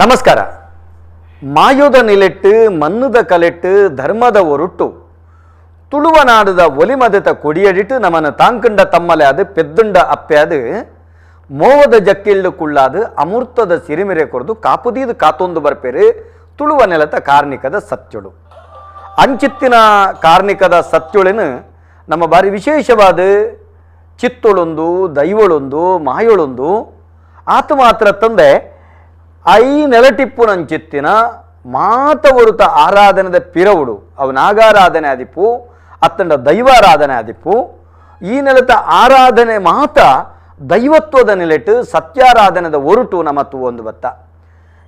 ನಮಸ್ಕಾರ. ಮಾಯೋದ ನಿಲೆಟ್ಟು ಮನ್ನದ ಕಲೆಟ್ಟು ಧರ್ಮದ ಒರುಟ್ಟು ತುಳುವನಾಡದ ಒಲಿಮದತ ಕೊಡಿಯಡಿಟ್ಟು ನಮನ ತಾಂಕಂಡ ತಮ್ಮಲೆ ಅದು ಪೆದ್ದುಂಡ ಅಪ್ಪೆ ಅದು ಮೋವದ ಜಕ್ಕಿಲ್ಲು ಕುಳ್ಳಾದು ಅಮೂರ್ತದ ಸಿರಿಮಿರೆ ಕೊರದು ಕಾಪುದೀದು ಕಾತೊಂದು ಬರ್ಪೇರು ತುಳುವ ನೆಲತ ಕಾರ್ಣಿಕದ ಸತ್ಯಳು. ಅಂಚಿತ್ತಿನ ಕಾರ್ಣಿಕದ ಸತ್ಯೊಳಿನ ನಮ್ಮ ಬಾರಿ ವಿಶೇಷವಾದ ಚಿತ್ತೊಳೊಂದು ದೈವಳೊಂದು ಮಾಯೊಳೊಂದು ಆತ ಮಾತ್ರ ತಂದೆ I ನೆಲಟಿಪ್ಪುನಂಚಿತ್ತಿನ ಮಾತವರುತ ಆರಾಧನೆದ ಪಿರವುಡು ಅವು ನಾಗಾರಾಧನೆ ಆದಿಪ್ಪು ಅತ್ತಂಡ ದೈವಾರಾಧನೆ ಆದಿಪ್ಪು. ಈ ನೆಲತ ಆರಾಧನೆ ಮಾತ ದೈವತ್ವದ ನೆಲೆಟ್ಟು ಸತ್ಯಾರಾಧನೆದ ಒರುಟು ನಮ್ಮ ಒಂದು ಬತ್ತ.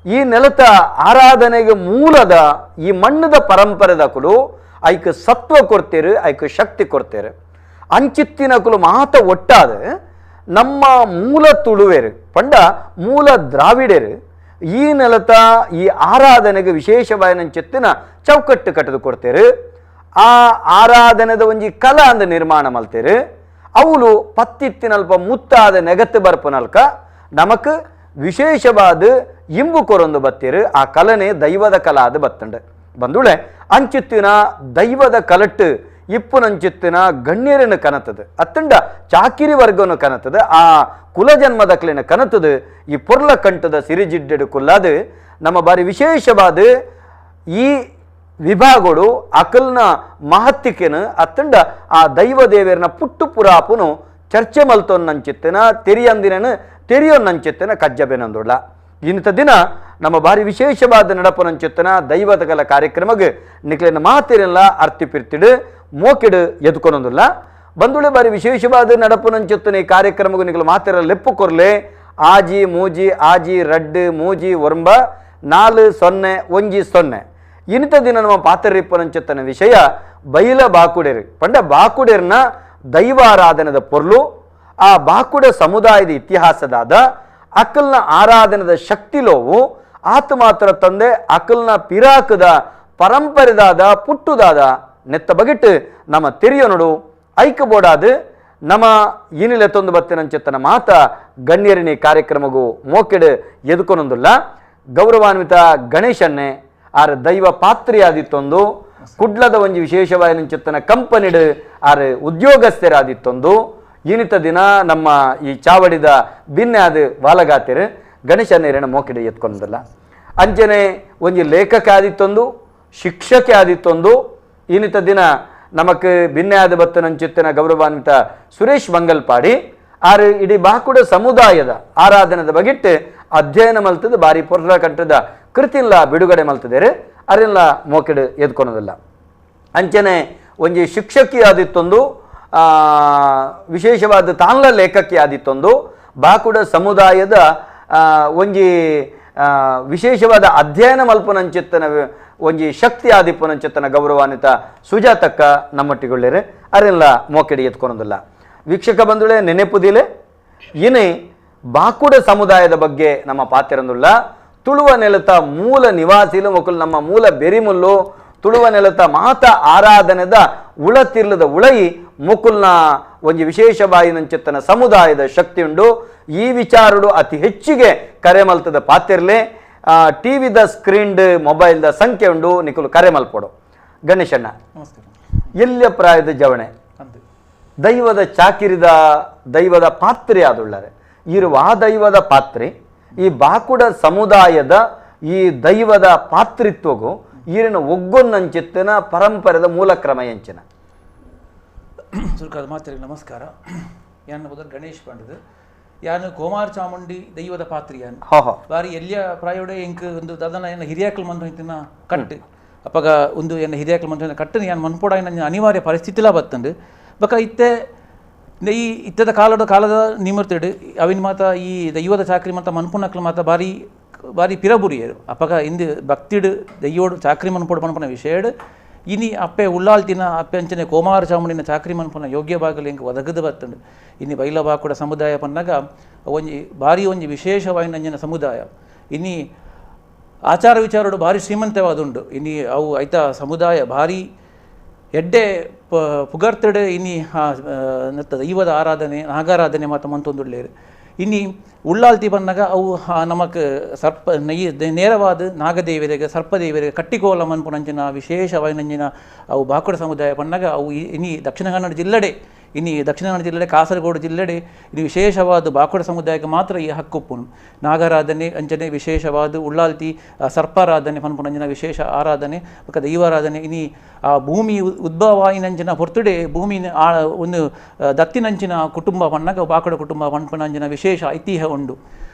ಈ ನೆಲತ ಆರಾಧನೆಗೆ ಮೂಲದ ಈ ಮಣ್ಣದ ಪರಂಪರೆದ ಕುಲು ಐಕ್ ಸತ್ವ ಕೊಡ್ತೇರು, ಐಕ್ ಶಕ್ತಿ ಕೊಡ್ತೇರು. ಅಂಚಿತ್ತಿನ ಕುಲು ಮಾತ ಒಟ್ಟಾದ ನಮ್ಮ ಮೂಲ ತುಳುವೇರು ಪಂಡ ಮೂಲ ದ್ರಾವಿಡರು ಈ ನೆಲತ ಈ ಆರಾಧನೆಗೆ ವಿಶೇಷವಾದ ಚೌಕಟ್ಟು ಕಟ್ಟದು ಕೊಡ್ತೇರು. ಆ ಆರಾಧನೆದ ಒಂಜಿ ಕಲಾ ಅಂದ ನಿರ್ಮಾಣ ಮಲ್ತೇರು. ಅವಳು ಪತ್ತಿತ್ತಿನಲ್ಪ ಮುತ್ತಾದ ನೆಗತ್ತು ಬರ್ಪನಲ್ಕ ನಮಕ್ ವಿಶೇಷವಾದ ಇಂಬು ಕೊರೊಂದು ಬತ್ತೀರು. ಆ ಕಲನೆ ದೈವದ ಕಲಾ ಅದು ಬತ್ತಂಡು ಬಂದುಳೆ ಅಂಚಿತ್ತಿನ ದೈವದ ಕಲಟ್ಟು ಇಪ್ಪುನಂಚಿತ್ತಿನ ಗಣ್ಯರನ್ನು ಕನತದು, ಅತ್ತಂಡ ಚಾಕಿರಿ ವರ್ಗವನ್ನು ಕನತದು, ಆ ಕುಲಜನ್ಮದಕ್ಲಿನ ಕನತದು. ಈ ಪೊರ್ಲ ಕಂಠದ ಸಿರಿಜಿಡ್ಡೆಡು ಕುಲ್ಲಾದು ನಮ್ಮ ಬಾರಿ ವಿಶೇಷವಾದ ಈ ವಿಭಾಗಗಳು ಅಕಲ್ನ ಮಹತ್ತಿಕೆನು ಅತ್ತಂಡ ಆ ದೈವ ದೇವರನ ಪುಟ್ಟು ಪುರಾಪುನು ಚರ್ಚೆ ಮಲ್ತೊನ್ನಂಚಿತ್ತಿನ ತೆರಿಯಂದಿನನು ತೆರಿಯೊನ್ನಂಚಿತ್ತಿನ ಕಜ್ಜಬೆನಂದುಳ್ಳ. ಇಂಥ ದಿನ ನಮ್ಮ ಬಾರಿ ವಿಶೇಷವಾದ ನಡಪನಂಚಿತ್ತನ ದೈವದ ಕಾರ್ಯಕ್ರಮಕ್ಕೆ ನಿಕ್ಲಿನ ಮಾತಿರಲ್ಲ ಅರ್ತಿ ಪಿರ್ತಿಡು ಮೋಕಿಡು ಎದ್ಕೊನೊಂದುಲ್ಲ. ಬಂದುಳೆ ಬಾರಿ ವಿಶೇಷವಾದ ನಡಪನಂಚಿತ್ತನ ಈ ಕಾರ್ಯಕ್ರಮಕ್ಕೆ ನಿಕ್ಲು ಮಾತಿರ ಲೆಪ್ಪು ಕೊರ್ಲೆ ಆಜಿ ಮೂಜಿ ಆಜಿ ರಡ್ಡು ಮೂಜಿ ಒರಂಬ 4 0 1 0. ಇಂಥ ದಿನ ನಮ್ಮ ಪಾತ್ರರಿಪ್ಪನಂಚಿತ್ತನ ವಿಷಯ ಬೈಲ ಬಾಕುಡೇರು ಪಂಡ ಬಾಕುಡೇರ್ನ ದೈವಾರಾಧನದ ಪೊರ್ಲು, ಆ ಬಾಕುಡ ಸಮುದಾಯದ ಇತಿಹಾಸದಾದ ಅಕಲ್ನ ಆರಾಧನದ ಶಕ್ತಿಲೋವು ಆತ ಮಾತ್ರ ತಂದೆ ಅಕಲ್ನ ಪಿರಾಕದ ಪರಂಪರೆದಾದ ಪುಟ್ಟುದಾದ ನೆತ್ತ ಬಗಿಟ್ಟು ನಮ್ಮ ತೆರಿಯೊನಡು ಐಕಬೋಡಾದು ನಮ್ಮ ಏನಿಲ್ಲ ಬತ್ತಿನಂಚಿತ್ತನ ಮಾತ ಗಣ್ಯರಿನಿ ಕಾರ್ಯಕ್ರಮಗೂ ಮೋಕೆಡು ಎದುಕೊನೊಂದುಲ್ಲ. ಗೌರವಾನ್ವಿತ ಗಣೇಶನ್ನೇ ಆರ್ ದೈವ ಪಾತ್ರಿಯಾದಿತ್ತೊಂದು, ಕುಡ್ಲದ ಒಂಜಿ ವಿಶೇಷವಾದ ಕಂಪನಿಡು ಆರ್ ಉದ್ಯೋಗಸ್ಥರಾದಿತ್ತೊಂದು. ಈನಿತ ದಿನ ನಮ್ಮ ಈ ಚಾವಡಿದ ಭಿನ್ನೆ ಅದು ವಾಲಗಾತಿರು ಗಣೇಶನೇರನ ಮೋಕಿಡ ಎತ್ಕೊಂಡಲ್ಲ. ಅಂಚನೆ ಒಂಜಿ ಲೇಖಕ ಆದಿತ್ತೊಂದು, ಶಿಕ್ಷಕೆ ಆದಿತ್ತೊಂದು. ಈನಿತ ದಿನ ನಮಕ್ ಭಿನ್ನೆ ಆದ ಬತ್ತನಂಚಿತ್ತನ ಗೌರವಾನ್ವಿತ ಸುರೇಶ್ ಮಂಗಲ್ಪಾಡಿ ಆರು ಇಡೀ ಬಾಕುಡ ಸಮುದಾಯದ ಆರಾಧನದ ಬಗಿಟ್ಟು ಅಧ್ಯಯನ ಮಲ್ತದ ಬಾರಿ ಪೊರ್ಲ ಕಂಠದ ಕೃತಿಲ್ಲ ಬಿಡುಗಡೆ ಮಲ್ತದೇರು ಅರೆಲ್ಲ ಮೋಕಿಡು ಎದ್ಕೊಳೋದಿಲ್ಲ. ಅಂಚನೆ ಒಂಜಿ ಶಿಕ್ಷಕಿ ಆದಿತ್ತೊಂದು, ವಿಶೇಷವಾದ ತಾನ್ಲ ಲೇಖಕಿ ಆದಿತ್ತೊಂದು, ಬಾಕುಡ ಸಮುದಾಯದ ಒಂಜಿ ವಿಶೇಷವಾದ ಅಧ್ಯಯನ ಮಲ್ಪನಂಚಿತ್ತನ ಒಂಜಿ ಶಕ್ತಿ ಆದಿಪ್ಪನಂಚಿತ್ತನ ಗೌರವಾನ್ವಿತ ಸುಜಾತಕ್ಕ ನಮ್ಮಟ್ಟಿಗೊಳ್ಳೇರು ಅರೆಲ್ಲ ಮೋಕೆಡಿ ಎತ್ಕೊಳೋದಿಲ್ಲ. ವೀಕ್ಷಕ ಬಂಧುಗಳೇ, ನೆನೆಪುದಿಲೆ ಏನೇ ಬಾಕುಡ ಸಮುದಾಯದ ಬಗ್ಗೆ ನಮ್ಮ ಪಾತಿರಂದುಳ್ಳ. ತುಳುವ ನೆಲತ ಮೂಲ ನಿವಾಸಿಲು ಮೊಕುಲು ನಮ್ಮ ಮೂಲ ಬೆರಿಮುಲ್ಲು ತುಳುವ ನೆಲತ ಮಾತ ಆರಾಧನೆದ ಉಳತಿರ್ಲದ ಉಳಯಿ ಮುಕುಲ್ನ ಒಂಜಿ ವಿಶೇಷ ಬಾಯಿನಂಚಿತ್ತನ ಸಮುದಾಯದ ಶಕ್ತಿ ಉಂಡು. ಈ ವಿಚಾರಡು ಅತಿ ಹೆಚ್ಚಿಗೆ ಕರೆ ಮಲ್ತದ ಪಾತಿರ್ಲೆ ಟಿ ವಿದ ಸ್ಕ್ರೀನ್ಡ್ ಮೊಬೈಲ್ದ ಸಂಖ್ಯೆ ಉಂಡು, ನಿಕುಲು ಕರೆ ಮಲ್ಪೊಡು. ಗಣೇಶಣ್ಣ, ಎಲ್ಲಿಯ ಪ್ರಾಯದ ಜವಣೆ ದೈವದ ಚಾಕಿರಿದ ದೈವದ ಪಾತ್ರೆ ಆದುಳ್ಳಾರೆ ಇರುವ ಆ ದೈವದ ಪಾತ್ರೆ ಈ ಬಾಕುಡ ಸಮುದಾಯದ ಈ ದೈವದ ಪಾತ್ರಿತ್ವಗೂ ಈರಿನ ಒಗ್ಗೊನ್ನಂಚಿತ್ತಿನ ಪರಂಪರೆದ ಮೂಲ ಕ್ರಮ ಎಂಚಿನ. ಸುರ್ಕಾದ ಮಾತರಿಗೆ ನಮಸ್ಕಾರ. ಯಾನ್ ಮೊದಲು ಗಣೇಶ್ ಪಂಡದು, ಯಾನು ಕೋಮಾರ್ ಚಾಮುಂಡಿ ದೈವದ ಪಾತ್ರಿ. ಯಾನು ಬಾರಿ ಎಲ್ಲಿಯ ಪ್ರಾಯೋಡೆ ಎಂಕ್ ಒಂದು ದಾದನ ಎನ್ನ ಹಿರಿಯಾಕಲ್ ಮಂತ್ರ ಕಟ್ಟು ಅಪಗ ಒಂದು ಎನ್ನ ಹಿರಿಯಾಕಲ್ ಮಂತ್ರ ಕಟ್ಟನ ಯಾನ್ ಮನ್ಪೋಡ ಅನಿವಾರ್ಯ ಪರಿಸ್ಥಿತಿಲ ಬತ್ತಂಡು. ಬಕ ಇತ್ತೆ ಈ ಇತ್ತದ ಕಾಲದ ಕಾಲದ ನಿಮರ್ತಿಡು ಅವಿನ ಮಾತ ಈ ದೈವದ ಚಾಕ್ರಿ ಮಾತ ಮನ್ಪುನಕ್ಲು ಮಾತ ಬಾರಿ ಬಾರಿ ಪಿರಬುರಿಯರು. ಅಪಗ ಇಂದು ಭಕ್ತಿಡು ದೈಯೋಡು ಚಾಕ್ರಿ ಮನ್ಪೋಡು ಮನ್ಪುನ ವಿಷಯಡು ಇನಿ ಅಪ್ಪೆ ಉಳ್ಳಾಲ್ತಿನ ಅಪ್ಪೆ ಅಂಚನೆ ಕೋಮಾರ ಚಾಮುಂಡಿನ ಚಾಕ್ರಿ ಮನ್ಪುನ ಯೋಗ್ಯ ಬಾಗಲು ಎಂಕ್ ಒದಗದು ಬತ್ತಂಡು. ಇನಿ ಬೈಲ ಬಾಕುಡ ಸಮುದಾಯ ಪನ್ನಾಗ ಒಂಜಿ ಭಾರಿ ಒಂಜಿ ವಿಶೇಷವಾಯಿನ ಸಮುದಾಯ. ಇನಿ ಆಚಾರ ವಿಚಾರಡು ಭಾರಿ ಶ್ರೀಮಂತವಾದುಂಡು. ಇನಿ ಅವು ಐತ ಸಮುದಾಯ ಭಾರಿ ಎಡ್ಡೆ ಪುಗರ್ತಡೆ ಇನಿ ದೈವದ ಆರಾಧನೆ ನಾಗಾರಾಧನೆ ಮಾತ ಮಂತೊಂದುಳ್ಳೇರು. ಇನಿ ಉಳ್ಳಾಲ್ತಿ ಬಂದಾಗ ಅವು ನಮಕ್ ಸರ್ಪ ನೇರವಾದ ನಾಗದೇವರಿಗೆ ಸರ್ಪದೇವರಿಗೆ ಕಟ್ಟಿಕೋಲ ಮನ್ಪುನಂಚಿನ ವಿಶೇಷವಾಯಿನಂಚಿನ ಅವು ಬಾಕುಡ ಸಮುದಾಯ ಪಣ್ಣಾಗ ಅವು ಇನಿ ದಕ್ಷಿಣ ಕನ್ನಡ ಜಿಲ್ಲೆಡೆ ಇನಿ ದಕ್ಷಿಣ ಕನ್ನಡ ಜಿಲ್ಲೆಡೆ ಕಾಸರಗೋಡು ಜಿಲ್ಲೆಡೆ ಇನ್ನು ವಿಶೇಷವಾದ ಬಾಕುಡ ಸಮುದಾಯಕ್ಕೆ ಮಾತ್ರ ಈ ಹಕ್ಕುಪ್ಪುನು ನಾಗಾರಾಧನೆ ಅಂಚನೆ ವಿಶೇಷವಾದ ಉಳ್ಳಾಲ್ತಿ ಸರ್ಪಾರಾಧನೆ ಪನ್ಪುನಂಚಿನ ವಿಶೇಷ ಆರಾಧನೆ ಬೊಕ್ಕ ದೈವಾರಾಧನೆ ಇನಿ ಆ ಭೂಮಿ ಉದ್ಭವಾಯಿನಂಚಿನ ಹೊರ್ತುಡೆ ಭೂಮಿನ ಆ ಒಂದು ದತ್ತಿನಂಚಿನ ಕುಟುಂಬ ಪಣ್ಣಾಗ ಬಾಕುಡ ಕುಟುಂಬ ಪನ್ಪುನಂಚಿನ ವಿಶೇಷ ಐತಿಹ್ಯ ಉಂಡು.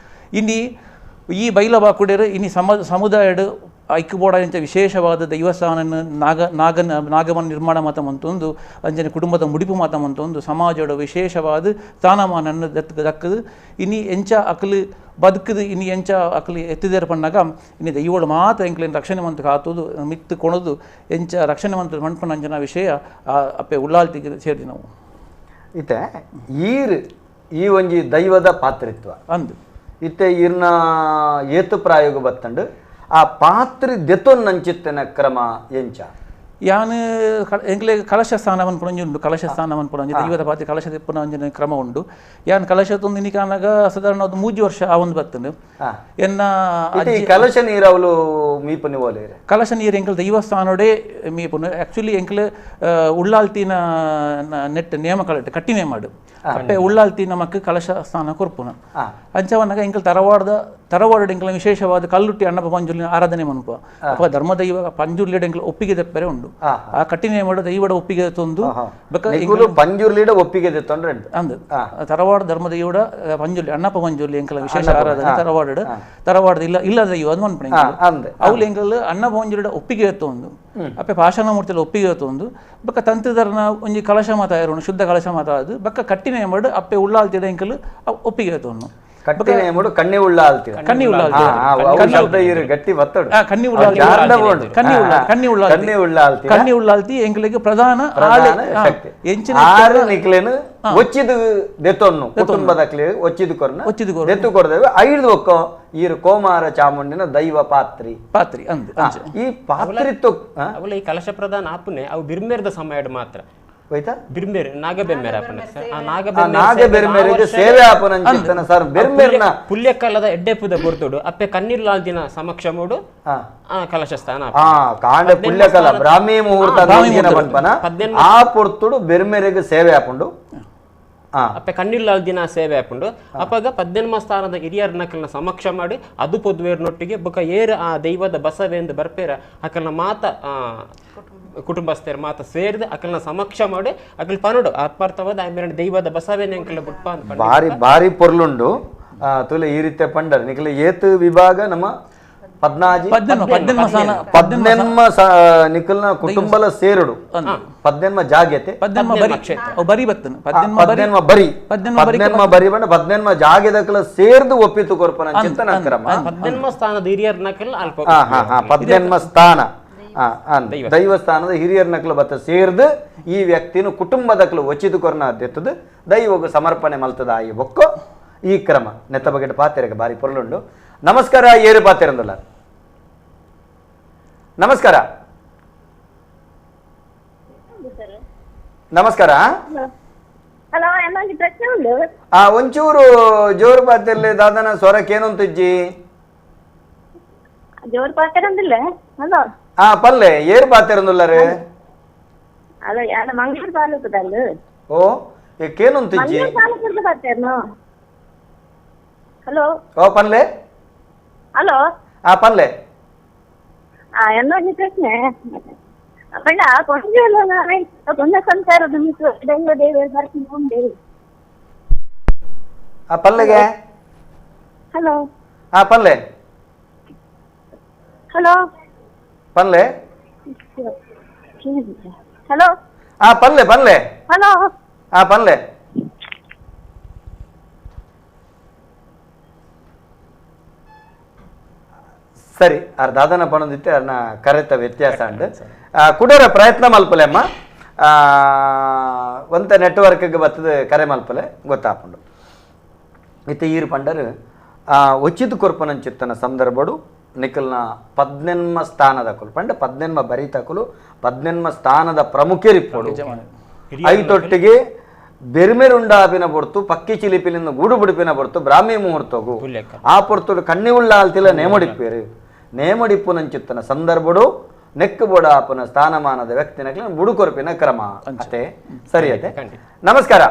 ಇನಿ ಈ ಬೈಲ ಬಾಕುಡೇರು ಇನಿ ಸಮುದಾಯಡು ಐಕ್ಯಬೋಡಂಚ ವಿಶೇಷವಾದ ದೈವಸ್ಥಾನ ನಾಗ ನಾಗನ ನಾಗವನ ನಿರ್ಮಾಣ ಮಾತ ಮಂತೊಂದು ಅಂಜನೆ ಕುಟುಂಬದ ಮುಡಿಪು ಮಾತ ಮಂತೊಂದು ಸಮಾಜದ ವಿಶೇಷವಾದ ಸ್ಥಾನಮಾನನ್ನು ದಕ್ಕದು ಇನಿ ಎಂಚ ಅಕಲು ಬದುಕದು ಇನಿ ಎಂಚ ಅಕಲು ಎತ್ತಿದೇರು ಪಣ್ಣಾಗ ಇನಿ ದೈವಳು ಮಾತ್ರ ಎಂಕ್ಲೇನು ರಕ್ಷಣೆ ಮಂತು ಕಾತುದು ಮಿತ್ತು ಕೊಣದು ಎಂಚ ರಕ್ಷಣೆ ಮಂತು ಮಣ್ಪನಂಜನ ವಿಷಯ ಅಪ್ಪೆ ಉಳ್ಳಾಲ್ತಿಗೆ ಸೇರಿ ನಾವು ಇತ್ತೆ ಈರ್ ಈ ಒಂಜಿ ದೈವದ ಪಾತ್ರಿತ್ವ ಅಂದು ಇತ್ತೆ ಈರ್ನ ಏತು ಪ್ರಾಯೋಗ ಬತ್ತಂಡು ಆ ಪಾತ್ರಿ ದೆತ್ತೊನ್ನಂಚಿತ್ತನ ಕ್ರಮ ಎಂಚ ಯಾನು ಎಂಕ್ಲೆ ಕಲಶ ಸ್ಥಾನವನ್ನು ಪುಣಂಜಿ ಉಂಟು ಕಲಶ ಸ್ಥಾನವನ್ನು ಪುಣಂಜಿ ದೈವದ ಪಾತ್ರೆ ಕಲಶ ಪುಣಂಜನ ಕ್ರಮ ಉಂಡು. ಯಾನ್ ಕಲಶ ತೊಂದು ಇನ್ನಿಕಾನಾಗ ಸಾಧಾರಣ ಒಂದು 3 ವರ್ಷ ಆ ಒಂದು ಬತ್ತಂಡು ಎನ್ನ ಕಲಶ ನೀರವಲು ಮೀಪುನಿ ಓಲೇರೆ ಕಲಶ ನೀರು ಎಂಕಲ್ ದೈವಸ್ಥಾನೋಡೆ ಮೀಪುನು ಆ್ಯಕ್ಚುಲಿ ಎಂಕಲ್ ಉಳ್ಳಾಲ್ತಿನ ನೆಟ್ ನೇಮ ಕಲಟ್ ಕಟ್ಟಿನೇ ಮಾಡು ಅಪ್ಪೆ ಉಳ್ಳಾಲ್ತಿ ನಮಕ್ ಕಲಶ ಸ್ಥಾನ ಕೊರ್ಪುನ ಅಂಚವನ್ನಾಗ ಎಂಕಲ್ ತರವಾಡ ಎಂಕಲ್ ವಿಶೇಷವಾದ ಕಲ್ಲುಟ್ಟಿ ಅಣ್ಣಪ್ಪ ಪಂಜುರ್ಲಿನ ಆರಾಧನೆ ಮನ್ಪ ಅಪ್ಪ ಧರ್ಮದೈವ ಪಂಜುರ್ಲಿಡ ಎಂಕಲ್ ಒಪ್ಪಿಗೆ ದೆಪ್ಪರೆ ಉಂಡು ಆ ಕಟ್ಟಿನೇ ಮಾಡು ದೈವಡ ಒಪ್ಪಿಗೆ ತಂದು ಪಂಜುರ್ಲಿಡ ಒಪ್ಪಿಗೆ ತೊಂದ್ರೆ ಅಂದು ತರವಾಡ ಧರ್ಮದೈವಡ ಪಂಜುರ್ಲಿ ಅಣ್ಣಪ್ಪ ಪಂಜುರ್ಲಿ ಎಂಕಲ್ ವಿಶೇಷ ಆರಾಧನೆ ತರವಾಡ ತರವಾಡದ ಇಲ್ಲ ಇಲ್ಲ ದೈವ ಅದು ಮನ್ಪಣೆ ಅವ್ಲು ಎಂಕಲ್ ಅಣ್ಣಪ್ಪ ಪಂಜುರ್ಲಿಡ ಒಪ್ಪಿಗೆ ತೊಂದು ಅಪ್ಪೆ ಪಾಷಾಣ ಮೂರ್ತಿಲ ಒಪ್ಪಿಗೆ ತೊಂದು ಬಕ್ಕ ತಂತ್ರಧರ್ನ ಒಂಜಿ ಕಲಶ ಮಾತ ಇರೋಣ ಶುದ್ಧ ಕಲಶ ಮಾತ ಅದು ಬಕ್ಕ ಕಟ್ಟಿನೇ ಮಾಡು ಅಪ್ಪೆ ಉಳ್ಳಾಲ್ತಿಡ ಎಂಕಲ್ ಒಪ್ಪಿಗೆ ತೊಂದು ಕಟ್ಟಿನೇ ಮಾಡು ಕಣ್ಣಿ ಉಳ್ಳಾಲ್ತಿ ಕಣ್ಣಿ ಉಳ್ಳಾಲ್ತಿ ಗಟ್ಟಿ ಬತ್ತಡು ಕಣ್ಣಿ ಉಳ್ಳಾಲ್ತಿ ಕಣ್ಣಿ ಉಳ್ಳಾಲ್ತಿ ಕಣ್ಣಿ ಉಳ್ಳಾಲ್ತಿ ಕಣ್ಣಿ ಉಳ್ಳಾಲ್ತಿ ಎಂಕಲಿಗೆ ಪ್ರಧಾನ ಎಂಚಿನ ಆರು ನಿಕ್ಲೇನು ಒಚ್ಚಿದು ದೆತ್ತೊನ್ನು ಕುಟುಂಬದಕ್ಲೆ ಒಚ್ಚಿದು ಕೊರ್ನ ಒಚ್ಚಿದು ದೆತ್ತು ಕೊರ್ದೇವೆ ಐದು ಒಕ್ಕ ಈರು ಕೋಮಾರ ಚಾಮುಂಡಿನ ದೈವ ಪಾತ್ರಿ ಪಾತ್ರಿ ಅಂದು ಈ ಪಾತ್ರಿತ್ವ ಅವಲ ಈ ಕಲಶ ಪ್ರಧಾನ ಆಪುನೆ ಅವು ಬಿರ್ಮೇರ್ದ ಸಮಯ ಮಾತ್ರ ಹೋಯ್ತಾ ಬಿರ್ಮೇರ್ ನಾಗಬೆಮ್ಮೇರ ಆಪುನೆ ಸರ್ ಆ ನಾಗಬೆರ್ಮೇರಿಗೆ ಸೇವೆ ಆಪುನಂಚಿತ್ತನ ಸರ್ ಬೆರ್ಮೇರ್ನ ಪುಲ್ಯಕಾಲದ ಎಡ್ಡೆಪುದ ಗುರ್ತುಡು ಅಪ್ಪೆ ಕಣ್ಣೀರ್ಲಾಲ್ ದಿನ ಸಮಕ್ಷಮೋಡು ಆ ಕಲಶ ಸ್ಥಾನ ಆ ಕಾಂಡ ಪುಲ್ಯಕಾಲ ಬ್ರಾಹ್ಮಿ ಮುಹೂರ್ತ ಪನ್ಪನ ಆ ಪೊರ್ತುಡು ಬೆರ್ಮೇರಿಗೆ ಸೇವೆ ಆಪುಂಡು ಅಪ್ಪೆ ಕಣ್ಣೀರ್ಲಾಲ್ ದಿನ ಸೇವೆ ಆಪುಂಡು ಅಪಗ ಪದ್ದೆನ್ಮ ಸ್ಥಾನದ ಹಿರಿಯರ್ ನಕಲ್ನ ಸಮಕ್ಷ ಮಾಡಿ ಅದು ಪೊದ್ವೇರ್ನೊಟ್ಟಿಗೆ ಬೊಕ ಏರು ಆ ದೈವದ ಬಸವೆಂದು ಬರ್ಪೇರ ಅಕಲ್ನ ಮಾತ ಕುಟುಂಬಸ್ಥರ ಮಾತ ಸೇರಿದ ಅಕಲ್ನ ಸಮಕ್ಷ ಮಾಡಿ ಅಕಲ್ ಪನಡು ಆತ್ಮಾರ್ಥವಾದ ಆಮೇಲೆ ದೈವದ ಬಸವೇನ ಅಂಕಲ ಬುಟ್ಪ ಅಂತ ಭಾರಿ ಭಾರಿ ಪೊರ್ಲುಂಡು ತುಲೆ ಈ ರೀತಿಯ ಪಂಡರ್ ನಿಕಲ ಏತು ವಿಭಾಗ ನಮ್ಮ ಪದ್ನಾಜಿ ಪದ್ನೆನ್ಮ ನಿಕಲ್ನ ಕುಟುಂಬಲ ಸೇರುಡು ಪದ್ನೆನ್ಮ ಜಾಗ್ಯತೆ ಪದ್ನೆನ್ಮ ಬರಿ ಬರಿ ಬತ್ತನ ಪದ್ನೆನ್ಮ ಬರಿ ಪದ್ನೆನ್ಮ ಬರಿ ಬಣ್ಣ ಪದ್ನೆನ್ಮ ಜಾಗ್ಯದಕಲ ಸೇರ್ದು ಒಪ್ಪಿತು ಕೊರ್ಪನ ಚಿಂತನ ಕ್ರಮ ಪದ್ನೆನ್ಮ ಸ್ಥಾನದ ಹಿರಿಯರ್ ನಕಲ್ ಅಲ್ಪ ಪದ್ನೆನ್ಮ ಸ್ಥಾನ ದೈವಸ್ಥಾನದ ಹಿರಿಯರ್ ನಕಲು ಬತ್ತ ಸೇರ್ದು ಈ ವ್ಯಕ್ತಿನ ಕುಟುಂಬದಕಲು ಒಚ್ಚಿದು ಕೊರ್ನ ಅದ್ದೆತ್ತದು ದೈವಗು ಸಮರ್ಪಣೆ ಮಲ್ತದ ಈ ಬೊಕ್ಕೋ ಈ ಕ್ರಮ ನೆತ್ತ ಬಗೆಟ್ ಪಾತೆರಗೆ ಬಾರಿ ಪೊರ್ಲುಂಡು. ನಮಸ್ಕಾರ ಏರು ಪಾತೆರಂದುಲ್ಲ ನಮಸ್ಕಾರ ನಮಸ್ಕಾರ ಆ ಒಂಚೂರು ಜೋರು ಪಾತೆರ್ಲೆ ದಾದನ ಸ್ವರಕ್ಕೇನಂತಿಜ್ಜಿ ಜೋರು ಪಾತೆರಂದಿಲ್ಲ ಹಲೋ ಆ ಪಲ್ಲೆ ಏರು ಪಾತೆರಂದುಲ್ಲರೆ ಅಲ್ಲ ಯಾರ ಮಂಗಳೂರು ತಾಲೂಕದಲ್ಲ ಓ ಏಕೇನಂತಿಜ್ಜಿ ಮಂಗಳೂರು ತಾಲೂಕದ ಪಾತೆರ್ನು ಹಲೋ ಓ ಪಲ್ಲೆ ಹಲೋ ಆ ಪಲ್ಲೆ ಆ എന്നೊಂದು ಪ್ರಶ್ನೆ ಪಂಡ ಕೊಂಜೆಲ್ಲ ಕೊಂಜ ಸಂಸಾರದ ದೈವ ದೇವರು ಬರ್ತೀನಿ ಉಂಡೆ ಆ ಪಲ್ಲೆಗೆ ಹಲೋ ಆ ಪಲ್ಲೆ ಹಲೋ ಪಲ್ಲೆ ಹಲೋ ಆ ಪಲ್ಲೆ ಪಲ್ಲೆ ಹಲೋ ಆ ಪಲ್ಲೆ ಸರಿ ಅರ್ ದಾದನ ಪಣದಿತ್ತೆ ಅರ್ನ ಕರೆತ ವ್ಯತ್ಯಾಸ ಅಂಡ್ ಕುಡರ ಪ್ರಯತ್ನ ಮಲ್ಪಲೆ ಅಮ್ಮ ಒಂತ ನೆಟ್ವರ್ಕ್ಗೆ ಬರ್ತದೆ ಕರೆ ಮಲ್ಪಲೆ ಗೊತ್ತಾಪುಂಡು. ಇತ್ತೆ ಈರು ಪಂಡರು ಒಚ್ಚಿತು ಕೊರ್ಪನಂಚಿತ್ತನ ಸಂದರ್ಭಡು ನಿಖಲ್ನ ಪದ್ನೆನ್ಮ ಸ್ಥಾನದ ಕುಲು ಪಂಡ ಪದ್ನೆನ್ಮ ಬರಿತಕುಲು ಪದ್ನೆನ್ಮ ಸ್ಥಾನದ ಪ್ರಮುಖರಿಪ್ಪಡು ಐತೊಟ್ಟಿಗೆ ಬೆರ್ಮೆರುಂಡಾಪಿನ ಪೊರ್ತು ಪಕ್ಕಿ ಚಿಲಿಪಿಲಿಂದ ಗೂಡು ಬಿಡುಪಿನ ಪೊರ್ತು ಬ್ರಾಹ್ಮಿ ಮುಹೂರ್ತಗು ಆ ಪೊರ್ತುಡು ಕಣ್ಣಿ ಉಳ್ಳ ಆಲ್ತಿಲ್ಲ ನೇಮಡಿಪ್ಪೇರು ನೇಮಡಿಪ್ಪು ನಂಚಿತ್ತನ ಸಂದರ್ಭಡು ನೆಕ್ಕು ಬೋಡ ಆಪನ ಸ್ಥಾನಮಾನದ ವ್ಯಕ್ತಿನ ಬುಡುಕೊರಪಿನ ಕ್ರಮ ಅತೆ ಸರಿ ಅತೆ. ನಮಸ್ಕಾರ.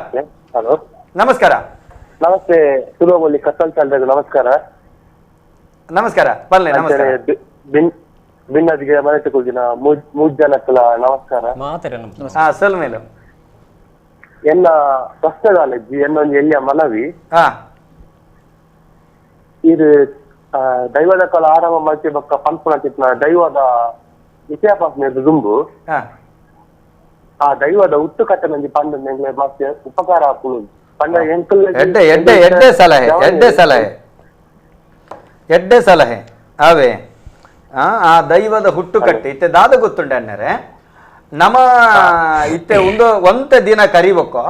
ಹಲೋ, ನಮಸ್ಕಾರ. ನಮಸ್ತೆ, ಸುಲಭಲ್ಲಿ ಕತ್ತಲ್ ಚಾಲಕ ನಮಸ್ಕಾರ. ನಮಸ್ಕಾರ ಪಲ್ಲೆ, ನಮಸ್ಕಾರ. ಭಿನ್ನದಿಗೆ ಮನೆ ತಗೊಳ್ದಿನ ಮೂರ್ ಜನಕ್ಕಲ ನಮಸ್ಕಾರ. ಸಲ್ ಮೇಲೆ ಎನ್ನ ಪ್ರಶ್ನೆಗಾಲಜ್ಜಿ ಎನ್ನೊಂದು ಎಲ್ಲಿಯ ಮನವಿ ಇದು ದೈವದ ಕಾಲ ಆರಂಭ ಮಾಡ್ತಿ ಬಕ್ಕ ಪನ್ಪುಣ ಚಿತ್ನ ದೈವದ ಇತಿಹಾಸ ದುಂಬು ಆ ದೈವದ ಹುಟ್ಟು ಕಟ್ಟನಂಜಿ ಪಂಡ ಮತ್ತೆ ಉಪಕಾರ ಆಪುಣು ಪಂಡ ಎಂಕಲ್ ಎಡ್ಡೆ ಎಡ್ಡೆ ಎಡ್ಡೆ ಸಲಹೆ, ಎಡ್ಡೆ ಸಲಹೆ, ಎಡ್ಡೆ ಸಲಹೆ ಅವೇ. ಆ ದೈವದ ಹುಟ್ಟು ಕಟ್ಟಿ ಇತ್ತೆ ದಾದ ಗೊತ್ತುಂಡೆ ಅಣ್ಣರೆ ನಮ್ಮ ಇತ್ತೆ ಒಂದು ಒಂತೆ ದಿನ ಕರಿಬೇಕು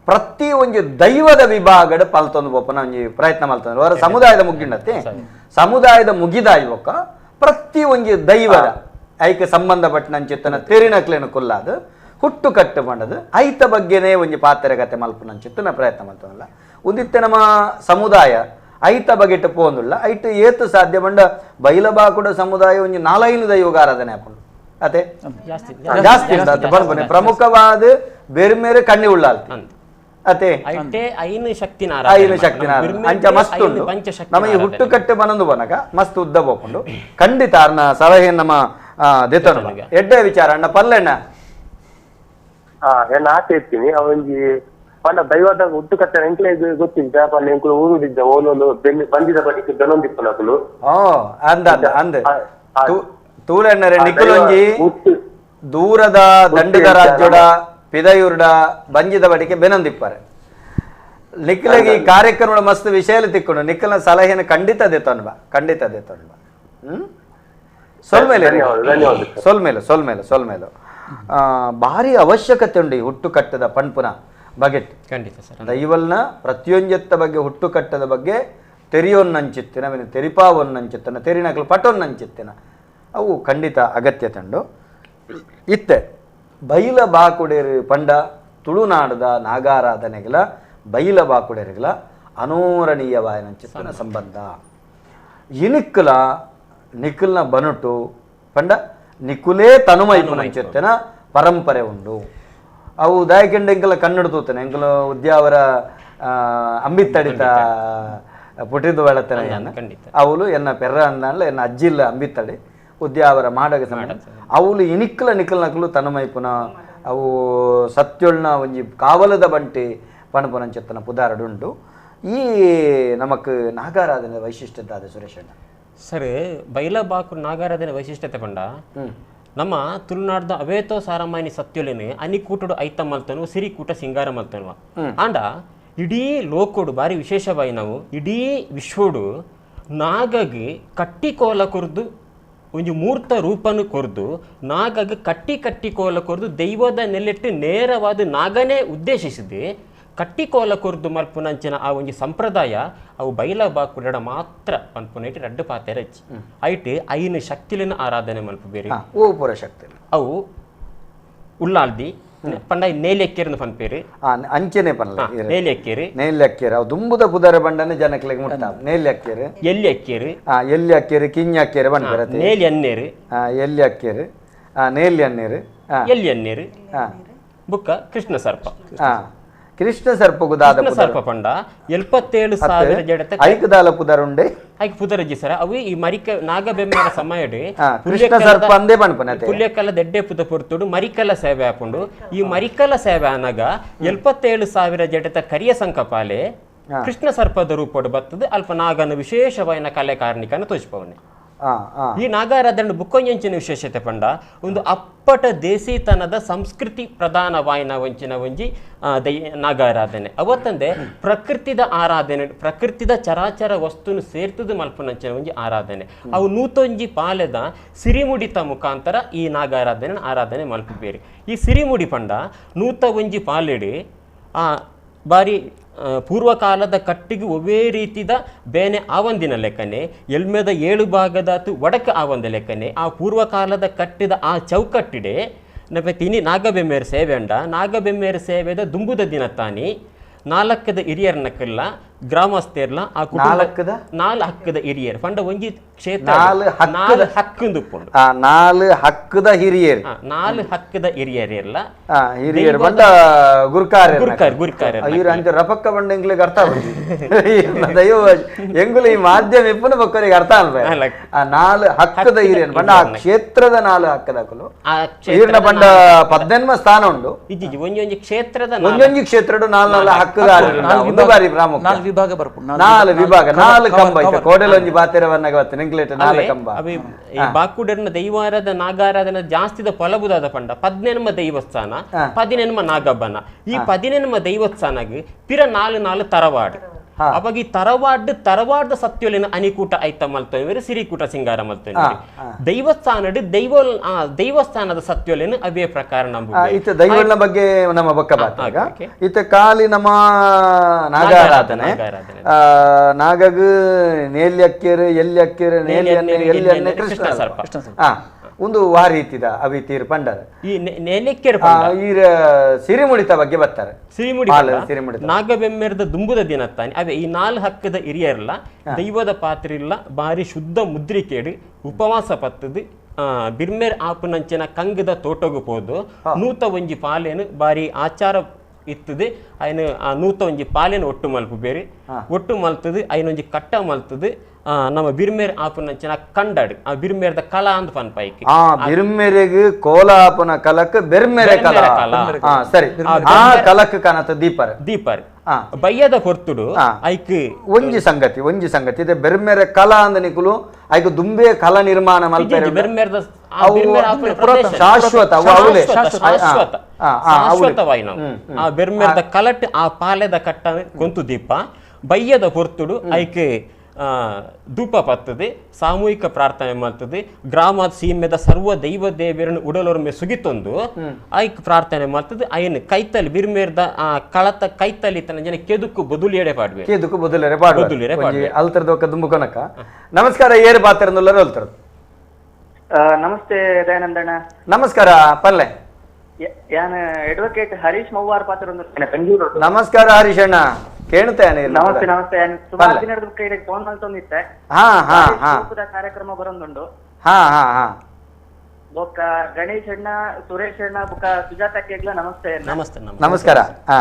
ಪ್ರತಿ ಒಂಜಿ ದೈವದ ವಿಭಾಗದ ಪಾಲ್ತೊಂದು ಬೋಪನ ಒಂಜಿ ಪ್ರಯತ್ನ ಮಲ್ತೊಂದು ಅವರ ಸಮುದಾಯದ ಮುಗ್ಗಿಂಡತ್ತೆ ಸಮುದಾಯದ ಮುಗಿದಾಯ್ಬೊಕ್ಕ ಪ್ರತಿ ಒಂಜಿ ದೈವದ ಐಕೆ ಸಂಬಂಧಪಟ್ಟನಂಚಿತ್ತನ ತೆರಿನಕ್ಲೇನು ಕೊಲ್ಲಾದು ಹುಟ್ಟು ಕಟ್ಟು ಮಾಡದು ಐತ ಬಗ್ಗೆನೇ ಒಂಜಿ ಪಾತ್ರೆಗತೆ ಮಲ್ಪನಂಚಿತ್ತನ ಪ್ರಯತ್ನ ಮಲ್ತೊಂದಲ್ಲ. ಒಂದಿತ್ತೆ ನಮ್ಮ ಸಮುದಾಯ ಐತ ಬಗೆಟ್ ಪೋಂದುಲ್ಲ ಐಟ್ ಏತು ಸಾಧ್ಯ ಬಂಡ ಬೈಲಬಾಕುಡ ಸಮುದಾಯ ಒಂಜಿ ನಾಲೈನು ದೈವಗ ಆರಾಧನೆ ಹಾಕೊಂಡು ಅತೆ ಜಾಸ್ತಿ ಉಂಟು. ಪ್ರಮುಖವಾದ ಬೇರೆ ಬೇರೆ ಕಣ್ಣಿ ಉಳ್ಳಾಲ್ತಿ ಅತೆ ಐನು ಶಕ್ತಿನ ಅಂಚ ಮಸ್ತ್ ಉಂಟು ನಮ್ಮ ಈ ಹುಟ್ಟು ಕಟ್ಟೆ ಬನಂದು ಬನಕ ಮಸ್ತ್ ಉದ್ದ ಬೋಕೊಂಡು ಖಂಡಿತ ಅರ್ನ ಸಲಹೆ ನಮ್ಮ ದೇತನು ಎಡ್ಡೆ ವಿಚಾರ ಅಣ್ಣ ಪಲ್ಲೆಣ್ಣ. ಏನ್ ಆಚೆ ಇರ್ತೀನಿ ಅವೊಂಜಿ ಪಂಡ ದೈವದ ಹುಟ್ಟು ಕಟ್ಟೆ ಎಂಕ್ಲೆ ಗೊತ್ತಿದ್ದ ಪಂಡ ಎಂಕುಲು ಊರುಡಿದ್ದ ಓಲೋಲು ಬಂದಿದ ಬಳಿಕ ದನೊಂದಿಪ್ಪನಕುಲು ಅಂದ ಅಂದ ತೂಲೆಣ್ಣರೆ ನಿಕ್ಕುಲೊಂಜಿ ದೂರದ ದಂಡದ ರಾಜ್ಯಡ ಪಿದಯೂರ್ಡ ಬಂಜಿದ ಬಡಿಕೆ ಬೆನಂದಿಪ್ಪಾರೆ ನಿಕ್ಕಲಿಗೆ ಈ ಕಾರ್ಯಕ್ರಮ ಮಸ್ತ್ ವಿಷಯ ತಿಕ್ಕೊಂಡು ನಿಕ್ಕಲ್ನ ಸಲಹೆಯನ್ನು ಖಂಡಿತ ದೇತನ್ಬ, ಖಂಡಿತ ದೇತನ್ಬ. ಸೊಲ್ಮೇಲೆ ಸೊಲ್ಮೇಲೆ ಸೊಲ್ಮೇಲೆ ಸೊಲ್ಮೇಲೆ ಭಾರಿ ಅವಶ್ಯಕತೆ ಉಂಡು ಈ ಹುಟ್ಟು ಕಟ್ಟದ ಪಣ್ಪುನ ಬಗೆಟ್. ಖಂಡಿತ ಸರ್, ದೈವಲ್ನ ಪ್ರತಿಯೊಂಜತ್ತ ಬಗ್ಗೆ ಹುಟ್ಟು ಕಟ್ಟದ ಬಗ್ಗೆ ತೆರಿಯೊನ್ನಂಚಿತ್ತಿನ ಅವನು ತೆರಿಪಾವೊನ್ನಂಚಿತ್ತನ ತೆರಿನಕಲು ಪಟೊನ್ನಂಚಿತ್ತಿನ ಅವು ಖಂಡಿತ ಅಗತ್ಯ ತಂಡು. ಇತ್ತೆ ಬೈಲ ಬಾಕುಡೇರು ಪಂಡ ತುಳುನಾಡದ ನಾಗಾರಾಧನೆಗಳ ಬೈಲ ಬಾಕುಡೇರುಗಳ ಅನೋರಣೀಯವಾಯನಂಚಿತ್ತನ ಸಂಬಂಧ. ಇನಿಕ್ಕಲ ನಿಕ್ಕಲ್ನ ಬನುಟು ಪಂಡ ನಿಕ್ಕುಲೇ ತನುಮೈಪುನಂಚಿತ್ತನ ಪರಂಪರೆ ಉಂಡು. ಅವು ದಾಯಕೆಂಡ ಎಂಕಲ ಕನ್ನಡ ತೂತನೆ ಎಂಕಲ ಉದ್ಯಾವರ ಅಂಬಿತ್ತಡಿತ ಪುಟಿದು ಬೆಳತನೆ ಅವಳು ಎನ್ನ ಪೆರ್ರ ಅಂದಾನ್ಲ ಎನ್ನ ಅಜ್ಜಿಲ್ಲ ಅಂಬಿತ್ತಡಿ ಉದ್ಯಾವರ ಮಾಡಗ ಸಮಯ ಅವಳು ಇನಿಕ್ಕಲ ನಿಕ್ಕಲ್ ನಕಲು ತನುಮೈಪುನ ಅವು ಸತ್ಯೊಳ್ನ ಒಂಜಿ ಕಾವಲದ ಬಂಟಿ ಪಣಪುನಂಚತ್ತನ ಪುದಾರಡುಂಡು. ಈ ನಮಕ್ ನಾಗಾರಾಧನೆ ವೈಶಿಷ್ಟ್ಯತೆ ಆದ ಸುರೇಶಣ್ಣ. ಸರ್, ಬೈಲಬಾಕು ನಾಗಾರಾಧನೆ ವೈಶಿಷ್ಟ್ಯತೆ ಪಂಡ ನಮ್ಮ ತುಳುನಾಡ್ದ ಅವೇತೋ ಸಾರಮಾನಿ ಸತ್ಯೊಲೆನು ಅನಿಕೂಟಡು ಐತ ಮಲ್ತನು ಸಿರಿಕೂಟ ಸಿಂಗಾರ ಮಲ್ತನುವ ಆಂಡ ಇಡೀ ಲೋಕೋಡು ಬಾರಿ ವಿಶೇಷವಾಗಿ ನಾವು ಇಡೀ ವಿಶ್ವಡು ನಾಗಗೆ ಕಟ್ಟಿಕೋಲ ಕೊರ್ದು ಒಂಜಿ ಮೂರ್ತ ರೂಪನು ಕೊರ್ದು ನಾಗಗೆ ಕಟ್ಟಿ ಕಟ್ಟಿ ಕೋಲ ಕೊರ್ದು ದೈವದ ನೆಲೆಟ್ಟು ನೇರವಾದ ನಾಗನೇ ಉದ್ದೇಶಿಸಿದೆ ಕಟ್ಟಿಕೋಲ ಕೊರ್ದು ಮಲ್ಪುನಂಚಿನ ಆ ಒಂಜಿ ಸಂಪ್ರದಾಯ ಅವು ಬೈಲ ಬಾಕುಡ ಮಾತ್ರ ಪನ್ಪುನೈಟ್ ರಡ್ಡು ಪಾತೆ ರಚ್ಚಿ ಐಟ್ ಐನು ಶಕ್ತಿಲಿನ ಆರಾಧನೆ ಮಲ್ಪು ಬೇರೆ ಪೂರ ಶಕ್ತಿ ಅವು ಉಳ್ಳಾಲ್ದಿ ಪಂಡ ನೇಲೆಕ್ಕೇರು ಪನ್ಪೇರು ಅಂಚೆನೆ ಪನ್ಲ ನೇಲೆಕ್ಕೇರು ನೇಲೆಕ್ಕೇರು ಅವು ದುಂಬುದ ಪುದರ ಬಂಡನೆ ಜನಕ್ಲೆಗ್ ಮುಟ್ಟ ನೇಲೆಕ್ಕೇರು ಎಲ್ಲಿ ಅಕ್ಕೇರು ಎಲ್ಲಿ ಅಕ್ಕೇರು ಕಿಂಜ ಅಕ್ಕೇರು ಬಂಡ್ಪೇರು ನೇಲಿ ಅನ್ನೇರು ಎಲ್ಲಿ ಅಕ್ಕೇರು ನೇಲಿ ಅನ್ನೇರು ಎಲ್ಲಿ ಅನ್ನೇರು ಬುಕ್ಕ ಕೃಷ್ಣ ಸರ್ಪ ಕೃಷ್ಣ ಸರ್ಪ ಗುದಾದ ಸರ್ಪ ಪಂಡ 77,000 ಜಡತ ಐಕದಾಲ ಪುದರುಂಡೆ ಐಕ್ ಪುದರಜ್ಜಿ ಸರ ಅವು ಈ ಮರಿಕ ನಾಗಬೆಮ್ಮರ ಸಮಯಡು ಕೃಷ್ಣ ಸರ್ಪ ಅಂದೇ ಪನ್ಪನ ಪುಲ್ಯಕಲ ದೆಡ್ಡೆ ಪುದ ಪೊರ್ತುಡು ಮರಿಕಲ ಸೇವೆ ಹಾಕೊಂಡು ಈ ಮರಿಕಲ ಸೇವೆ ಅನಗ 77,000 ಜಡತ ಕರಿಯ ಸಂಕಪಾಲೆ ಕೃಷ್ಣ ಸರ್ಪದ ರೂಪಡು ಬತ್ತದು ಅಲ್ಪ ನಾಗನ ವಿಶೇಷವಾಯಿನ ಕಲೆ ಕಾರ್ಣಿಕನ ತೋಚ್ಪವನೆ. ಈ ನಾಗಾರಾಧನೆ ಬುಕ್ಕೊಂಜಂಚಿನ ವಿಶೇಷತೆ ಪಂಡ ಒಂದು ಅಪ್ಪಟ ದೇಸಿತನದ ಸಂಸ್ಕೃತಿ ಪ್ರಧಾನ ವಾಯಿನ ವಂಚಿನ ಒಂಜಿ ನಾಗಾರಾಧನೆ. ಅವತ್ತಂದೆ ಪ್ರಕೃತಿದ ಆರಾಧನೆ, ಪ್ರಕೃತಿದ ಚರಾಚರ ವಸ್ತುನು ಸೇರ್ತದ ಮಲ್ಪನಂಚಿನ ಒಂಜಿ ಆರಾಧನೆ. ಅವು ನೂತೊಂಜಿ ಪಾಲೆದ ಸಿರಿಮುಡಿತ ಮುಖಾಂತರ ಈ ನಾಗಾರಾಧನೆ ಆರಾಧನೆ ಮಲ್ಪುಬೇರಿ. ಈ ಸಿರಿಮುಡಿ ಪಂಡ ನೂತ ಒಂಜಿ ಪಾಲೆಡಿ ಆ ಬಾರಿ ಪೂರ್ವಕಾಲದ ಕಟ್ಟಿಗೆ ಒವ್ವೇ ರೀತಿದ ಬೇನೆ ಆವಂದಿನ ಲೆಕ್ಕನೆ ಎಲ್ಮೆದ 7 ಭಾಗದಾತು ಒಡಕ ಆವಂದ ಲೆಕ್ಕನೆ ಆ ಪೂರ್ವಕಾಲದ ಕಟ್ಟಿದ ಆ ಚೌಕಟ್ಟಿಡೆ ನಪೆ ಇನಿ ನಾಗಬೆಮ್ಮೇರು ಸೇವೆ ಉಂಡ ನಾಗಬೆಮ್ಮೇರು ಸೇವೆದ ದುಂಬುದ ದಿನ ತಾನಿ ನಾಲ್ಕದ ಹಿರಿಯರ್ನಕಲ್ಲ ಗ್ರಾಮಸ್ಥೆರ್ಲ ಆ ನಾಲ್ಕದ? ನಾಲ್ ಹಕ್ಕದ ಹಿರಿಯರ್ ಪಂಡ ಒಂಜಿ ಕ್ಷೇತ್ರ ನಾಲ್ ಹಕ್ಕದ- ನಾಲ್ ಹಕ್ಕಂದು ಉಪ್ಪುಂಡು. ನಾಲ್ ಹಕ್ಕದ ಹಿರಿಯರ್. ನಾಲ್ ಹಕ್ಕದ ಹಿರಿಯರ್ ಎಲ್ಲ ಹಿರಿಯರ್ ಬಂಡ ಗುರ್ಕಾರ ಗುರ್ಕಾರ್ ಗುರ್ಕಾರ ಇವ್ರು ಅಂಚ ರಪಕ್ಕ ಬಂಡ ಎಂಗ್ಲಿಗೆ ಅರ್ಥ ಆಗುದು ದೈವ ಎಂಗುಲ ಈ ಮಾಧ್ಯಮ ಇಪ್ಪನ ಬೊಕ್ಕರಿಗೆ ಅರ್ಥ ಅಲ್ವೇ. ಆ ನಾಲ್ ಹಕ್ಕದ ಹಿರಿಯರ್ ಬಂಡ ಆ ಕ್ಷೇತ್ರದ ನಾಲ್ ಹಕ್ಕದಕಲು ಈರ್ನ ಬಂಡ ಪದ್ದೆನ್ಮ ಸ್ಥಾನ ಉಂಡು. ಇಜ್ಜಿ ಒಂಜಿ ಒಂಜಿ ಕ್ಷೇತ್ರದ ಒಂಜೊಂಜಿ ಕ್ಷೇತ್ರದ ನಾಲ್ ನಾಲ್ ಹಕ್ಕದ ಒಂದು ಬಾರಿ ಪ್ರಾಮುಖ್ಯ ನಾಲ್ ವಿಭಾಗ ಬರ್ಪುಂಡು. ನಾಲ್ ವಿಭಾಗ ನಾಲ್ ಕಂಬ ಐತೆ ಕೋಡೆಲೊಂಜಿ ಬಾತೆರವನ್ನಾಗ ಬತ್ತೆ ನಿಂಕ್ಲೇಟ್ ನಾಲ್ ಕಂಬ. ಅವೆ ಈ ಬಾಕುಡರ್ನ ದೈವಾರಾಧ ನಾಗಾರಾಧನ ಜಾಸ್ತಿದ ಪೊಲಬುದಾದ ಪಂಡ ಪದ್ನೆನ್ಮ ದೈವಸ್ಥಾನ ಪದಿನೆನ್ಮ ನಾಗಬ್ಬನ ಈ ಪದಿನೆನ್ಮ ದೈವಸ್ಥಾನಗ್ ಪಿರ ನಾಲ್ ನಾಲ್ ತರವಾಡ್ ಅವಾಗ ಈ ತರವಾಡ್ ತರವಾಡ್ದ ಸತ್ಯೊಲಿನ ಅನಿಕೂಟ ಐತ ಮಲ್ತೊಂದು ಸಿರಿಕೂಟ ಸಿಂಗಾರ ಮಲ್ತೊಂದು ದೈವಸ್ಥಾನಡ್ ದೈವ ದೇವಸ್ಥಾನದ ಸತ್ಯೊಲಿನ ಅವೇ ಪ್ರಕಾರ ನಂಬು. ಇತ್ತ ದೈವನ ಬಗ್ಗೆ ನಮ್ಮ ಬಕ್ಕ ಬಾತಾಗ ಇತ್ತ ಕಾಲಿ ನಮ್ಮ ನಾಗಾರಾಧನೆ ನಾಗಗ್ ನೇಲಿ ಅಕ್ಕೇರು ಎಲ್ಲಿ ಅಕ್ಕೇರು ನೇಲಿ ಎಲ್ಲಿ ಕೃಷ್ಣ ಸರ್ಪ ಒಂದು ವಾರೀತಿದ ಅವಿ ತೀರ್ ಪಂಡರ ಈ ನೇಲೆಕ್ಕೆರ್ ಈ ಸಿರಿಮುಡಿತ ಬಗ್ಗೆ ಬರ್ತಾರೆ. ಸಿರಿಮುಡಿ ನಾಗಬೆಮ್ಮೆರದ ದುಂಬುದ ದಿನ ತಾನೆ ಅವೇ ಈ ನಾಲ್ ಹಕ್ಕದ ಹಿರಿಯರ್ಲ ದೈವದ ಪಾತ್ರ ಇಲ್ಲ ಬಾರಿ ಶುದ್ಧ ಮುದ್ರಿಕೇಡು ಉಪವಾಸ ಪತ್ತದು ಬಿರ್ಮೇರ್ ಆಪುನಂಚಿನ ಕಂಗದ ತೋಟಗು ಪೋದು ನೂತ ಒಂಜಿ ಪಾಲೇನು ಬಾರಿ ಆಚಾರ ಇತ್ತದು ಅಯ್ನ ಆ ನೂತ ಒಂಜಿ ಪಾಲೇನು ಒಟ್ಟು ಮಲ್ಪು ಬೇರೆ ಒಟ್ಟು ಮಲ್ತದು ಅಯ್ನೊಂಜಿ ಕಟ್ಟ ಮಲ್ತದು ನಮ್ಮ ಬಿರ್ಮೇರ್ ಆಪುನಂಚಿನ ಕಂಡಾಡು ಆ ಬಿರ್ಮೇರ್ದ ಕಲಾ ಅಂದ್ ಪನ್ಪೈಕ್ ಆ ಬಿರ್ಮೆರೆಗ್ ಕೋಲ ಆಪುನ ಕಲಕ್ ಬೆರ್ಮೆರೆ ಕಲ ಸರಿ ಆ ಕಲಕ್ ಕನತ ದೀಪರ್ ದೀಪರ್ ಬಯ್ಯದ ಹೊರ್ತುಡು ಐಕ್ ಒಂಜಿ ಸಂಗತಿ ಒಂಜಿ ಸಂಗತಿ ಇದೆ ಬೆರ್ಮೆರೆ ಕಲಾ ಅಂದ ನಿಕುಲು ಐಕ್ ದುಂಬೆ ಕಲಾ ನಿರ್ಮಾಣ ಮಲ್ಪೆರೆ ಬೆರ್ಮೆರ್ದ ಶಾಶ್ವತ ಶಾಶ್ವತ ಶಾಶ್ವತವಾಯಿನ ಆ ಬೆರ್ಮೆರ್ದ ಕಲಟ್ ಆ ಪಾಲೆದ ಕಟ್ಟ ಕೊಂತು ದೀಪ ಬಯ್ಯದ ಹೊರ್ತುಡು ಐಕ್ ಧೂಪ ಪತ್ತದೆ ಸಾಮೂಹಿಕ ಪ್ರಾರ್ಥನೆ ಮಾಡ್ತದೆ ಗ್ರಾಮ ಸೀಮೆದ ಸರ್ವ ದೈವ ದೇವರನ್ನು ಉಡಲೊರ್ಮೆ ಸುಗಿತೊಂದು ಐಕ್ ಪ್ರಾರ್ಥನೆ ಮಾಡ್ತದೆ ಅಯ್ಯನ್ ಕೈತಲಿ ಬಿರ್ಮೇರ್ದ ಆ ಕಳತ ಕೈತಲಿ ತನ್ನ ಜನ ಕೆದುಕು ಬದುಲಿಯಡೆ ಪಾಡ್ವೆ ಕೆದುಕು ಬದುಲೆರೆ ಪಾಡ್ವೆ ಬದುಲಿಯರೆ ಪಾಡ್ವೆ ಅಲ್ತರದ ದುಂಬುಕೊನಕ. ನಮಸ್ಕಾರ ಏರು ಪಾತ್ರನುಲ್ಲರು ಅಲ್ತರದು. ನಮಸ್ತೆ ದಯಾನಂದಣ್ಣ. ನಮಸ್ಕಾರ ಪಲ್ಲೆ. ಯಾನ್ ಅಡ್ವೊಕೇಟ್ ಹರೀಶ್ ಮವ್ವಾರ್ ಪಾತ್ರ. ನಮಸ್ಕಾರ ಹರೀಶ್ ಅಣ್ಣ, ಕೇಳ್ತೇನೆ. ನಮಸ್ತೆ ನಮಸ್ತೆ. ಸುಮಾರು ದಿನದ ಕೈಗೆ ಫೋನ್ ಮಲ್ತೊಂದಿತ್ತೆ. ಹಾ ಹಾ ಹಾ ಕಾರ್ಯಕ್ರಮ ಬರೊಂದುಂಡು. ಹಾ ಹಾ ಹಾ ಬೊಕ್ಕ ಗಣೇಶ್ ಅಣ್ಣ, ಸುರೇಶ್ ಅಣ್ಣ, ಬೊಕ್ಕ ಸುಜಾತ ಕೇಗ್ಲ ನಮಸ್ತೆ. ನಮಸ್ತೆ ನಮಸ್ಕಾರ. ಹಾ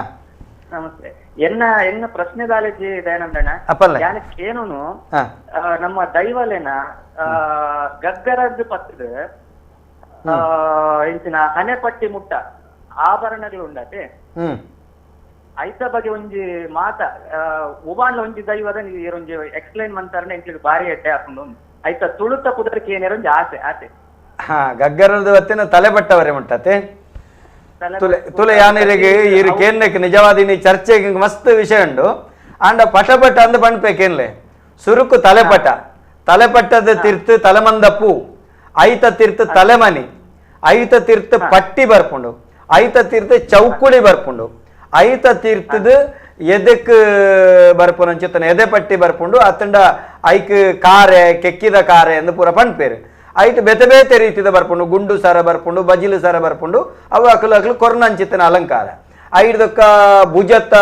ನಮಸ್ತೆ. ಎನ್ನ ಎನ್ನ ಪ್ರಶ್ನೆ ದಾಲೇಜಿ ದಯಾನಂದಣ್ಣ, ಯಾನಕ್ಕೇನು ನಮ್ಮ ದೈವಲೇನ ಗಗ್ಗರದ್ದು ಪತ್ತದ ಇಂಚಿನ ಹಣೆಪಟ್ಟಿ ಮುಟ್ಟ ಆಭರಣಗಳು ಉಂಡತೆ ಐತ ಬಗ್ಗೆ ಒಂಜಿ ಮಾತ ಉಬಾಂಡ್ಲ ಒಂಜಿ ದೈವದ ಒಂಜಿ ಎಕ್ಸ್ಪ್ಲೈನ್ ಮಂತಾರನೆ ಎಂಕ್ಲಿಗೆ ಬಾರಿ ಎಡ್ಡೆ ಹಾಕೊಂಡು ಐತ ತುಳುತ ಕುದರಕ್ಕೆ ಏನಾರ ಒಂಜಿ ಆಸೆ ಆಸೆ. ಹಾ ಗಗ್ಗರದ ಹೊತ್ತಿನ ತಲೆ ಬಟ್ಟವರೆ ಮುಟ್ಟತೆ ತುಲೆ ಯಾನಿರಿಗೆ ಇರು ಕೇನ್ನೆಕ್ ನಿಜವಾದ ನೀ ಚರ್ಚೆಗೆ ಮಸ್ತ್ ವಿಷಯ ಉಂಡು. ಆಂಡ ಪಟ ಪಟ ಅಂದ್ ಪಣ್ಪೇಕೇನ್ಲೆ ಸುರುಕು ತಲೆಪಟ ತಲೆಪಟ್ಟದ ತೀರ್ಥ ತಲೆಮಂದ ಪೂ ಐತ ತೀರ್ಥ ತಲೆಮನಿ ಐತ ತೀರ್ಥ ಪಟ್ಟಿ ಬರ್ಪುಂಡು ಐತ ತೀರ್ಥ ಚೌಕುಳಿ ಬರ್ಪುಂಡು ಐತ ತೀರ್ಥದ ಎದಕ್ ಬರ್ಪುನಂಚಿತ್ತನ ಎದೆ ಪಟ್ಟಿ ಬರ್ಪುಂಡು ಅತ್ತಂಡ ಐಕ್ ಕಾರೆ ಕೆಕ್ಕಿದ ಕಾರೆ ಎಂದು ಪೂರ ಪಣ್ಪೇರು ಐಟ್ ಬೇತೆ ಬೇತೆ ರೀತಿದ ಬರ್ಪುಂಡು ಗುಂಡು ಸರ ಬರ್ಪುಂಡು ಬಜಿಲು ಸರ ಬರ್ಪುಂಡು ಅವು ಅಕಲು ಅಕಲು ಕೊರ್ನಂಚಿತ್ತನ ಅಲಂಕಾರ ಐಡ್ದೊಕ್ಕ ಭುಜತ್ತ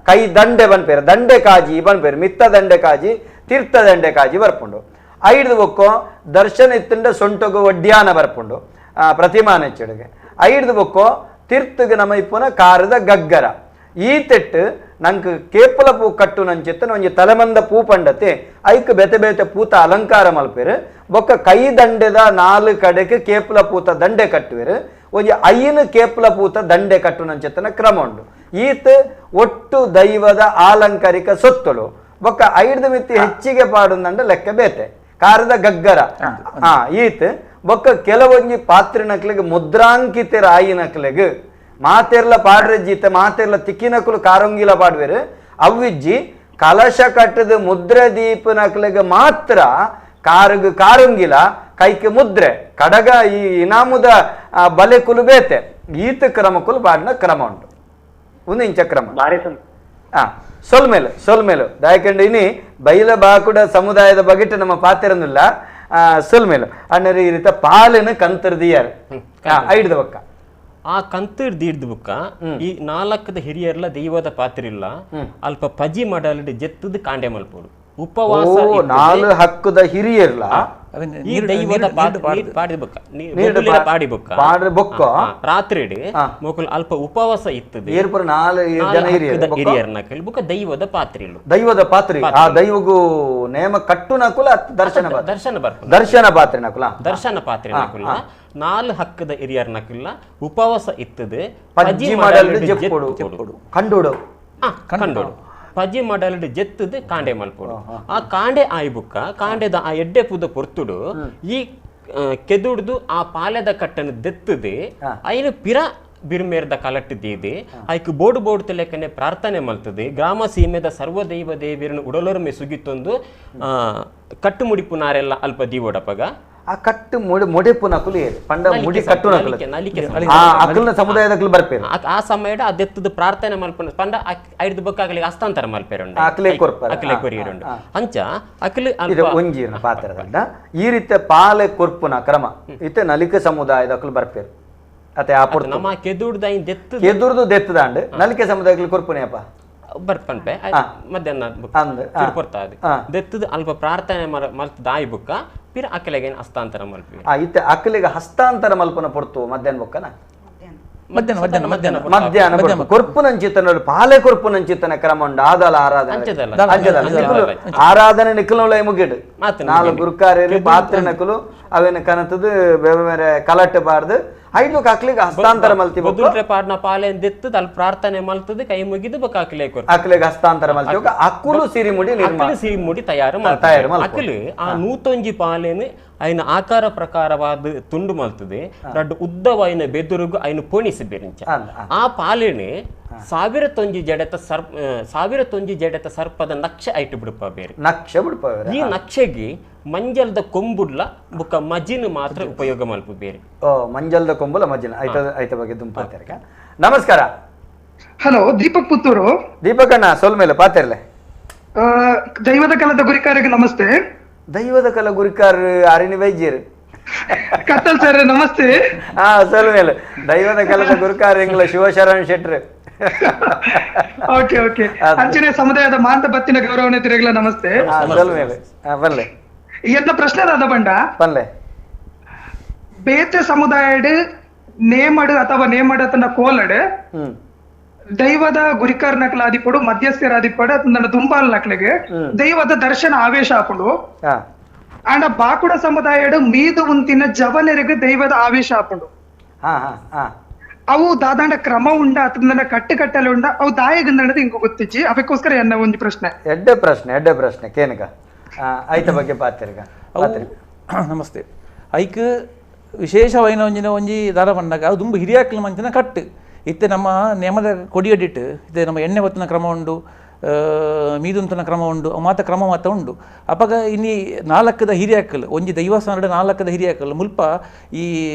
ಕೈ ದಂಡೆ ಬನ್ಪೇರು ದಂಡೆ ಕಾಜಿ ಬನ್ಪೇರು ಮಿತ್ತ ದಂಡೆ ಕಾಜಿ ತೀರ್ಥ ದಂಡೆ ಕಾಜಿ ಬರ್ಪುಂಡು ಐಡ್ದು ಬೊಕ್ಕೋ ದರ್ಶನ ಇತ್ತಂಡ ಸೊಂಟಗು ಒಡ್ಯಾನ ಬರ್ಪುಂಡು ಪ್ರತಿಮಾನ ಹೆಚ್ಚಿಡುಗೆ ಐಡ್ದು ಬೊಕ್ಕೋ ತೀರ್ಥಗೆ ನಮ್ಮ ಇಪ್ಪುನ ಕಾರದ ಗಗ್ಗರ ಈ ತೆಟ್ಟು ನಂಗೆ ಕೇಪಲ ಪೂ ಕಟ್ಟು ನಂಚಿತ್ತನ ಒಂಜಿ ತಲೆಮಂದ ಪೂ ಪಂಡತೆ ಐಕ್ ಬೇತೆ ಬೇತೆ ಪೂತ ಅಲಂಕಾರ ಮಲ್ಪೇರು ಬೊಕ್ಕ ಕೈ ದಂಡೆದ ನಾಲ್ ಕಡೆಗೆ ಕೇಪಲ ಪೂತ ದಂಡೆ ಕಟ್ಟುವೆರು ಒಂಜಿ ಐನು ಕೇಪಲ ಪೂತ ದಂಡೆ ಕಟ್ಟು ನಂಚಿತ್ತನ ಕ್ರಮ ಉಂಡು. ಈತ ಒಟ್ಟು ದೈವದ ಆಲಂಕಾರಿಕ ಸೊತ್ತಲು ಬೊಕ್ಕ ಐಡ್ದು ಮಿತ್ತಿ ಹೆಚ್ಚಿಗೆ ಪಾಡುಂದಂಡ ಲೆಕ್ಕ ಬೇತೆ ಕಾರದ ಗಗ್ಗರ ಹಾ ಈತ ಬೊಕ್ಕ ಕೆಲವೊಂಜಿ ಪಾತ್ರಿನಕ್ಲಿಗೆ ಮುದ್ರಾಂಕಿತರ ಆಯಿನಕ್ಲಿಗೆ ಮಾತೆರ್ಲ ಪಾಡ್ರಜ್ಜಿತ ಮಾತೆರ್ಲ ತಿಕ್ಕಿನಕುಲು ಕಾರಂಗಿಲ ಪಾಡ್ವೇರು ಅವ್ವಿಜ್ಜಿ ಕಲಶ ಕಟ್ಟದ ಮುದ್ರೆ ದೀಪನಕ್ಲಿಗೆ ಮಾತ್ರ ಕಾರುಗು ಕಾರಂಗಿಲ ಕೈಗೆ ಮುದ್ರೆ ಕಡಗ ಈ ಇನಾಮುದ ಬಲೆ ಕುಲು ಬೇತೆ ಈತ ಕ್ರಮಕ್ಕುಲು ಪಾಡಿನ ಕ್ರಮ ಉಂಟು ಒಂದು ಇಂಚ ಕ್ರಮ. ಹಾ ಸೊಲ್ಮೇಲು ಸೊಲ್ಮೇಲು ದಯಕಂಡು ಇನಿ ಬೈಲ ಬಾಕುಡ ಸಮುದಾಯದ ಬಗೆಟ್ ನಮ್ಮ ಪಾತಿರನಿಲ್ಲ. ಸೊಲ್ಮೇಲು ಅಣ್ಣರು ಈ ರೀತ ಪಾಲಿನ ಕಂತರ್ದಿಯಾರು ಐಡ್ದ ಬಕ್ಕ. ಆ ಕಂತರ್ ದೀರ್ದ ಬುಕ್ಕ ಈ ನಾಲ್ಕದ ಹಿರಿಯರ್ಲ ದೈವದ ಪಾತ್ರಿಲ್ಲ ಅಲ್ಪ ಪಜಿ ಮಡಲಿಡ್ ಜೆತ್ತದ ಕಾಂಡೆ ಮಲ್ಪೋಡು ಉಪವಾಸ ನಾಲ್ ಹಕ್ಕದ ಹಿರಿಯರ್ಲ ಈ ದೈವದ ಪಾಡಿ ಬುಕ್ಕ ಪಾಡ್ರೆ ಬೊಕ್ಕ ರಾತ್ರಿ ಮೊಕುಲು ಅಲ್ಪ ಉಪವಾಸ ಇತ್ತದ ನಾಲ್ ಜನ ಹಿರಿಯರ್ನ ಕೈಲಿ ಬುಕ್ಕ ದೈವದ ಪಾತ್ರಿಲು ದೈವದ ಪಾತ್ರಿ ಆ ದೈವಗೂ ನೇಮ ಕಟ್ಟು ನಕುಲ ದರ್ಶನ ದರ್ಶನ ಬರ್ಪ ದರ್ಶನ ಪಾತ್ರಿ ನಕುಲ ದರ್ಶನ ಪಾತ್ರಿ ನಕುಲ ನಾಲ್ ಹಕ್ಕದ ಹಿರಿಯರ್ ನಕುಲ ಉಪವಾಸ ಇತ್ತದ ಪಜ್ಜಿ ಮಾಡಲು ಜೆಪ್ಪೊಡು ಕಂಡೋಡು ಕಂಡೋಡು ಪಜಿ ಮಡಲಿಡ್ ಜೆತ್ತದ ಕಾಂಡೆ ಮಲ್ಪೊಡು ಆ ಕಾಂಡೆ ಆಯಿ ಬುಕ್ಕ ಕಾಂಡೆದ ಆ ಎಡ್ಡೆ ಪುದ ಪೊರ್ತುಡು ಈ ಕೆದುಡ್ದು ಆ ಪಾಲೆದ ಕಟ್ಟನ್ನು ದೆತ್ತದೆ ಐನು ಪಿರ ಬಿರ್ಮೇರ್ದ ಕಲಟ್ಟು ದೀದಿ ಐಕ್ ಬೋಡು ಬೋಡು ತಲೆಕನೆ ಪ್ರಾರ್ಥನೆ ಮಲ್ತದೆ ಗ್ರಾಮ ಸೀಮೆದ ಸರ್ವದೈವ ದೇವಿಯರನ್ನು ಉಡಲೊರ್ಮೆ ಸುಗಿತೊಂದು ಕಟ್ಟುಮುಡಿಪು ನಾರೆಲ್ಲ ಅಲ್ಪ ದೀವೋಡಪಗ ಆ ಕಟ್ಟು ಮೊಡೆಪು ನಕುಲು ಪಂಡ ಮುಡಿ ಕಟ್ಟು ನಕುಲು ಆ ಅಕಲ್ನ ಸಮುದಾಯದಕುಲು ಬರ್ಪೇರು ಆ ಸಮಯದ ಅದೆತ್ತದ ಪ್ರಾರ್ಥನೆ ಮಲ್ಪನ ಪಂಡ ಐದು ಬೊಕ್ಕಾಗಲಿ ಹಸ್ತಾಂತರ ಮಲ್ಪೇರುಂಡು ಅಕಲೆ ಕೊರ್ಪರ ಅಕಲೆ ಕೊರಿಯರುಂಡು ಅಂಚ ಅಕಲು ಇದು ಒಂಜೀರ್ಣ ಪಾತ್ರದಂಡ ಈ ರೀತಿಯ ಪಾಲೆ ಕೊರ್ಪುನ ಕ್ರಮ ಇತ್ತೆ ನಲಿಕ ಸಮುದಾಯದ ಅಕಲು ಬರ್ಪೇರು ಅತೆ ಆ ಪೊರ್ತು ನಮ್ಮ ಕೆದುರ್ದ ಐನ್ ದೆತ್ತು ಕೆದುರ್ದು ದೆತ್ತದಾಂಡ್ ನಲಿಕೆ ಸಮುದಾಯಕ್ಕೆ ಕೊರ್ಪುನೆಯಪ್ಪ ಬರ್ಪನ್ಪೆ ಮಧ್ಯಾಹ್ನ ಕೊರ್ತಾ ದೆತ್ತದ ಅಲ್ಪ ಪ್ರಾರ್ಥನೆ ಮಲ್ತ ದಾಯಿ ಬುಕ್ಕ ಪಿರ ಅಕಲೆಗೆ ಹಸ್ತಾಂತರ ಮಲ್ಪಿ ಇತ್ತೆ ಅಕಲೆಗೆ ಹಸ್ತಾಂತರ ಮಲ್ಪನ ಪೊರ್ತು ಮಧ್ಯಾಹ್ನ ಬೊಕ್ಕನ ಮಧ್ಯಾಹ್ನ ಮಧ್ಯಾಹ್ನ ಮಧ್ಯಾಹ್ನ ಮಧ್ಯಾಹ್ನ ಕೊರ್ಪುನಂಚಿತನ ಪಾಲೆ ಕೊರ್ಪುನಂಚಿತನ ಕ್ರಮ ಉಂಡು ಆದಲ ಆರಾಧನೆ ಅಂಚದಲ್ಲ ಆರಾಧನೆ ನಿಕ್ಕಲುಲ ಮುಗಿಡು ನಾಲ್ ಗುರುಕಾರ್ಯರು ಪಾತ್ರೆ ನಕಲು ಅವೇನ ಕನತದ ಬೇರೆ ಬೇರೆ ಕಲಟ್ಟೆ ಬಾರ್ದು ಐದು ಅಕ್ಲಿಗೆ ಹಸ್ತಾಂತರ ಮಲ್ತಿ ಬೊದುಲ್ರೆ ಪಾಡ್ನ ಪಾಲೆ ದೆತ್ತದ ಅಲ್ಲಿ ಪ್ರಾರ್ಥನೆ ಮಲ್ತದ ಕೈ ಮುಗಿದು ಬೊಕ್ಕ ಅಕ್ಲೆ ಅಕ್ಲೆಗೆ ಹಸ್ತಾಂತರ ಮಲ್ತಿ ಅಕ್ಕುಲು ಸಿರಿಮುಡಿ ಅಕ್ಕಲು ಸಿರಿಮುಡಿ ತಯಾರು ತಯಾರು ಅಕ್ಕಲು ಆ ನೂತೊಂಜಿ ಪಾಲೆನು ಐನ ಆಕಾರ ಪ್ರಕಾರವಾದ ತುಂಡು ಮಲ್ತದೆ ರಡ್ಡು ಉದ್ದವಾಯಿನ ಬೆದುರುಗು ಐನು ಪೋಣಿಸಿ ಬೆರಿಂಚ ಆ ಪಾಲೆನೆ ಸಾವಿರ ತೊಂಜಿ ಜಡೆತ ಸರ್ಪ ಸಾವಿರ ತೊಂಜಿ ಜಡೆತ ಸರ್ಪದ ನಕ್ಷೆ ಐಟು ಬಿಡುಪ ಬೇರೆ ನಕ್ಷೆ ಬಿಡುಪ ಈ ನಕ್ಷೆಗೆ ಮಂಜಲ್ದ ಕೊಂಬುಡ್ಲ ಬುಕ್ಕ ಮಜಿನ ಮಾತ್ರ ಉಪಯೋಗ ಮಲ್ಪ ಬೇರೆ ಓ ಮಂಜಲ್ದ ಕೊಂಬುಲ ಮಜಿನ ಐತ ಐತ ಬಗ್ಗೆ ದುಂಪಾತೇರ್ಕ. ನಮಸ್ಕಾರ. ಹಲೋ, ದೀಪಕ್ ಪುತ್ತೂರು. ದೀಪಕ್ ಅಣ್ಣ ಸೋಲ್ಮೇಲೆ ಪಾತೇರ್ಲೆ. ದೈವದ ಕಲದ ಗುರಿಕಾರಿಗೆ ನಮಸ್ತೆ. ದೈವದ ಕಲ ಗುರಿಕಾರ ಅರಿಣಿ ವೈದ್ಯರು ಕತ್ತಲ್ ಸರ್ ನಮಸ್ತೆ. ಹಾ ಸೋಲ್ಮೇಲೆ ದೈವದ ಕಲದ ಗುರುಕಾರ ಎಂಗ್ಲ ಶಿವಶರಣ್ ಶೆಟ್ರು. ಓಕೆ ಓಕೆ, ಅಂಚನೆ ಸಮುದಾಯದ ಮಾಂತ ಬತ್ತಿನ ಗೌರವನೆ ತಿರುಗಲ ನಮಸ್ತೆ. ಬಲ್ಲೆ ಎನ್ನ ಪ್ರಶ್ನೆ ದಾದ ಬಂಡ ಬಲ್ಲೆ ಬೇತೆ ಸಮುದಾಯಡ್ ನೇಮಡು ಅಥವಾ ನೇಮಡು ತನ್ನ ಕೋಲಡ್ ದೈವದ ಗುರಿಕಾರ ನಕಲ ಆದಿಪಡು ಮಧ್ಯಸ್ಥರಾದಿಪಡು ಅಥವಾ ದುಂಬಾಲ್ ನಕಲಿಗೆ ದೈವದ ದರ್ಶನ ಆವೇಶ ಆಪುಂಡು. ಅಂಡ ಬಾಕುಡ ಸಮುದಾಯಡ್ ಮೀದು ಉಂತಿನ ಜವನರಿಗೆ ದೈವದ ಆವೇಶ ಆಪುಂಡು. ಅವು ದಾದಾಂಡ ಕ್ರಮ ಉಂಡ ಅಥವಾ ಕಟ್ಟುಕಟ್ಟಲೆ ಉಂಡ ಅವು ದಾಯಗಂದಣದ ಇಂಕು ಗೊತ್ತಿಚ್ಚಿ ಅದಕ್ಕೋಸ್ಕರ ಎನ್ನ ಒಂದು ಪ್ರಶ್ನೆ. ಎಡ್ಡೆ ಪ್ರಶ್ನೆ, ಎಡ್ಡೆ ಪ್ರಶ್ನೆ ಕೇನಗ ಐತ ಬಗ್ಗೆ ಪಾತಿರ್ಗ. ನಮಸ್ತೆ. ಐಕ್ ವಿಶೇಷವಾಯಿನ ಒಂಜಿನ ಒಂಜಿ ದಾರ ಬಂದಾಗ ಅದು ದುಂಬು ಹಿರಿಯಾಕ್ಲ ಮಂಚಿನ ಕಟ್ಟು ಇತ್ತೆ ನಮ್ಮ ನೇಮದ ಕೊಡಿಯಡಿಟ್ಟು ಇತ್ತೆ ನಮ್ಮ ಎಣ್ಣೆ ಹೊತ್ತಿನ ಕ್ರಮ ಉಂಡು, ಮೀದುಂತನ ಕ್ರಮ ಉಂಡು, ಮಾತ ಕ್ರಮ ಮಾತ ಉಂಡು. ಅಪಗ ಇನ್ನಿ ನಾಲ್ಕದ ಹಿರಿಯಾಕಲ್ ಒಂಜಿ ದೈವಸ್ಥಾನದ ನಾಲ್ಕದ ಹಿರಿಯಾಕಲ್ ಮುಲ್ಪ ಈ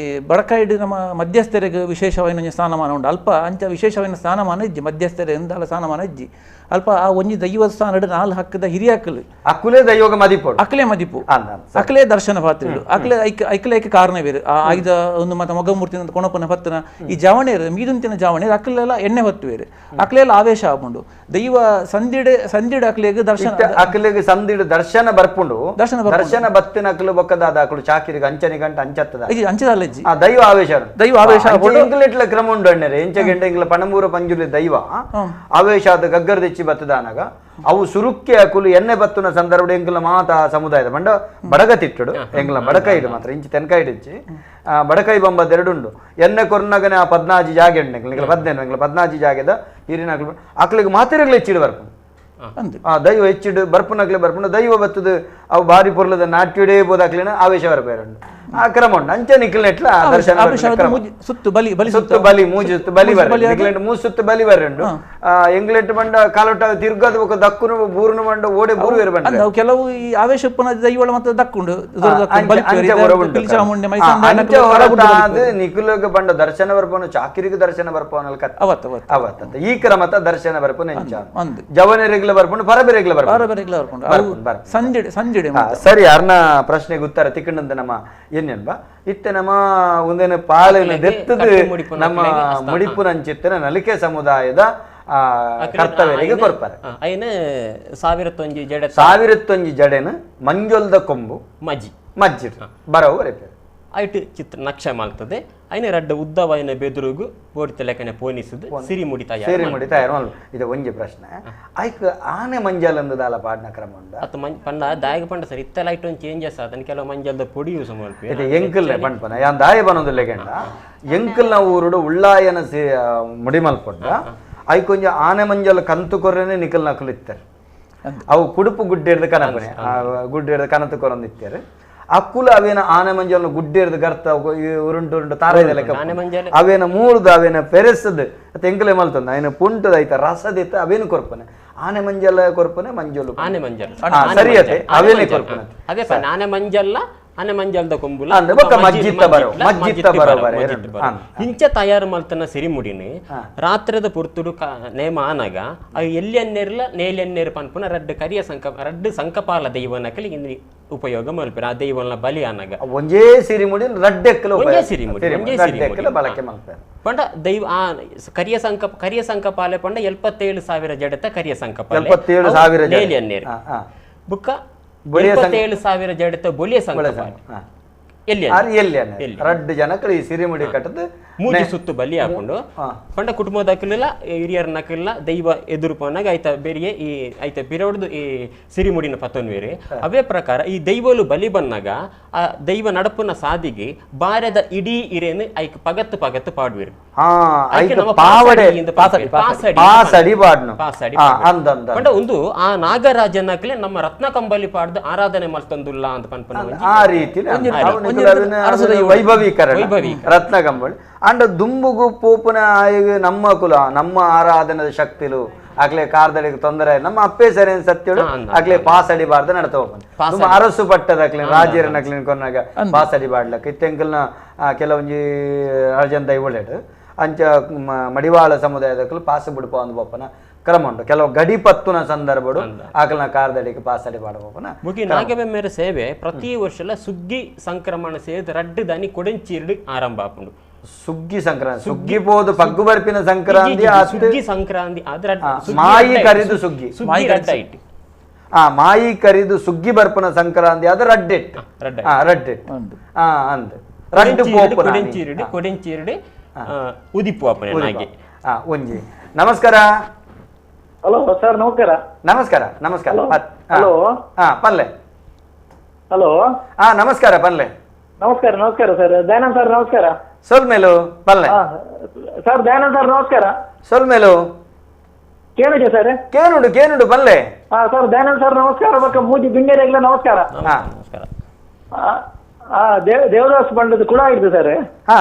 ಬಡಕಾಯಿಡು ನಮ್ಮ ಮಧ್ಯಸ್ಥರಿಗೆ ವಿಶೇಷವಾಯಿನ ಒಂಜಿ ಸ್ಥಾನಮಾನ ಉಂಡು. ಅಲ್ಪ ಅಂಚ ವಿಶೇಷವಾಯಿನ ಸ್ಥಾನಮಾನ ಇಜ್ಜಿ ಮಧ್ಯಸ್ಥರ ಎಂದಾಲ ಸ್ಥಾನಮಾನ ಇಜ್ಜಿ. ಅಲ್ಪ ಆ ಒಂಜಿ ದೈವಸ್ಥಾನದ ನಾಲ್ ಹಕ್ಕದ ಹಿರಿಯಾಕಲ್ ಅಕುಲೇ ದೈವಗ ಮದಿಪು, ಅಕಲೆ ಮದಿಪು, ಅಕಲೆ ದರ್ಶನ ಪಾತ್ರೆಗಳು, ಅಕಲೆ ಐಕ ಐಕಲೆ ಐಕ ಕಾರಣ ಬೇರೆ. ಆ ಆಯ್ದ ಒಂದು ಮತ್ತೆ ಮೊಗಮೂರ್ತಿನ ಕೊಣಪನ ಪತ್ತನ ಈ ಜಾವಣೇರು ಮೀದುಂತಿನ ಜಾವಣೇರು ಅಕಲೆಲ್ಲ ಎಣ್ಣೆ ಹೊತ್ತುವೇರು, ಅಕಲೆಲ್ಲ ಆವೇಶ ಆಪುಂಡು. ದೈವ ಸಂದಿಡೆ ಸಂದಿಡೆ ಅಕಲೆಗೆ ದರ್ಶನ ಅಕಲೆಗೆ ಸಂದಿಡು ದರ್ಶನ ಬರ್ಪುಂಡು. ದರ್ಶನ ದರ್ಶನ ಬತ್ತಿನ ಅಕಲು ಬೊಕ್ಕದಾದ ಅಕಲು ಚಾಕಿರಿಗೆ ಅಂಚನೆ ಗಂಟ ಅಂಚತ್ತದ ಅಂಚದಲ್ಲ ಆ ದೈವ ಆವೇಶ ದೈವ ಆವೇಶ ಇಂಗ್ಲೆಟ್ಲ ಕ್ರಮ ಉಂಡು ಅಣ್ಣರೆ. ಎಂಚ ಗಂಟೆ ಇಂಗ್ಲ ಪಣಮೂರ ಪಂಜುಲಿ ದೈವ ಆವೇಶ ಆದ ಗಗ್ಗರ ತೆಚ್ಚಿ ಬತ್ತದಾನಾಗ ಅವು ಸುರುಕ್ಕೆ ಅಕುಲು ಎಣ್ಣೆ ಬತ್ತುನ ಸಂದರ್ಭ ಎಂಗ್ಲ ಮಾತ ಸಮುದಾಯದ ಬಂಡ ಬಡಗ ತಿಟ್ಟುಡು ಎಂಗ್ಲ ಬಡಕೈಡು ಮಾತ್ರ ಇಂಚಿ ತೆನ್ಕಾಯಿಡು ಇಂಚಿ ಬಡಕೈ ಬಂಬದ ಎರಡುಂಡು ಎಣ್ಣೆ ಕೊರ್ನಗನೆ ಆ ಪದ್ನಾಜಿ ಜಾಗೆ ಉಂಡು ಎಂಗ್ಲ ಪದ್ನೇನು ಎಂಗ್ಲ ಪದ್ನಾಜಿ ಜಾಗೆದ ಹಿರಿನ ಅಕ್ಲು ಅಕ್ಲಿಗೆ ಮಾತಿರಗ್ಲ ಹೆಚ್ಚಿಡು ಬರ್ಪುಂಡು. ಆ ದೈವ ಹೆಚ್ಚಿಡು ಬರ್ಪುನಕ್ಲೆ ಬರ್ಪುಂಡು ದೈವ ಬತ್ತದ ಅವು ಬಾರಿ ಪೊರ್ಲದ ನಾಟ್ಯುಡೇ ಬೋದಾಕ್ಲಿನ ಆವೇಶ ಬರ್ಪೇರುಂಡು. ಆ ಕ್ರಮ ಉಂಡು ಅಂಚೆ ನಿಕ್ಲೆಟ್ಲ ದರ್ಶನ ಸುತ್ತು ಬಲಿ ಬಲಿ ಸುತ್ತು ಬಲಿ ಮೂಜು ಸುತ್ತು ಬಲಿ ಬರ ನಿಕ್ಲೆಂಟ್ ಮೂಜು ಸುತ್ತು ಬಲಿ ಬರುಂಡು. ಎಂಗ್ಲೆಟ್ ಬಂಡ ಕಾಲೊಟ್ಟ ತಿರ್ಗದ ಬೊಕ್ಕ ದಕ್ಕುನು ಬೂರುನು ಬಂಡ ಓಡೆ ಬೂರು ಬೇರೆ ಬಂಡ ಕೆಲವು ಈ ಆವೇಶ ದೈವಳ ಮತ್ತೆ ದಕ್ಕುಂಡು ನಿಕುಲಗ ಬಂಡ ದರ್ಶನ ಬರ್ಪವನು ಚಾಕಿರಿಗೆ ದರ್ಶನ ಬರ್ಪವನ ಅವತ್ತು ಅವತ್ತ ಈ ಕ್ರಮತ ದರ್ಶನ ಬರ್ಪುನ ಎಂಚ ಜವನರಿಗ್ಲ ಬರ್ಪುಂಡು ಪರಬೆರೆಗ್ಲ ಬರ್ಪುಂಡು ಸಂಜೆ ಸಂಜೆ. ಸರಿ, ಅರ್ನ ಪ್ರಶ್ನೆಗೆ ಉತ್ತರ ತಿಕ್ಕಂಡಂತ ನಮ್ಮ ಚಿನ್ನೆನ್ಬ ಇತ್ತೆ ನಮ್ಮ ಒಂದೇನು ಪಾಳೆನ ದೆತ್ತದು ನಮ್ಮ ಮುಡಿಪುನಂಚಿತ್ತಿನ ನಲಿಕೆ ಸಮುದಾಯದ ಕರ್ತವ್ಯರಿಗೆ ಕೊರ್ಪಾರೆ. ಐನ 1001 ಜಡೆ 1001 ಜಡೆನ ಮಂಜೊಲ್ದ ಕೊಂಬು ಮಜ್ಜಿ ಮಜ್ಜಿ ಬರವು ಬರೆಪೇರು ಐಟ್ ಚಿತ್ರ ನಕ್ಷೆ ಮಾಡ್ತದೆ. ಐನ ರಡ್ಡ ಉದ್ದವಾಯಿನ ಬೆದುರುಗು ಬೋಡಿತ ಲೆಕ್ಕನೆ ಪೋನಿಸುದು ಸಿರಿಮುಡಿ ತಯಾರು ಸಿರಿಮುಡಿ ತಯಾರು ಮಲ್ಪು. ಇದು ಒಂಜಿ ಪ್ರಶ್ನೆ. ಐಕ್ ಆನೆ ಮಂಜಲ್ ಅಂದು ದಾಲ ಪಾಡ್ನ ಕ್ರಮ ಉಂಡ ಅತ್ತ ಪಂಡ ದಾಯಗ ಪಂಡ ಸರ್ ಇತ್ತೆಲ್ಲ ಐಟ್ ಒಂದು ಚೇಂಜಸ್ ಆತನ ಕೆಲವು ಮಂಜಲ್ದ ಪೊಡಿ ಯೂಸ್ ಮಲ್ಪು. ಇದು ಎಂಕಲ್ನೆ ಪಂಡ್ಪನ ಯಾನ್ ದಾಯ ಬನೊಂದು ಲೆಗೆಂಡ ಎಂಕಲ್ನ ಊರುಡು ಉಳ್ಳಾಯನ ಮುಡಿ ಮಲ್ಪೊಂಡ ಐಕೊಂಜ ಆನೆ ಮಂಜಲ್ ಕಂತು ಕೊರ್ರೆನೆ ನಿಕಲ್ ನಕಲು ಇತ್ತಾರೆ. ಅವು ಕುಡುಪು ಗುಡ್ಡೆ ಕನಪನೆ ಗುಡ್ಡೆ ಕನತು ಕೊರೊಂದು ಇತ್ತಾರೆ. ಅಕ್ಕುಲ ಅವೇನ ಆನೆ ಮಂಜಲ್ನ ಗುಡ್ಡೇರ್ದು ಗರ್ತ ಉರುಂಟು ಉರುಂಟು ತಾರ ಇದೆ ಲೆಕ್ಕ ಅವೇನ ಮೂರ್ದು ಅವೇನ ಪೆರೆಸದು ತೆಂಕಲೆ ಮಲ್ತಂದು ಅವೇನ ಪುಂಟದ ಐತ ರಸದಿತ್ತ ಅವೇನು ಕೊರ್ಪನೆ ಆನೆ ಮಂಜಲ ಕೊರ್ಪನೆ ಮಂಜಲು ಆನೆ ಮಂಜಲ್ ಸರಿಯತೆ ಅವೇನೆ ಕೊರ್ಪನೆ ಅದೇ ಆನೆ ಮಂಜಲ್ಲ ಆನೆ ಮಂಜಲ್ದ ಕೊಂಬುಲ ಮಜ್ಜಿತ್ತ ಬರೋ ಮಜ್ಜಿತ್ತ ಬರೋ ಇಂಚ ತಯಾರು ಮಲ್ತನ ಸಿರಿಮುಡಿನಿ ರಾತ್ರದ ಪೊರ್ತುಡು ನೇಮ ಆನಾಗ ಅವು ಎಲ್ಲಿ ಅನ್ನೇರ್ಲ ನೇಲಿ ಅನ್ನೇರು ಪನ್ಪುನ ರಡ್ಡು ಕರಿಯ ಸಂಕ ರಡ್ಡು ಸಂಕಪಾಲ ದೈವನಕಲಿ ಇಂದು ಉಪಯೋಗ ಮಲ್ಪೆರ್ ಆ ದೈವನ ಬಲಿ ಆನಾಗ ಒಂಜೇ ಸಿರಿಮುಡಿ ರಡ್ಡೆಕ್ಕಲ ಒಂಜೇ ಸಿರಿಮುಡಿ ಒಂಜೇ ಸಿರಿಮುಡಿ ಬಳಕೆ ಮಲ್ಪೆರ್ ಪಂಡ ದೈವ ಆ ಕರಿಯ ಸಂಕ ಕರಿಯ ಸಂಕಪಾಲೆ ಪಂಡ 77,000 ಜಡತ ಕರಿಯ ಸಂಕಪಾಲೆ 77,000 ನೇಲಿ ಅನ್ನೇರು ಬುಕ್ಕ 77,000 ಜಡತ ಬೊಲಿಯ ಸಂಕಪಾಲೆ ಎಲ್ಲಿ ಎಲ್ಲಿ ರಡ್ಡು ಜನಕ್ಕಳು ಈ ಸಿರಿಮುಡಿ ಕಟ್ಟದು ಮೂಜಿ ಸುತ್ತು ಬಲಿ ಹಾಕೊಂಡು ಪಂಡ ಕುಟುಂಬದಕ್ಕಲಿಲ್ಲ ಹಿರಿಯರ್ನಕ್ಕಿಲ್ಲ ದೈವ ಎದುರು ಪೋನಾಗ ಐತ ಬೇರೆ ಈ ಐತ ಬಿರೋಡ್ದು ಈ ಸಿರಿಮುಡಿನ ಪತೊನ್ವೇರಿ. ಅವೇ ಪ್ರಕಾರ ಈ ದೈವಲು ಬಲಿ ಬಂದಾಗ ಆ ದೈವ ನಡಪುನ ಸಾದಿಗೆ ಬಾರದ ಇಡೀ ಇರೇನು ಐಕ್ ಪಗತ್ತು ಪಗತ್ತು ಪಾಡುವಿರು. ಪಂಡ ಒಂದು ಆ ನಾಗರಾಜನಕ್ಲೆ ನಮ್ಮ ರತ್ನ ಕಂಬಲಿ ಪಾಡ್ದು ಆರಾಧನೆ ಮಲ್ತಂದುಲ್ಲ ಅಂತ ಪನ್ಪನ ಆ ರೀತಿ ವೈಭವೀಕರಣ ರತ್ನ ಕಂಬಳಿ ಅಂಡ ದುಂಬುಗು ಪೋಪುನ ಆಯಗ ನಮ್ಮ ಕುಲ ನಮ್ಮ ಆರಾಧನದ ಶಕ್ತಿಲು ಆಗ್ಲೇ ಕಾರ್ದಳಿಗೆ ತೊಂದರೆ ನಮ್ಮ ಅಪ್ಪೆ ಸರಿ ಸತ್ಯಳು ಆಗ್ಲೇ ಪಾಸ್ ಅಡಿಬಾರ್ದು ನಡ್ತಾ ಹೋಗ್ತಾನೆ ಅರಸು ಪಟ್ಟದ ಅಕ್ಲಿನ ರಾಜರನ್ನ ಕೊನ್ನಾಗ ಪಾಸ್ ಅಡಿಬಾಡ್ಲಕ್ಕ ಇತ್ತೆಂಕಲ್ನ ಕೆಲವೊಂಜಿ ಅರ್ಜನ್ ದೈವೊಳೆಡು ಅಂಚ ಮಡಿವಾಳ ಸಮುದಾಯದಕ್ಕಲು ಪಾಸ್ ಬಿಡ್ಪ ಒಂದು ಬೋಪನ ಕ್ರಮ ಉಂಟು. ಕೆಲವು ಗಡಿ ಪತ್ತುನ ಸಂದರ್ಭಡು ಆಕಲ್ನ ಕಾರ್ದಡಿಗೆ ಪಾಸ್ ಅಡಿಬಾಡ ಬೋಪನ ಮುಗಿ ನಾಗಬೆಮ್ಮೆರ ಸೇವೆ ಪ್ರತಿ ವರ್ಷ ಸುಗ್ಗಿ ಸಂಕ್ರಮಣ ಸೇರಿದ ರಡ್ಡು ದಾನಿ ಕೊಡಂಚೀರ್ಡು ಆರಂಭ ಆಪುಂಡು. ಸುಗ್ಗಿ ಸಂಕ್ರಾಂತಿ ಸುಗ್ಗಿ ಪೋದು ಪಗ್ಗು ಬರ್ಪಿನ ಸಂಕ್ರಾಂತಿ ಸುಗ್ಗಿ ಸಂಕ್ರಾಂತಿ ಮಾಯಿ ಕರಿದು ಸುಗ್ಗಿ ಆ ಮಾಯಿ ಕರಿದು ಸುಗ್ಗಿ ಬರ್ಪನ ಸಂಕ್ರಾಂತಿ ಆದ ರಡ್ಡೆಟ್ ರಡ್ಡೆಟ್ ಅಂದ್ ರಡ್ಡು ಕೊಡೆಂಚೀರುಡು ಕೊಡೆಂಚೀರುಡು ಉದಿಪು ಅಪ್ಪನೆ ಒಂಜಿ. ನಮಸ್ಕಾರ. ಹಲೋ ಸರ್ ನಮಸ್ಕಾರ. ನಮಸ್ಕಾರ ನಮಸ್ಕಾರ. ಹಲೋ ಹಾ ಪಲ್ಲೆ. ಹಲೋ ಹಾ ನಮಸ್ಕಾರ ಪಲ್ಲೆ. ನಮಸ್ಕಾರ ನಮಸ್ಕಾರ ಸರ್ ದಯಾನಂದ್ ಸರ್ ನಮಸ್ಕಾರ. ಸೊಲ್ಮೇಲು ಪಲ್ಲೆ ಸರ್ ದಯಾನಂದ್ ಸರ್ ನಮಸ್ಕಾರ. ಸೊಲ್ಮೇಲು ಕೇಳಿದೆ ಸರ್ ಕೇನುಡು ಕೇನುಡು ಪಲ್ಲೆ. ಹಾ ಸರ್ ದಯಾನಂದ್ ಸರ್ ನಮಸ್ಕಾರ. ಬಕ್ಕ ಮೂಜಿ ಬಿಂಗೇರಿಗಳ ನಮಸ್ಕಾರ. ನಮಸ್ಕಾರ. ದೇವದಾಸ್ ಬಂಡದ ಕೂಡ ಇದ್ದು ಸರ್. ಹಾ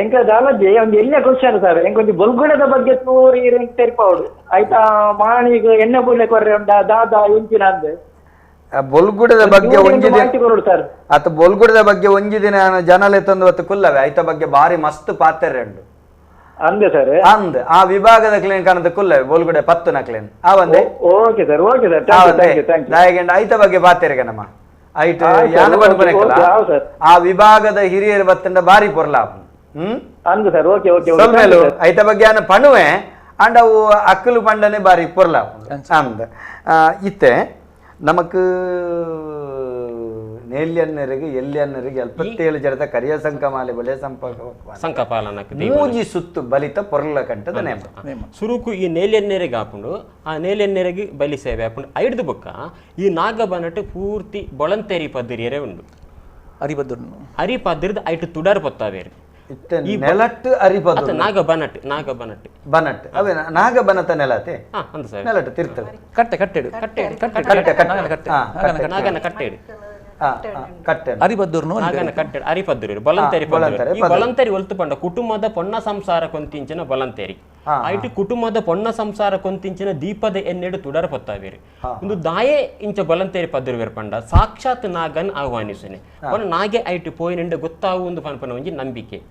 ಎಂಕ ದಾಲಜಿ ಒಂದು ಎಣ್ಣೆ ಕ್ವಶನ್ ಸರ್ ಎಂಕೊಂಜಿ ಬೊಲ್ಗುಣದ ಬಗ್ಗೆ ತೂರಿ ತೆರಿಪಾವಡು ಆಯ್ತಾ ಮಾಣಿಗ್ ಎಣ್ಣೆ ಬುಳ್ಳೆ ಕೊರ್ರೆ ಉಂಡ ದಾದಾ ಇಂಚಿನ ಅಂದ್ ಬೊಲ್ಗುಡದ ಬಗ್ಗೆ ಒಂಜಿ ಸರ್ ಆತ ಬೊಲ್ಗುಡದ ಬಗ್ಗೆ ಒಂಜಿ ದಿನ ಜನಲೆ ತಂದು ಹೊತ್ತು ಕುಲ್ಲವೆ ಐತ ಬಗ್ಗೆ ಬಾರಿ ಮಸ್ತ್ ಪಾತ್ರೆ ಉಂಡು ಅಂದೆ ಸರ್ ಅಂದ್ ಆ ವಿಭಾಗದ ಕ್ಲೀನ್ ಕಾಣದ ಕುಲ್ಲವೆ ಬೊಲ್ಗುಡೆ ಪತ್ತು ನಕ್ಲೇನ್ ಆ ಒಂದೇ okay sir okay sir ದಾಯಗಂಡ ಐತ ಬಗ್ಗೆ ಪಾತೆರೆಗೆ ನಮ್ಮ ಐಟ್ ಯಾನ ಪನ್ಪನೆಕ್ಕಲ ಆ ವಿಭಾಗದ ಹಿರಿಯರು ಬತ್ತಂಡ ಬಾರಿ ಪೊರ್ಲ ಅಂದು sir okay okay ಸೊಲ್ಮೇಲು ಐತ ಬಗ್ಗೆ ಆನ ಪಣುವೆ ಅಂಡ್ ಅವು ಅಕ್ಕಲು ಪಂಡನೆ ಬಾರಿ ಪೊರ್ಲ ಅಂದ್ ಇತ್ತೆ ನಮಕ್ ನೇಲ್ಯನ್ನರಿಗೆ ಎಲ್ಯನ್ನರಿಗೆ 77 ಜನದ ಕರಿಯ ಸಂಕಮಾಲೆ ಬಳಿಯ ಸಂಪರ್ಕ ಸಂಕಪಾಲನ ಮೂಜಿ ಸುತ್ತು ಬಲಿತ ಪೊರ್ಲ ಕಂಠದ ನೇಮ ಸುರುಕು ಈ ನೇಲ್ಯನ್ನೆರೆಗೆ ಹಾಕೊಂಡು ಆ ನೇಲ್ಯನ್ನೆರೆಗೆ ಬಲಿ ಸೇವೆ ಹಾಕೊಂಡು ಐಡ್ದು ಬೊಕ್ಕ ಈ ನಾಗಬನಟ್ಟು ಪೂರ್ತಿ ಬೊಳಂತೇರಿ ಪದ್ರಿಯರೇ ಉಂಡು ಅರಿಬದ್ರನು ಅರಿಪದ್ರದ ಐಟು ತುಡರ್ ಪೊತ್ತಾವೇರು ನೆಲಟ್ಟು ಅರಿಪದ ನಾಗಬನಟ್ಟು ನಾಗಬನಟ್ಟು ಬನಟ್ಟು ಅವೇ ನಾಗಬನತ ನೆಲತೆ ನೆಲಟ್ಟು ತಿರ್ತದೆ ಕಟ್ಟೆ ಕಟ್ಟೆಡು ಕಟ್ಟೆ ಕಟ್ಟೆ ಕಟ್ಟೆ ನಾಗನ ಕಟ್ಟೆಡು ಕಟ್ಟೆ ಅರಿಬದ್ದುರ್ನು ನಾಗನ ಕಟ್ಟೆಡು ಅರಿಪದ್ದರು ಬೊಲಂತೇರಿ ಈ ಬೊಲಂತೇರಿ ಒಲ್ತು ಪಂಡ ಕುಟುಂಬದ ಪೊಣ್ಣ ಸಂಸಾರ ಕೊಂತಿಂಚಿನ ಬೊಲಂತೇರಿ ಐಟು ಕುಟುಂಬದ ಪೊಣ್ಣ ಸಂಸಾರ ಕೊಂತಿಂಚಿನ ದೀಪದ ಎನ್ನೆಡು ತುಡರ್ ಪೊತ್ತಾವೇರು ಒಂದು ದಾಯೆ ಇಂಚ ಬೊಲಂತೇರಿ ಪದ್ರುವೇರು ಪಂಡ ಸಾಕ್ಷಾತ್ ನಾಗನ್ ಆಹ್ವಾನಿಸುನೆ ನಾಗೆ ಐಟು ಪೋಯಿನಿಂಡ ಗೊತ್ತಾವು ಒಂದು ಪನ್ಪನ ಒಂಜಿ ನಂಬಿಕೆ.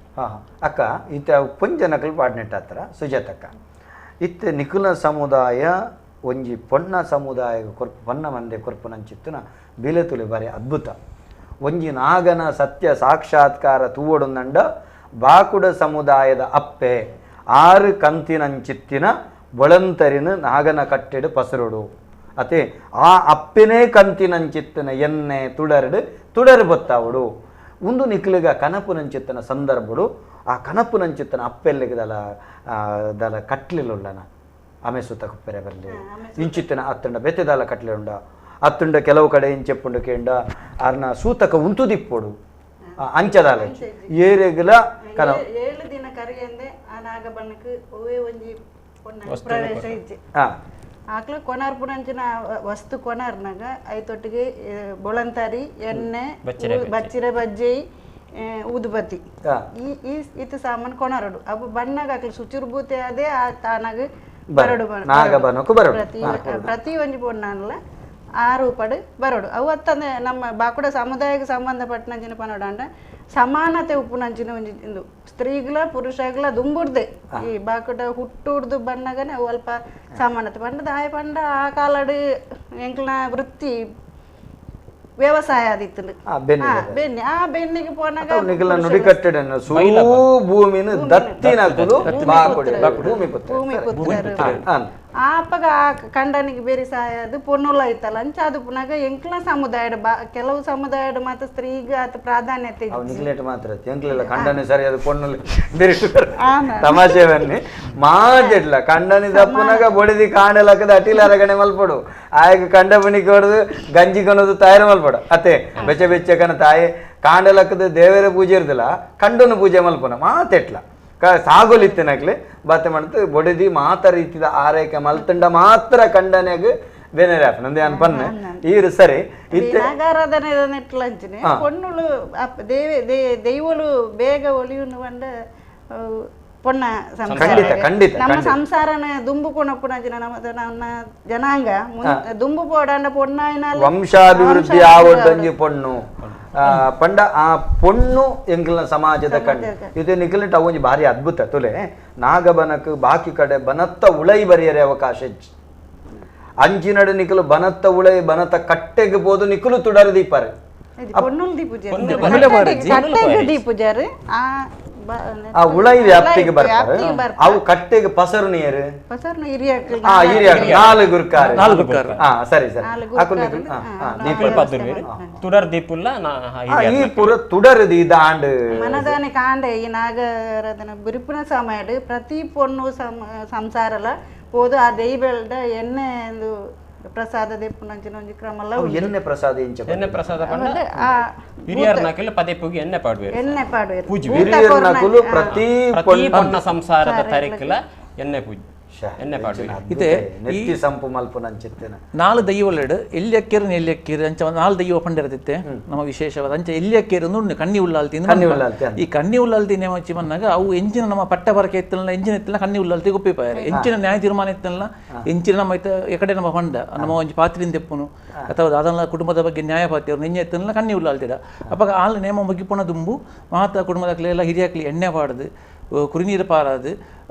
ಅಕ್ಕ ಇತ್ತ ಪೊಂಜ ನಕಲು ಪಾಡ್ನೆಟ್ಟಾತ್ರ ಸುಜಾತಕ್ಕ ಇತ್ತೆ ನಿಖುಲ ಸಮುದಾಯ ಒಂಜಿ ಪೊಣ್ಣ ಸಮುದಾಯ ಕೊರ್ಪು ಪೊನ್ನ ಮಂದೆ ಕೊರ್ಪುನಂಚಿತ್ತುನ ಬಿಲೆ ತುಲಿ ಬಾರಿ ಅದ್ಭುತ. ಒಂಜಿ ನಾಗನ ಸತ್ಯ ಸಾಕ್ಷಾತ್ಕಾರ ತೂವೊಡುಂದಂಡ ಬಾಕುಡ ಸಮುದಾಯದ ಅಪ್ಪೆ ಆರು ಕಂತಿನಂಚಿತ್ತಿನ ಬೊಳಂತರಿನ ನಾಗನ ಕಟ್ಟೆಡು ಪಸರುಡು ಅತೆ ಆ ಅಪ್ಪೆನೇ ಕಂತಿನಂಚಿತ್ತಿನ ಎನ್ನೆ ತುಡರಡು ತುಡರು ಬತ್ತಾವಡು ಒಂದು ನಿಕ್ಲಿಗ ಕನಪುನಂಚಿತ್ತನ ಸಂದರ್ಭಡು ಆ ಕನಪುನಂಚಿತ್ತನ ಅಪ್ಪೆಲ್ಲಿಗದಲ ದಲ ಕಟ್ಲಿಲ್ಲುಳ್ಳನ ಆಮೆ ಸುತ್ತ ಕುಪ್ಪೆರೆ ಬರಲಿ ಇಂಚಿತ್ತಿನ ಅತ್ತಂಡ ಬೆತ್ತೆದಾಲ ಕಟ್ಲಿರುಂಡ ಅತ್ತುಂಡ ಕೆಲವು ಕಡೆ ಇಂಚೆಪ್ಪುಂಡು ಕೇಂಡ ಅರ್ನ ಸೂತಕ ಉಂತುದಿಪ್ಪೊಡು ಅಂಚದಾಲ ಏರೆಗಲ ಕನ 7 ದಿನ ಕರಿಯಂದೆ ಆ ನಾಗಬಣ್ಣಕ್ಕೆ ಒವೇ ಒಂಜಿ ಪ್ರವೇಶ ಇಜ್ಜಿ ಆಕ್ಲ ಕೊನಾರ್ಪುನಂಚಿನ ವಸ್ತು ಕೊನಾರ್ನಾಗ ಐತೊಟ್ಟಿಗೆ ಬೊಳಂತಾರಿ ಎಣ್ಣೆ ಬಚ್ಚಿರೆ ಬಜ್ಜಿ ಊದುಬತ್ತಿ ಈ ಇತ್ತು ಸಾಮಾನು ಕೊನಾರಡು ಅವು ಬಣ್ಣಗ ಆಕ್ಲ ಶುಚಿರ್ಭೂತೆ ಅದೇ ಆ ತಾನಾಗ ಬರಡು ಪ್ರತಿ ಒಂಜಿ ಪೊಣ್ಣಾನಲ ಆ ರೂಪಡು ಬರೋಡು ಅವು ಅತ್ತಂದ್ರೆ ನಮ್ಮ ಬಾಕುಡ ಸಮುದಾಯಕ್ಕೆ ಸಂಬಂಧಪಟ್ಟನಂಚಿನ ಪನೋಡಾಂಡ ಸಮಾನತೆ ಉಪ್ಪುನಂಚಿನ ಒಂಜಿ ಇಂದು ಸ್ತ್ರೀಗಳ ಪುರುಷಗಳ ದುಂಬುಡ್ದೆ ಈ ಬಾಕುಡ ಹುಟ್ಟುಡ್ದು ಬಣ್ಣಗನೆ ಅವು ಅಲ್ಪ ಸಮಾನತೆ ಪಂಡದ ಆಯ ಪಂಡ ಆ ಕಾಲಡು ಎಂಕ್ಲನ ವೃತ್ತಿ ವ್ಯವಸಾಯ ಆದಿತ್ತು ಬೆನ್ನಿ ಆ ಬೆನ್ನಿಗೆ ಪೋನಾಗ ಭೂಮಿ ಪುತ್ರರು ಆಪಗ ಆ ಕಂಡನಿಗೆ ಬೇರೆ ಸಹಾಯ ಅದು ಪೊನ್ನುಲ ಐತಲ್ಲ ಅಂಚ ಅದು ಪುನಾಗ ಎಂಕ್ಲ ಸಮುದಾಯದ ಕೆಲವು ಸಮುದಾಯದ ಮಾತ್ರ ಸ್ತ್ರೀಗ ಆತ ಪ್ರಾಧಾನ್ಯತೆ ಮಾತ್ರ ಎಂಕ್ಲೆಲ್ಲ ಕಂಡನೆ ಸರಿ ಅದು ಪೊನ್ನುಲ ತಮಾಷೆ ಬನ್ನಿ ಮಾಜೆಡ್ಲ ಕಂಡನಿ ತಪ್ಪುನಾಗ ಬೊಡಿದಿ ಕಾಣಲಕ್ಕದ ಅಟಿಲ ಅರಗಣೆ ಮಲ್ಪಡು ಆಯಗ ಕಂಡ ಬಣಿಗೆ ಹೊಡೆದು ಗಂಜಿ ಕೊನೋದು ತಯಾರು ಮಲ್ಪಡು ಅತ್ತೆ ಬೆಚ್ಚ ಬೆಚ್ಚಕನ ತಾಯಿ ಕಾಂಡಲಕ್ಕದ ದೇವರ ಪೂಜೆ ಇರ್ದಿಲ್ಲ ಕಂಡನು ಪೂಜೆ ಮಲ್ಪನ ಮಾತೆಟ್ಲ ಸಾಗೋಲಿತ್ತಿನಕ್ಲೆ ಬಾತೆ ಮಾಡ್ತು ಬೊಡೆದಿ ಮಾತ ರೀತಿದ ಆರೈಕೆ ಮಲ್ತಂಡ ಮಾತ್ರ ಕಂಡನೆಗ್ ಬೇನೆರೆ ನಂದೇ ಅನ್ಪನ್ನೆ ಈರು ಸರಿ ನಾಗಾರಾಧನೆ ನೆಟ್ಲಂಚಿನೆ ಪೊನ್ನುಳು ದೈವಳು ಬೇಗ ಒಲಿಯುನು ಪಂಡ ಪೊಣ್ಣ ಸಂಸಾರ ಖಂಡಿತ ನಮ್ಮ ಸಂಸಾರನ ದುಂಬು ಕೊನಪ್ಪುನಂಚಿನ ನಮ್ಮ ನಮ್ಮ ಜನಾಂಗ ದುಂಬು ಪೋಡಾಂಡ ಪೊಣ್ಣ ವಂಶಾಭಿವೃದ್ಧಿ ಆವೊಡ್ಡಂಜಿ ಪೊಣ್ಣು ಪಂಡ ಆ ಪೊಣ್ಣು ಎಂಕ್ಲನ ಸಮಾಜದ ಕಣ್ಣು ಇದು ನಿಖಲಿಟ್ ಅವೊಂಜಿ ಭಾರಿ ಅದ್ಭುತ ತುಲೆ ನಾಗಬನಕ್ ಬಾಕಿ ಕಡೆ ಬನತ್ತ ಉಳೈ ಬರಿಯರೆ ಅವಕಾಶ ಹೆಚ್ಚು ಅಂಚಿನಡು ನಿಖಲು ಬನತ್ತ ಉಳೈ ಬನತ್ತ ಕಟ್ಟೆಗೆ ಬೋದು ನಿಖಲು ತುಡರು ದೀಪಾರೆ ಆ ಉಳೈ ವ್ಯಾಪ್ತಿಗೆ ಬರ್ತಾರೆ ಅವು ಕಟ್ಟೆಗೆ ಪಸರು ನೀರು ನಾಲ್ಕು ಗುರ್ಕಾರ ಸರಿ ಸರಿ ತುಡರ್ ದೀಪುಲ್ಲ ಈ ಪುರ ತುಡರ್ ಇದಾಂಡ್ ಮನದಾನೆ ಕಾಂಡೆ ಈ ನಾಗರದನ ಬಿರುಪಿನ ಸಮಯಡ್ ಪ್ರತಿ ಪೊಣ್ಣು ಸಂಸಾರಲ ಪೋದು ಆ ದೈಬೆಲ್ಡ ಎಣ್ಣೆ ಪ್ರಸಾದ ದೆಪ್ಪುನಂಚಿನ ಒಂಜಿ ಕ್ರಮಲ ಎಣ್ಣೆ ಪ್ರಸಾದ ಇಂಚ ಎಣ್ಣೆ ಪ್ರಸಾದ ಪಂಡ ಹಿರಿಯರ್ನಕುಲು ಪದೇ ಪೂಗಿ ಎಣ್ಣೆ ಪಾಡುವೆರು ಎಣ್ಣೆ ಪಾಡುವೆರು ಪೂಜೆ ಹಿರಿಯರ್ನಕುಲು ಪ್ರತಿ ಪೊಣ್ಣ ಸಂಸಾರದ ತರಿಕಲ ಎಣ್ಣೆ ಪೂಜೆ ಎಣ್ಣೆ ಪಾಡುವೆರು ಇತ್ತೆ ನೆತ್ತಿ ಸಂಪು ಮಲ್ಪುನಂಚಿತ್ತಿನ ನಾಲ್ ದೈವಲೆಡ್ ಎಲ್ಯಕ್ಕೇರು ನೆಲ್ಯಕ್ಕೇರು ಅಂಚ ನಾಲ್ ದೈವ ಪಂಡಿರದಿತ್ತೆ ನಮ್ಮ ವಿಶೇಷವಾದ ಅಂಚ ಎಲ್ಯಕ್ಕೇರು ನುಣ್ಣು ಕಣ್ಣಿ ಉಳ್ಳಾಲ್ತಿ ಈ ಕಣ್ಣಿ ಉಳ್ಳಾಲ್ತಿ ನೇಮಚಿ ಬಂದಾಗ ಅವು ಎಂಚಿನ ನಮ್ಮ ಪಟ್ಟ ಬರಕೆ ಇತ್ತಲ್ಲ ಎಂಚಿನ ಇತ್ತಲ್ಲ ಕಣ್ಣಿ ಉಳ್ಳಾಲ್ತಿ ಗುಪ್ಪಿಪಾಯರು ಎಂಚಿನ ನ್ಯಾಯ ತೀರ್ಮಾನ ಇತ್ತಲ್ಲ ಎಂಚಿನ ನಮ್ಮ ಇತ್ತ ಎಕಡೆ ನಮ್ಮ ಪಂಡ ನಮ್ಮ ಒಂಜಿ ಪಾತ್ರಿಂದ ತೆಪ್ಪುನು ಅಥವಾ ಅದನ್ನ ಕುಟುಂಬದ ಬಗ್ಗೆ ನ್ಯಾಯ ಪಾತಿಯವರು ನೆಂಜ ಎತ್ತಲ್ಲ ಕಣ್ಣಿ ಉಳ್ಳಾಲ್ತಿಡ ಅಪ್ಪ ಆಲ್ ನೇಮ ಮುಗಿಪುಣ ದುಂಬು ಮಾತ ಕುಟುಂಬದ ಹಿರಿಯಾಕ್ಲಿ ಎಣ್ಣೆ ಪಾಡದು ಕುರಿನೀರು ಪಾರಾದು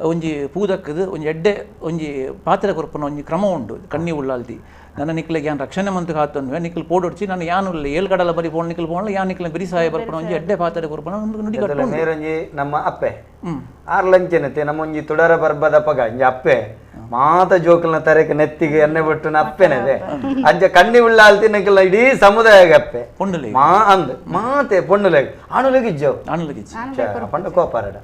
ಒಂಜಿ ಪೂದಕ್ಕದು ಒಂಜಿ ಎಡ್ಡೆ ಒಂಜಿ ಪಾತ್ರೆ ಕೊರ್ಪುನ ಒಂಜಿ ಕ್ರಮ ಉಂಡು ಕಣ್ಣಿ ಉಳ್ಳಾಲ್ತಿ ನನ್ನ ನಿಕ್ಲೆಗೆ ಯಾನ್ ರಕ್ಷಣೆ ಮಂತು ಕಾತನ್ವೆ ನಿಕ್ಲು ಪೋಡೊಡ್ಚಿ ನಾನು ಯಾನು ಇಲ್ಲ ಏಳು ಕಡಲ ಬರಿ ಪೋಣ ನಿಕ್ಲು ಪೋಣ ಯಾನ್ ನಿಕ್ಲ ಬಿರಿ ಸಹಾಯ ಬರ್ಪುನ ಒಂಜಿ ಎಡ್ಡೆ ಪಾತ್ರೆ ಕೊರ್ಪುನ ನುಡಿ ಕಟ್ಟು ಮೇರೊಂಜಿ ನಮ್ಮ ಅಪ್ಪೆ ಆರ್ಲಂಚೆನತೆ ನಮ್ಮೊಂಜಿ ತುಡರ ಪರ್ಬದ ಪಗ ಒಂಜಿ ಅಪ್ಪೆ ಮಾತ ಜೋಕಲ್ನ ತರೆಕ್ ನೆತ್ತಿಗೆ ಎಣ್ಣೆ ಬಿಟ್ಟು ಅಪ್ಪೆನದೆ ಅಂಚ ಕಣ್ಣಿ ಉಳ್ಳಾಲ್ತಿ ನಿಕ್ಲ ಇಡೀ ಸಮುದಾಯ ಅಪ್ಪೆ ಪೊಣ್ಣುಲೆ ಮಾ ಅಂದ್ ಮಾತೆ ಪೊಣ್ಣುಲೆಗ್ ಆಣುಲೆಗ್ ಇಜ್ಜವು ಆಣುಲೆಗ್ ಇಜ್ಜಿ ಪಂಡ ಕೋಪಾರಡ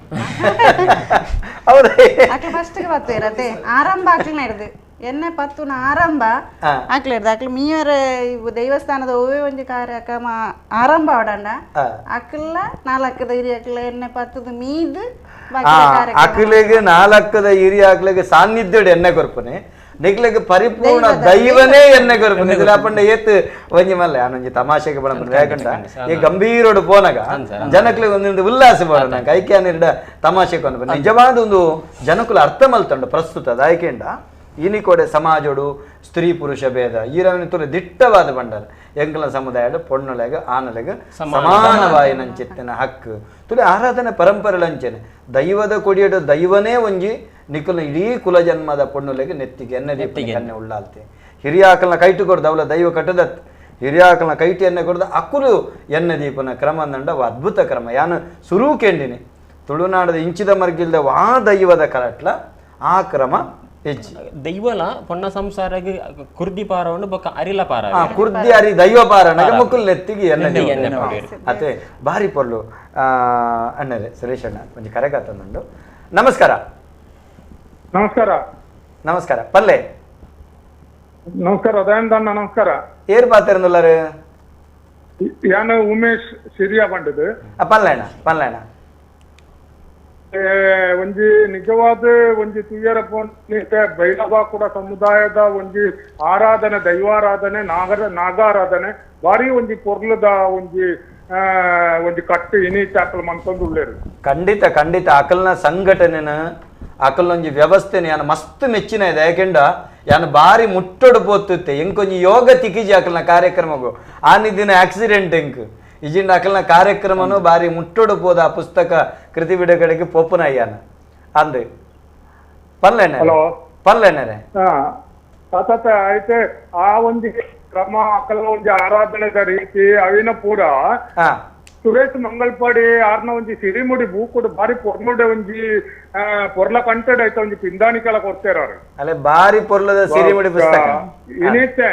ಹೌದೇ ಅಕ್ಲು ಫಸ್ಟ್ ಬರ್ತೇರತೆ ಆರಂಭ ಆಕ್ಲಿನ ಹಿಡ್ದು ಎಣ್ಣೆ ಪತ್ತುನ ಆರಂಭ ಆಕ್ಲಿ ಹಿಡ್ದು ಅಕ್ಲು ಮೀವರ ದೇವಸ್ಥಾನದ ಒವೇ ಒಂಜಿ ಕಾರ್ಯಕ್ರಮ ಆರಂಭ ಅವಡಂಡ ಅಕ್ಲ ನಾಲ್ಕದ ಹಿರಿಯಕ್ಲ ಎಣ್ಣೆ ಪತ್ತದ ಮೀದ್ ಅಕ್ಲೆಗ್ ನಾಲ್ಕದ ಹಿರಿಯಾಕ್ಲೆಗ್ ಸಾನ್ನಿಧ್ಯ ಎಣ್ಣೆ ಕೊರ್ಪುನೆ ನಿಕ್ಲೆಗ್ ಪರಿಪೂರ್ಣ ದೈವನೇ ಎಣ್ಣೆ ಕೊರ್ಪುನೆ ಪಂಡ ಏತ್ ಒಂಜಿ ಮಲ್ಲೆ ಆನೊಂಜಿ ತಮಾಷೆಗೆ ಬಡ ಯಾಕಂಡ ಈ ಗಂಭೀರೋಡು ಪೋನಾಗ ಜನಕ್ಲೆಗ್ ಒಂದೊಂದು ಉಲ್ಲಾಸ ಬೋಡ ಕೈಕ್ಯಾ ನಿರ್ಡ ತಮಾಷೆ ಕೊನ ನಿಜವಾದ ಒಂದು ಜನಕುಲ ಅರ್ಥ ಮಲ್ತಂಡು ಪ್ರಸ್ತುತ ದಾಯಕೆಂಡ ಇನಿಕೊಡೆ ಸಮಾಜೋಡು ಸ್ತ್ರೀ ಪುರುಷ ಭೇದ ಈರವನ ತುಲೆ ದಿಟ್ಟವಾದ ಬಂಡಲ ಎಂಕಲ ಸಮುದಾಯದ ಪೊಣ್ಣುಲೆಗ ಆನಲೆಗ ಸಮಾನವಾಯಿನಂಚಿತ್ತಿನ ಹಕ್ಕು ತುಲೆ ಆರಾಧನೆ ಪರಂಪರೆ ಲಂಚನೆ ದೈವದ ಕೊಡಿಯಡು ದೈವನೇ ಒಂಜಿ ನಿಕುಲ ಇಡೀ ಕುಲ ಜನ್ಮದ ಪೊಣ್ಣುಲೆಗೆ ನೆತ್ತಿಗೆ ಎಣ್ಣೆ ದೀಪ ಕನ್ನೆ ಉಳ್ಳಾಲ್ತಿ ಹಿರಿಯಾಕಲ್ನ ಕೈಟು ಕೊಡ್ದು ಅವಲ ದೈವ ಕಟ್ಟದತ್ ಹಿರಿಯಾಕಲ್ನ ಕೈಟಿ ಎಣ್ಣೆ ಕೊಡ್ದು ಅಕುಲು ಎಣ್ಣೆ ದೀಪನ ಕ್ರಮ ಅಂದಂಡ ಅದ್ಭುತ ಕ್ರಮ. ಯಾನು ಸುರು ಕೇಂಡಿನಿ ತುಳುನಾಡದ ಇಂಚಿದ ಮರ್ಗಿಲ್ದ ವಾ ದೈವದ ಕಲಟ್ಲ ಆ ಕ್ರಮ ಹೆಚ್ಚು. ದೈವಲ ಪೊಣ್ಣ ಸಂಸಾರಗೆ ಕುರ್ದಿ ಪಾರವನ್ನು ಬೊಕ್ಕ ಅರಿಲ ಪಾರ, ಕುರ್ದಿ ಅರಿ ದೈವ ಪಾರನಗ ಮುಕುಲ್ ನೆತ್ತಿಗೆ ಎಣ್ಣೆ ಅತೆ ಭಾರಿ ಪೊರ್ಲು. ಅಣ್ಣರೇ ಸುರೇಶ್ ಅಣ್ಣ ಒಂಜಿ ಕರೆಗಾತಂದುಂಡು. ನಮಸ್ಕಾರ. ನಮಸ್ಕಾರ. ನಮಸ್ಕಾರ ಪಲ್ಲೆ. ನಮಸ್ಕಾರ ದಯಾನಂದ ಅಣ್ಣ, ನಮಸ್ಕಾರ. ಏರ್ ಪಾತಿರಂದುಲ್ಲಾರು? ಯಾನು ಉಮೇಶ್ ಸಿರಿಯಾ ಬಂಡದು. ಪಲ್ಲೆ ಅಣ್ಣ, ಪಲ್ಲೆ ಅಣ್ಣ. ಒಂಜಿ ನಿಜವಾದ ಒಂಜಿ ತುಯ್ಯರ ಬೈರವ ಕೂಡ ಸಮುದಾಯದ ಒಂಜಿ ಆರಾಧನೆ, ದೈವಾರಾಧನೆ, ನಾಗಾರಾಧನೆ ಭಾರಿ ಒಂಜಿ ಪೊರ್ಲದ ಒಂಜಿ ಒಂಜಿ ಕಟ್ಟು ಇನಿ ಚಾಕಲ್ ಮನ್ಸೊಂದು ಉಳ್ಳೇರು. ಖಂಡಿತ ಖಂಡಿತ ಅಕಲ್ನ ಸಂಘಟನೆನ ಅಕಲ್ನ ಒಂಜಿ ವ್ಯವಸ್ಥೆನ ಯಾನು ಮಸ್ತ್ ಮೆಚ್ಚಿನ ಇದೆ. ಯಾಕೆಂಡ ಯಾನು ಬಾರಿ ಮುಟ್ಟೊಡು ಪೋತುತ್ತೆ ಎಂಕೊಂಜಿ ಯೋಗ ತಿಕಿಜಿ ಅಕಲ್ನ ಕಾರ್ಯಕ್ರಮಗು ಆನಿ ದಿನ ಆಕ್ಸಿಡೆಂಟ್ ಎಂಕ್ ಇಜಿಂಡ ಅಕಲ್ನ ಕಾರ್ಯಕ್ರಮನು ಬಾರಿ ಮುಟ್ಟೊಡು ಪೋದ. ಆ ಪುಸ್ತಕ ಕೃತಿ ಬಿಡುಗಡೆಗೆ ಪೋಪುನ ಅಯ್ಯಾನ ಅಂದ್ ಪಲ್ಲೆಣ್ಣೆ ಪಲ್ಲೆಣ್ಣೆ ಐತೆ. ಆ ಒಂದು ಕ್ರಮ ಅಕಲ್ನ ಒಂಜಿ ಆರಾಧನೆದ ರೀತಿ ಅವಿನ ಪೂರ ಸುರೇಶ್ ಮಂಗಲ್ಪಾಡಿ ಆರ್ನ ಒಂಜಿ ಸಿರಿಮುಡಿ ಬೂಕುಡು ಬಾರಿ ಪೊರ್ಲುಡೆ ಒಂಜಿ ಪೊರ್ಲ ಕಂಟೆಡ್ ಐತ ಒಂಜಿ ಪಿಂದಾಣಿಕೆಲ ಕೊಡ್ತೇರ. ಅಲ್ಲೇ ಬಾರಿ ಪೊರ್ಲದ ಸಿರಿಮುಡಿ ಪುಸ್ತಕ. ಇನಿತೆ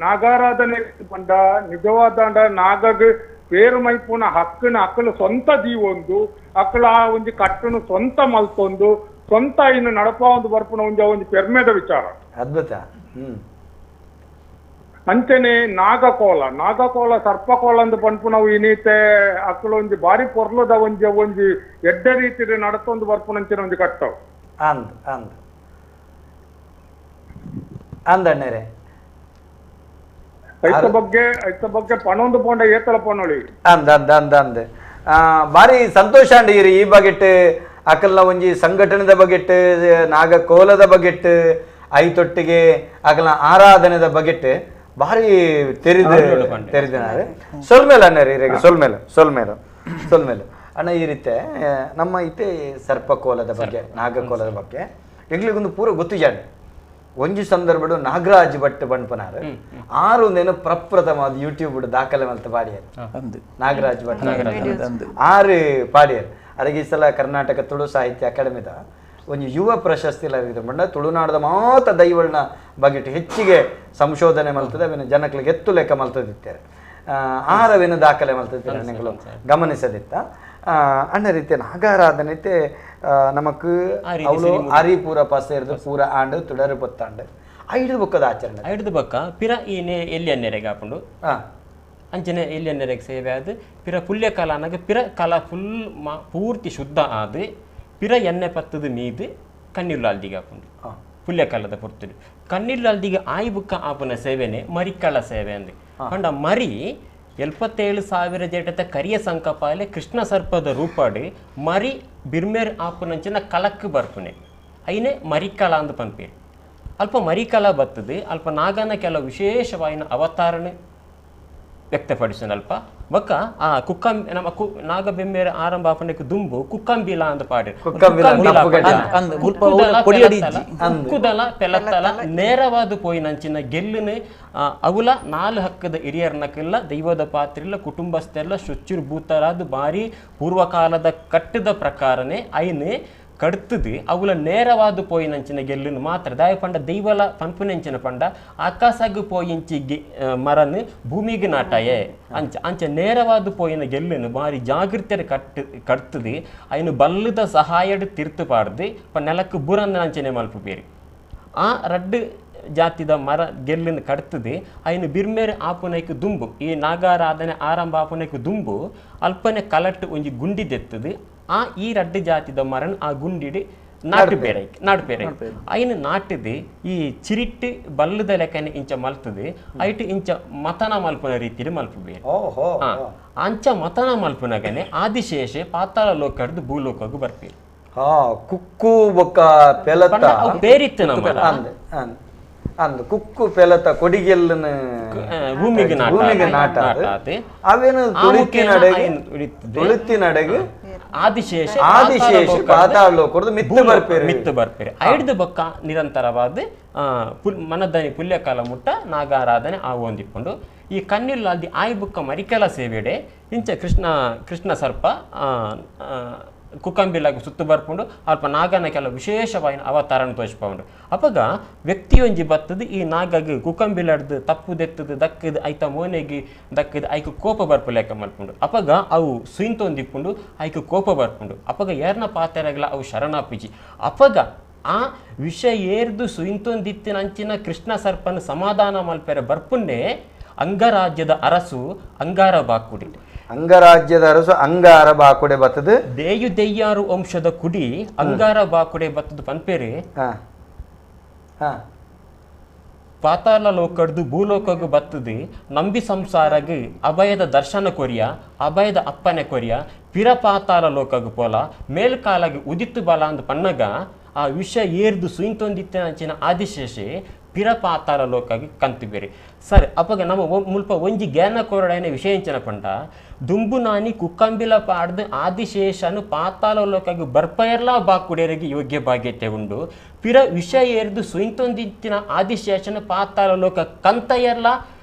ನಾಗಾರಾಧನೆ ಪಂಡ ನಿಜವಾದ ನಾಗಗ್ ಪೇರು ಮೈಪುನ ಹಕ್ಕನ ಅಕ್ಕಲು ಸ್ವಂತ ಜೀವೊಂದು ಅಕ್ಕಲ ಆ ಒಂಜಿ ಕಟ್ಟನು ಸ್ವಂತ ಮಲ್ತೊಂದು ಸ್ವಂತ ಇನ್ನು ನಡಪ ಒಂದು ಬರ್ಪುನ ಒಂಜಿ ಒಂಜಿ ಪೆರ್ಮೆದ ವಿಚಾರ. ಅದ್ಭುತ. ಅಂಚನೆ ನಾಗಕೋಲ, ನಾಗಕೋಲ ಸರ್ಪಕೋಲ ಅಂದ್ ಪನ್ಪುನವು ಇನೀತೆ ಅಕ್ಕಲು ಒಂಜಿ ಬಾರಿ ಪೊರ್ಲದ ಒಂಜಿ ಒಂಜಿ ಎಡ್ಡೆ ರೀತಿಡ್ ನಡತೊಂದು ಬರ್ಪುನಂಚಿನ ಒಂಜಿ ಕಟ್ಟವು. ಅಂದ್ ಅಂದ್ ಅಂದಣ್ಣರೇ ಐತ ಬಗ್ಗೆ ಐತ ಬಗ್ಗೆ ಪಣೊಂದು ಪೋಂಡ ಏತಲ ಪಣೊಳಿ ಅಂದ್ ಅಂದ್ ಅಂದ್ ಅಂದ್ ಬಾರಿ ಸಂತೋಷ ಅಂಡ್ ಈ ಬಗೆಟ್ ಅಕಲ್ನ ಒಂಜಿ ಸಂಘಟನೆದ ಬಗೆಟ್, ನಾಗಕೋಲದ ಬಗೆಟ್, ಐತೊಟ್ಟಿಗೆ ಅಕಲ್ನ ಆರಾಧನೆದ ಬಗೆಟ್ ಭಾರಿ ತೆರಿದ ತೆರಿದನಾರೆ. ಸೊಲ್ಮೇಲೆ ಅಣ್ಣರೇ, ಇರೆಗೆ ಸೊಲ್ಮೇಲೆ ಸೊಲ್ಮೇಲೆ ಸೊಲ್ಮೇಲೆ ಅಣ್ಣ. ಈ ರೀತಿ ನಮ್ಮ ಇತ್ತೆ ಸರ್ಪಕೋಲದ ಬಗ್ಗೆ ನಾಗಕೋಲದ ಬಗ್ಗೆ ಎಂಗ್ಲಿಗೊಂದು ಪೂರ ಗೊತ್ತಿಜಾಂಡ್. ಒಂಜಿ ಸಂದರ್ಭಡು ನಾಗರಾಜ್ ಭಟ್ ಬಂಡ್ಪನಾರು ಆರು ಒಂದೇನು ಪ್ರಪ್ರಥಮ ಯೂಟ್ಯೂಬ್ ದಾಖಲೆ ಮಲ್ತ ಪಾಡಿಯರ್ ನಾಗರಾಜ್ ಭಟ್ ಆರು ಪಾಡಿಯರ್. ಅದಕ್ಕೆ ಈ ಸಲ ಕರ್ನಾಟಕ ತುಳು ಸಾಹಿತ್ಯ ಅಕಾಡೆಮಿದ ಒಂಜಿ ಯುವ ಪ್ರಶಸ್ತಿ ಲಭಿಸಿದ ಬಂಡ ತುಳುನಾಡದ ಮಾತ ದೈವಳನ ಬಗ್ಗೆ ಹೆಚ್ಚಿಗೆ ಸಂಶೋಧನೆ ಮಲ್ತದೆ, ಅವಿನ ಜನಗಳಿಗೆ ಎತ್ತು ಲೆಕ್ಕ ಮಲ್ತದಿತ್ತಾರೆ, ಆರವೇನು ದಾಖಲೆ ಮಲ್ತದಿದ್ದಾರೆ ಅಣ್ಣಗಳು ಗಮನಿಸದಿತ್ತ. ಅಣ್ಣ ರೀತಿಯ ನಾಗಾರಾಧನೆ ನಮಕ್ ಅವಳು ಅರಿ ಪೂರ ಪಸೇರ್ದು ಪೂರ ಆಂಡು ತುಡರು ಪೊತ್ತಾಂಡು ಐದು ಬೊಕ್ಕದ ಆಚರಣೆ ಐದು ಬೊಕ್ಕ ಪಿರ ಈನೆ ಎಲ್ಲಿ ಅನ್ನೆರೆಗೆ ಹಾಕೊಂಡು ಅಂಚನೆ ಎಲ್ಲಿ ಅನ್ನೆರೆಗೆ ಸೇವೆ ಆದ ಪಿರ ಪುಲ್ಯ ಕಾಲ ಅನ್ನಾಗ ಪಿರ ಕಾಲ ಫುಲ್ ಪೂರ್ತಿ ಶುದ್ಧ ಆದ ಪಿರ ಎಣ್ಣೆ ಪತ್ತದ ಮೀದು ಕಣ್ಣೀರು ಅಲ್ದಿಗೆ ಹಾಕೊಂಡು ಪುಲ್ಯ ಕಾಲದ ಪೊರ್ತುಡು ಕಣ್ಣೀರು ಅಲ್ದಿಗೆ ಆಯಿ ಬುಕ್ಕ ಆಪುನ ಸೇವೆನೆ ಮರಿಕಾಳ ಸೇವೆ ಅಂದು ಪಂಡ ಮರಿ 77,000 ಜೇಟತ ಕರಿಯ ಸಂಕಪಾಲೆ ಕೃಷ್ಣ ಸರ್ಪದ ರೂಪಾಡಿ ಮರಿ ಬಿರ್ಮೇರ್ ಆಪುನಂಚಿನ ಕಲಕ್ಕು ಬರ್ಪುನೆ ಐನೆ ಮರಿಕಳ ಅಂದು ಪನ್ಪೇರು. ಅಲ್ಪ ಮರಿಕಳ ಬರ್ತದೆ ಅಲ್ಪ ನಾಗನ ಕೆಲವು ವಿಶೇಷವಾಯಿನ ಅವತಾರನೆ ವ್ಯಕ್ತಪಡಿಸೋಣ ಅಲ್ಪ ಬೊಕ್ಕ ಆ ಕುಕ್ಕಂ ನಮ್ಮ ಕು ನಾಗಬೆಮ್ಮೇರ ಆರಂಭ ಆಪುನಕ್ಕೆ ದುಂಬು ಕುಕ್ಕಂಬಿಲ ಅಂತ ಪಾಡಿ ಕುಕ್ಕುದಲ ಪೆಲತ್ತಲ ನೇರವಾದ ಪೋಯಿನಂಚಿನ ಗೆಲ್ಲುನೆ ಅವುಲ 4 ಹಕ್ಕದ ಹಿರಿಯರ್ನಕ್ಕೆಲ್ಲ ದೈವದ ಪಾತ್ರಿಲ್ಲ ಕುಟುಂಬಸ್ಥೆಲ್ಲ ಶುಚಿರ್ ಭೂತರಾದ ಬಾರಿ ಪೂರ್ವಕಾಲದ ಕಟ್ಟದ ಪ್ರಕಾರನೇ ಐನೆ ಕಡ್ತದು ಅವುಲ ನೇರವಾದ ಪೋಯಿನಂಚಿನ ಗೆಲ್ಲುನು ಮಾತ್ರ ದಾಯ ಪಂಡ ದೈವಲ ಪಂಪುನೆಂಚಿನ ಪಂಡ ಆಕಾಶಗ್ ಪೋಯಿಂಚಿ ಮರನ್ ಭೂಮಿಗೆ ನಾಟಾಯೆ ಅಂಚ ಅಂಚ ನೇರವಾದ ಪೋಯಿನ ಗೆಲ್ಲುನು ಬಾರಿ ಜಾಗೃತಿಯ ಕಟ್ತದು ಐನು ಬಲ್ಲದ ಸಹಾಯಡ್ ತಿರ್ತು ಪಾಡ್ದು ಪ ನೆಲಕ್ಕೆ ಬುರಂದ ಅಂಚನೆ ಮಲ್ಪು ಬೇರಿ ಆ ರಡ್ಡು ಜಾತಿದ ಮರ ಗೆಲ್ಲನ್ನು ಕಡ್ತದೆ ಐನು ಬಿರ್ಮೇರ್ ಆಪುನೈಕ್ ದುಂಬು ಈ ನಾಗಾರಾಧನೆ ಆರಂಭ ಆಪುನೈಕ್ ದುಂಬು ಅಲ್ಪನೆ ಕಲಟ್ಟು ಒಂಜಿ ಗುಂಡಿ ದೆತ್ತದು ಆ ಈ ರಡ್ಡು ಜಾತಿದ ಮರನ್ ಆ ಗುಂಡಿಡಿ ನಾಟು ಬೇರೆ ನಾಟು ಬೇರೆ ಐನು ನಾಟಿದು ಈ ಚಿರಿಟ್ಟು ಬಲ್ಲದ ಲೆಕ್ಕನೆ ಇಂಚ ಮಲ್ತದೆ ಐಟು ಇಂಚ ಮತನ ಮಲ್ಪನ ರೀತಿಯಲ್ಲಿ ಮಲ್ಪು ಬೇರೆ ಅಂಚ ಮತನ ಮಲ್ಪನಗನೆ ಆದಿಶೇಷೆ ಪಾತಾಳ ಲೋಕಡ್ದು ಭೂಲೋಕಗೂ ಬರ್ಪೇರು. ಕುಕ್ಕು ಬೊಕ್ಕ ಪೆಲತ ಬೇರಿತ್ತು ನಮ್ಮ ಅಂದ್ ಕುಕ್ಕು ಪೆಲತ ಕೊಡಿಗೆಲ್ಲನ ಭೂಮಿಗೆ ಭೂಮಿಗೆ ನಾಟ ಅವೇನು ತುಳಿತಿನಡೆಗೆ Adishesha Adishesha ಪಾತಾಳ ಲೋಕದ ಮಿತ್ತು ಬರ್ಪೇರು ಮಿತ್ತು ಬರ್ಪೇರು ಐಡ್ದು ಬೊಕ್ಕ ನಿರಂತರವಾದ ಮನದನಿ ಪುಲ್ಯಕಾಲ ಮುಟ್ಟ ನಾಗಾರಾಧನೆ ಆವೊಂದಿಪ್ಪುಂಡು. ಈ ಕಣ್ಣಿಲ್ಲಾಲ್ದಿ ಆಯಿ ಬುಕ್ಕ ಮರಿಕೆಲ ಸೇವೆಡೆ ಇಂಚ ಕೃಷ್ಣ ಕೃಷ್ಣ ಸರ್ಪ ಕುಕ್ಕಂಬಿಲಾಗ ಸುತ್ತು ಬರ್ಪುಂಡು ಅಲ್ಪ ನಾಗನ ಕೆಲವು ವಿಶೇಷವಾಯಿನ ಅವತಾರನ ತೋರಿಸ್ಪೌಂಡು. ಅಪಗ ವ್ಯಕ್ತಿಯೊಂಜಿ ಬತ್ತದು ಈ ನಾಗಗ್ ಕುಕ್ಕಂಬಿಲಾಡ್ದು ತಪ್ಪುದೆತ್ತದು ದಕ್ಕದು ಐತ ಮೋನೆಗೆ ದಕ್ಕದು ಐಕು ಕೋಪ ಬರ್ಪು ಲೆಕ್ಕ ಮಲ್ಪುಂಡು. ಅಪಗ ಅವು ಸುಯಿಂತೊಂದಿಪ್ಪುಂಡು ಐಕು ಕೋಪ ಬರ್ಪುಂಡು. ಅಪಗ ಏರ್ನ ಪಾತೆರಗಲ ಅವು ಶರಣಾಪಿಜಿ. ಅಪಗ ಆ ವಿಷ ಏರ್ದು ಸುಯಿಂತೊಂದಿತ್ತಿನ ಅಂಚಿನ ಕೃಷ್ಣ ಸರ್ಪನ ಸಮಾಧಾನ ಮಲ್ಪೆರೆ ಬರ್ಪುಂಡೆ ಅಂಗರಾಜ್ಯದ ಅರಸು ಅಂಗಾರ ಬಾಕುಡಿ. ಅಂಗರಾಜ್ಯದ ಅರಸು ಅಂಗಾರ ಬಾಕುಡೆ ಬತ್ತದು ದೇಯು ದೆಯ್ಯಾರು ವಂಶದ ಕುಡಿ ಅಂಗಾರ ಬಾಕುಡೆ ಬತ್ತದು ಪನ್ಪೇರೆ ಪಾತಾಳ ಲೋಕಡ್ದು ಭೂಲೋಕಗು ಬತ್ತದು ನಂಬಿ ಸಂಸಾರಗ್ ಅಭಯದ ದರ್ಶನ ಕೊರಿಯ ಅಭಯದ ಅಪ್ಪನೆ ಕೊರಿಯ ಪಿರ ಪಾತಾಳ ಲೋಕಗು ಪೋಲ ಮೇಲ್ಕಾಲಾಗಿ ಉದಿತ್ತು ಬಲ ಅಂದ್ ಪನ್ನಗ ಆ ವಿಷ ಏರ್ದು ಸುಯಿಂತೊಂದಿತ್ತಿನ ಆದಿಶೇಷೆ ಪಿರ ಪಾತಾಳ ಲೋಕಾಗಿ ಕಂತು ಬೇರೆ ಸರ್. ಅಪಗ ನಮ್ಮ ಮುಲ್ಪ ಒಂಜಿ ಜ್ಞಾನ ಕೊರಡೈನ ವಿಷಯ ಎಂಚಿನ ಪಂಡ ದುಂಬು ನಾನಿ ಕುಕ್ಕಂಬಿಲ ಪಾಡ್ದು ಆದಿಶೇಷನು ಪಾತಾಳ ಲೋಕಾಗಿ ಬರ್ಪಯರ್ಲಾ ಬಾಕುಡೇರಿಗೆ ಯೋಗ್ಯ ಭಾಗ್ಯತೆ ಉಂಡು. ಪಿರ ವಿಷ ಏರ್ದು ಸುಯಿಂತೊಂದಿತ್ತಿನ ಆದಿಶೇಷನ ಪಾತಾಳ ಲೋಕ ಕಂತಯರ್ಲಾ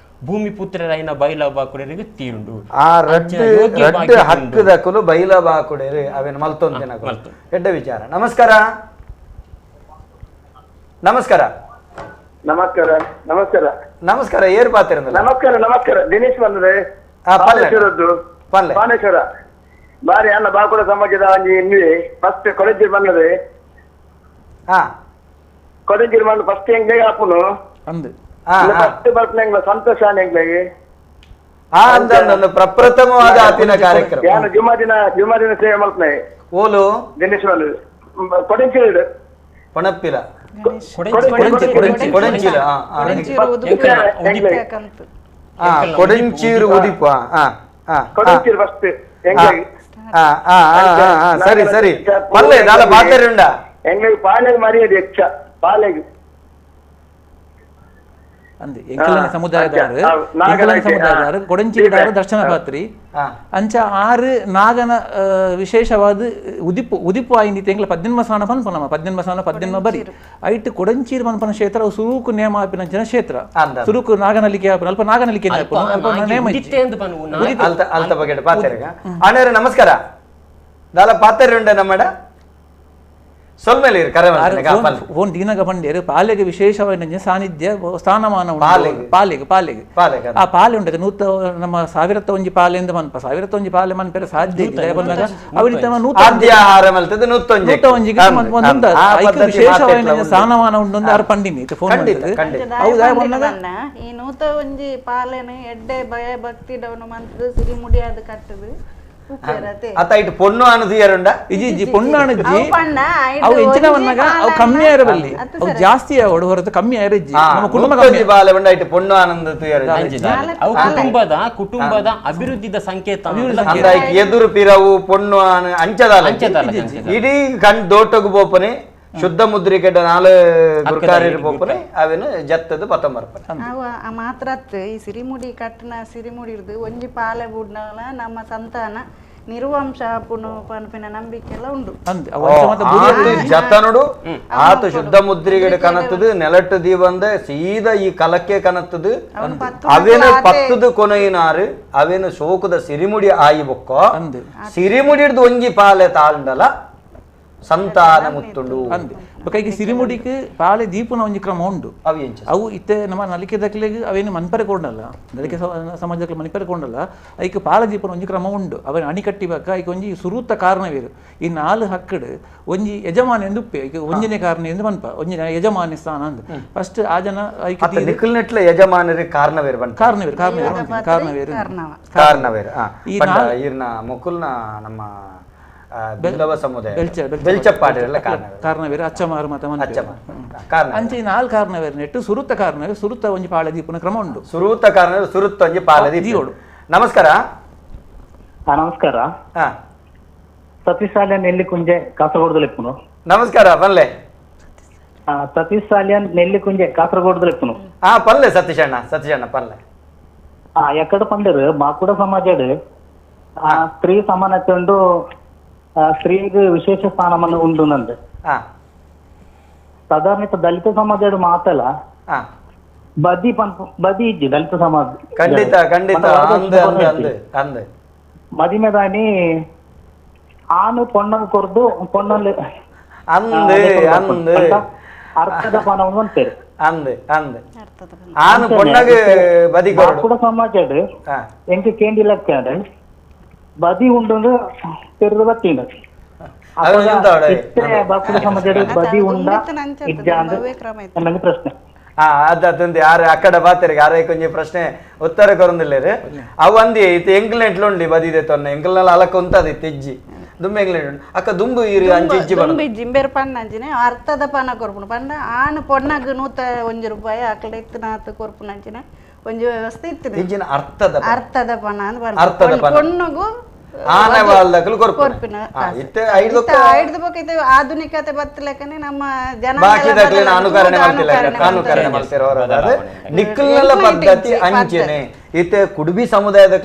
ಭೂಮಿ ಪುತ್ರರಾಯಿನ ಬೈಲ ಬಾಕುಡೇರಿಗೆ ತೀರುಂಡು. ಆ ರಡ್ಡು ಹಕ್ಕದಕುಲು ಬೈಲ ಬಾಕುಡೇರು ಅವೇನು ಮಲ್ತೊಂದಿನ ಎಡ್ಡ ವಿಚಾರ. ನಮಸ್ಕಾರ ನಮಸ್ಕಾರ ನಮಸ್ಕಾರ ನಮಸ್ಕಾರ ನಮಸ್ಕಾರ ಏರ್ ಪಾತ್ರ ನಮಸ್ಕಾರ ನಮಸ್ಕಾರ ದಿನೇಶ್ ಬಂದ್ರೆ ಪಾನೇಶ್ವರ ಬಾರಿ ಅಲ್ಲ ಬಾಕುಡ ಸಮಾಜದ ಫಸ್ಟ್ ಕಾಲೇಜ್ ಬಂದದೆ ಕಾಲೇಜ್ ಬಂದು ಫಸ್ಟ್ ಹೆಂಗ್ ಹಾಪುನು ಫಸ್ಟ್ ಬರ್ಪನ ಸಂತೋಷ ಹೆಂಗ್ಲಾಗಿ ಪ್ರಪ್ರಥಮವಾದ ಆತಿನ ಕಾರ್ಯಕ್ರಮ ಯಾನು ಜುಮ್ಮಾ ದಿನ ಸೇವೆ ಮಲ್ಪನೆ ಓಲು ದಿನೇಶ್ ಬಂದ್ರೆ ಕೊಡಂಚಿರು ಪಣಪ್ಪಿಲ ಕೊಡಂಚೀರು ಉದಿಪ ಸರಿ ಸರಿ ಪಲ್ಲೆ ದಾಲ ಪಾತೆರುಂಡ ಎಂಗ್ಲಿಗೆ ಪಾಲೆಗ್ ಮರ್ಯಾದೆ ಹೆಚ್ಚ ಪಾಲೆಗ್ ಅಂದೆ ಎಂಕಲನ ಸಮುದಾಯದಾರು ಎಂಕಲನ ಸಮುದಾಯದಾರು ಕೊಡಂಚಿದಾರು ದರ್ಶನ ಪಾತ್ರಿ ಅಂಚ ಆರು ನಾಗನ ವಿಶೇಷವಾದ ಉದಿಪು ಉದಿಪು ಆಯಿಂದಿತ್ತು ಎಂಕಲ ಪದ್ನೆನ್ಮ ಸಾನ ಪನ್ಪನಮ ಪದ್ನೆನ್ಮ ಸಾನ ಪದ್ನೆನ್ಮ ಬರಿ ಐಟ್ ಕೊಡಂಚೀರ್ ಪನ್ಪನ ಕ್ಷೇತ್ರ ಅವು ಸುರುಕು ನೇಮ ಆಪಿನಂಚಿನ ಕ್ಷೇತ್ರ ಸುರುಕು ನಾಗನಲಿಕೆ ಆಪಿನ ಅಲ್ಪ ನಾಗನಲಿಕೆ ಅಲ್ಪ ನೇಮ ಅಲ್ತ ಬಗ್ಗೆ ಪಾತೆರ್ಗ ಅಣ್ಣರೇ ನಮಸ್ಕಾರ ದಾಲ ಪಾತೆರುಂಡ ನಮ್ಮಡ ಫೋನ್ ದೀನಗ ಪಂಡೇರು ಪಾಲೆಗೆ ವಿಶೇಷವಾದ ಸಾನ್ನಿಧ್ಯ ಸ್ಥಾನಮಾನ ಪಾಲೆಗೆ ಪಾಲೆಗೆ ಆ ಪಾಲೆ ಉಂಟು ನೂತ ನಮ್ಮ ಸಾವಿರತ್ತ ಒಂಜಿ ಪಾಲೆ ಎಂದು ಮನ್ಪ ಸಾವಿರತ್ತ ಒಂಜಿ ಪಾಲೆ ಮನ್ಪೆರೆ ಸಾಧ್ಯ ಇಲ್ಲ ನೂತೊಂಜಿಗೆ ವಿಶೇಷವಾದ ಸ್ಥಾನಮಾನ ಉಂಟು ಆರು ಪಂಡಿನಿ ಫೋನ್ ಹೌದಾ ಈ ನೂತ ಒಂಜಿ ಪಾಲೆನ ಎಡ್ಡೆ ಭಯ ಭಕ್ತಿ ಡೌನು ಮಂತದ ಸಿರಿ ಮುಡಿಯಾದ ಕಟ್ಟದು ಅತ್ತ ಇಟ್ಟು ಪೊಣ್ಣು ಅನುದಿಯರುಂಡ ಇಜಿ ಇಜಿ ಪೊಣ್ಣು ಅನುಜಿ ಅವು ಎಂಚಿನ ಬಂದಾಗ ಅವು ಕಮ್ಮಿ ಆಯಿರಬಲ್ಲಿ ಅವು ಜಾಸ್ತಿ ಆವಡು ಹೊರತು ಕಮ್ಮಿ ಆಯಿರಜ್ಜಿ ನಮ್ಮ ಕುಟುಂಬ ಕಮ್ಮಿ ಬಾಲೆ ಬಂಡ ಇಟ್ಟು ಪೊಣ್ಣು ಆನಂದ ಅವು ಕುಟುಂಬದ ಅಭಿವೃದ್ಧಿದ ಸಂಕೇತ ಅಂದ ಎದುರು ಪಿರವು ಪೊಣ್ಣು ಅಂಚದಾಲ ಇಡೀ ಕಣ್ ದೋಟಗು ಬೋಪನೆ ಶುದ್ಧ ಮುದ್ರಿಕೆ ನಾಲ್ ಗುರ್ಕಾರಿ ಬೋಪನೆ ಅವೇನು ಜತ್ತದ ಪತ್ತಂಬರ್ಪನೆ ಅವು ಆ ಮಾತ್ರ ಈ ಸಿರಿಮುಡಿ ಕಟ್ಟನ ಸಿರಿಮುಡಿ ಹಿಡ್ದು ಒಂಜಿ ಪಾಲೆ ಬುಡ್ನವಲ ನಮ್ಮ ಸಂತಾನ ನಿರ್ವಂಶ ಪುನು ಪನ್ಪಿನ ನಂಬಿಕೆ ಎಲ್ಲ ಉಂಡು ಜತನುಡು ಆತ ಶುದ್ಧ ಮುದ್ರಿಗಡೆ ಕನತ್ತದು ನೆಲಟ್ಟು ದೀವಂದ ಸೀದಾ ಈ ಕಲಕ್ಕೆ ಕನತ್ತದು ಅವೇನು ಪತ್ತದು ಕೊನೆಯಿನಾರು ಅವೇನು ಶೋಕದ ಸಿರಿಮುಡಿ ಆಯಿ ಬೊಕ್ಕ ಸಿರಿಮುಡಿ ಹಿಡ್ದು ಒಂಜಿ ಪಾಲೆ ತಾಂಡಲ ಸಂತಾನ ಮುತ್ತುಂಡು ಬೊಕ ಸಿರಿಮುಡಿಗೆ ಪಾಲೆ ದೀಪನ ಒಂಜಿ ಕ್ರಮ ಉಂಡು ಅವು ಇತ್ತೆ ನಮ್ಮ ನಲಿಕೆ ದಕ್ಲೆಗ್ ಅವೇನು ಮನ್ಪರೆ ಕೊಂಡಲ್ಲ ನಲಿಕೆ ಸಮಾಜದಕ್ಲೆ ಮನ್ಪರೆ ಕೊಂಡಲ್ಲ ಐಕ್ ಪಾಲೆ ದೀಪನ ಒಂಜಿ ಕ್ರಮ ಉಂಡು ಅವೇನು ಅಣಿ ಕಟ್ಟಿಬಾಕ ಐಕ್ ಒಂಜಿ ಸುರೂತ ಕಾರಣವೇರು ಈ ನಾಲ್ ಹಕ್ಕಡು ಒಂಜಿ ಯಜಮಾನ ಎಂದು ಉಪ್ಪೆ ಐಕ್ ಒಂಜಿನೇ ಕಾರಣ ಎಂದು ಮನ್ಪ ಒಂಜಿನ ಯಜಮಾನಿ ಸ್ಥಾನ ಅಂದ್ ಫಸ್ಟ್ ಆ ಜನ ಐಕ್ ನಿಖಲ್ನೆಟ್ಲ ಯಜಮಾನರಿ ಕಾರಣವೇರು ಬನ್ ಕಾರಣವೇರು ಕಾರಣವೇರು ಕಾರಣವೇರು ಕಾರಣವೇರು ಈ ಈರ್ನ ಮುಕುಲ್ನ ನಮ್ಮ ಬಿಲ್ಲವ ಸಮುದಾಯ ಬೆಲ್ಚಪ್ಪಾಡಿರಲ್ಲ ಕಾರಣವೇರು ಅಚ್ಚಮಾರು ಮತ ಕಾರಣ ಅಂಚೆ ಈ ನಾಲ್ಕು ಕಾರಣವೇರು ನೆಟ್ಟು ಸುರುತ್ತ ಕಾರಣವೇರು ಸುರುತ್ತ ಒಂಜಿ ಪಾಳೆ ದೀಪನ ಕ್ರಮ ಉಂಡು ಸುರುತ್ತ ಕಾರಣವೇರು ಸುರುತ್ತ ಒಂಜಿ ಪಾಳೆ ದೀಪೋಡು. ನಮಸ್ಕಾರ. ನಮಸ್ಕಾರ. ಸತೀಶ್ ಸಾಲಿಯನ್ ನೆಲ್ಲಿಕುಂಜೆ ಕಾಸರಗೋಡದಲ್ಲಿ. ನಮಸ್ಕಾರ ಪಲ್ಲೆ. ಸತೀಶ್ ಸಾಲಿಯನ್ ನೆಲ್ಲಿಕುಂಜೆ ಕಾಸರಗೋಡದಲ್ಲಿ. ಹಾ ಪಲ್ಲೆ ಸತೀಶ್ ಅಣ್ಣ, ಸತೀಶ್ ಅಣ್ಣ ಪಲ್ಲೆ. ಎಕ್ಕಡ ಪಂಡರು ಬಾಕುಡ ಸಮಾಜಡ್ ಸ್ತ್ರೀ ಸಮಾನತೆ ಉಂಡು ಸ್ತ್ರೀಗೆ ವಿಶೇಷ ಸ್ಥಾನಮಾನ ಉಂಡು ನಂದು. ಸಾಧಾರಣ ದಲಿತ ಸಮಾಜ ಮಾತಲ್ಲ ಬದಿ ಬದಿ ಇಜ್ಜಿ ದಲಿತ ಸಮಾಜ. ಖಂಡಿತ ಖಂಡಿತ ಮದಿಮೆದಾನಿ ಆನು ಪೊಣ್ಣನ್ ಕೊರ್ದು ಪೊಣ್ಣಲ್ಲಿ ಅರ್ಥದ ಪಣವನ್ನು ಅಂತಾರೆ. ಅಂದೆ ಅಂದೆ ಆನು ಪೊಣ್ಣಗೆ ಬದಿ ಕೂಡ ಸಮಾಜ ಎಂಕ ಕೇಂದಿಲಕ್ಕ ಬದಿ ಉಂಡು ತೆರೆದು ಬತ್ತೀನಿ. ಬದಿ ಉಂಡ ಇಜ್ಜ ಪ್ರಶ್ನೆ. ಅದಂದೆ ಯಾರು ಅಕ್ಕಡ ಬಾತರಿಗೆ ಯಾರೇ ಕೊಂಚ ಪ್ರಶ್ನೆ ಉತ್ತರ ಕೊರಂದಿಲ್ಲೇರು ಅವು ಅಂದಿ ಇತ್ತು ಎಂಕ್ಲೆಂಟ್ಲು ಉಂಡಿ ಬದಿದೆ ತೊನ್ನೆ ಎಂಕ್ಲಲ್ಲ ಅಲಕ್ಕ ಉಂತದ ಇತ್ತು ಇಜ್ಜಿ ದುಂಬೆ ಎಂಕ್ಲೆಂಟ್ ಅಕ್ಕ ದುಂಬು ಇರು ಅಂಚಿ ಇಜ್ಜಿ ದುಂಬು ಇಜ್ಜಿ ಇಂಬೇರು ಪಣ್ಣ ಅಂಚಿನೆ ಅರ್ಥದ ಪಣ ಕೊರ್ಪುನು ಪಂಡ ಆನು ಪೊಣ್ಣಗ್ 101 ರೂಪಾಯಿ ಅಕ್ಕಡ ಇತ್ತು ನಾತು ಕೊರ್ಪುನ ಅಂಚಿನ ಒಂಜಿ ವ್ಯವಸ್ಥೆ ಇತ್ತು ಇಜ್ಜಿನ ಅರ್ಥದ ಅರ್ಥದ ಪಣ ಅಂತ ಪೊಣ್ಣಗು ಆಧುನಿಕತೆ ಬತ್ತಲಕ್ಕನೆ ನಮ್ಮ ಜನ ಅನುಕರಣೆ ನಿಕ್ಕಲ್ನೆಲ್ಲ ಪದ್ಧತಿ ಅಂಚೆನೆ ಇತ್ತೆ ಕುಡುಬಿ ಸಮುದಾಯದ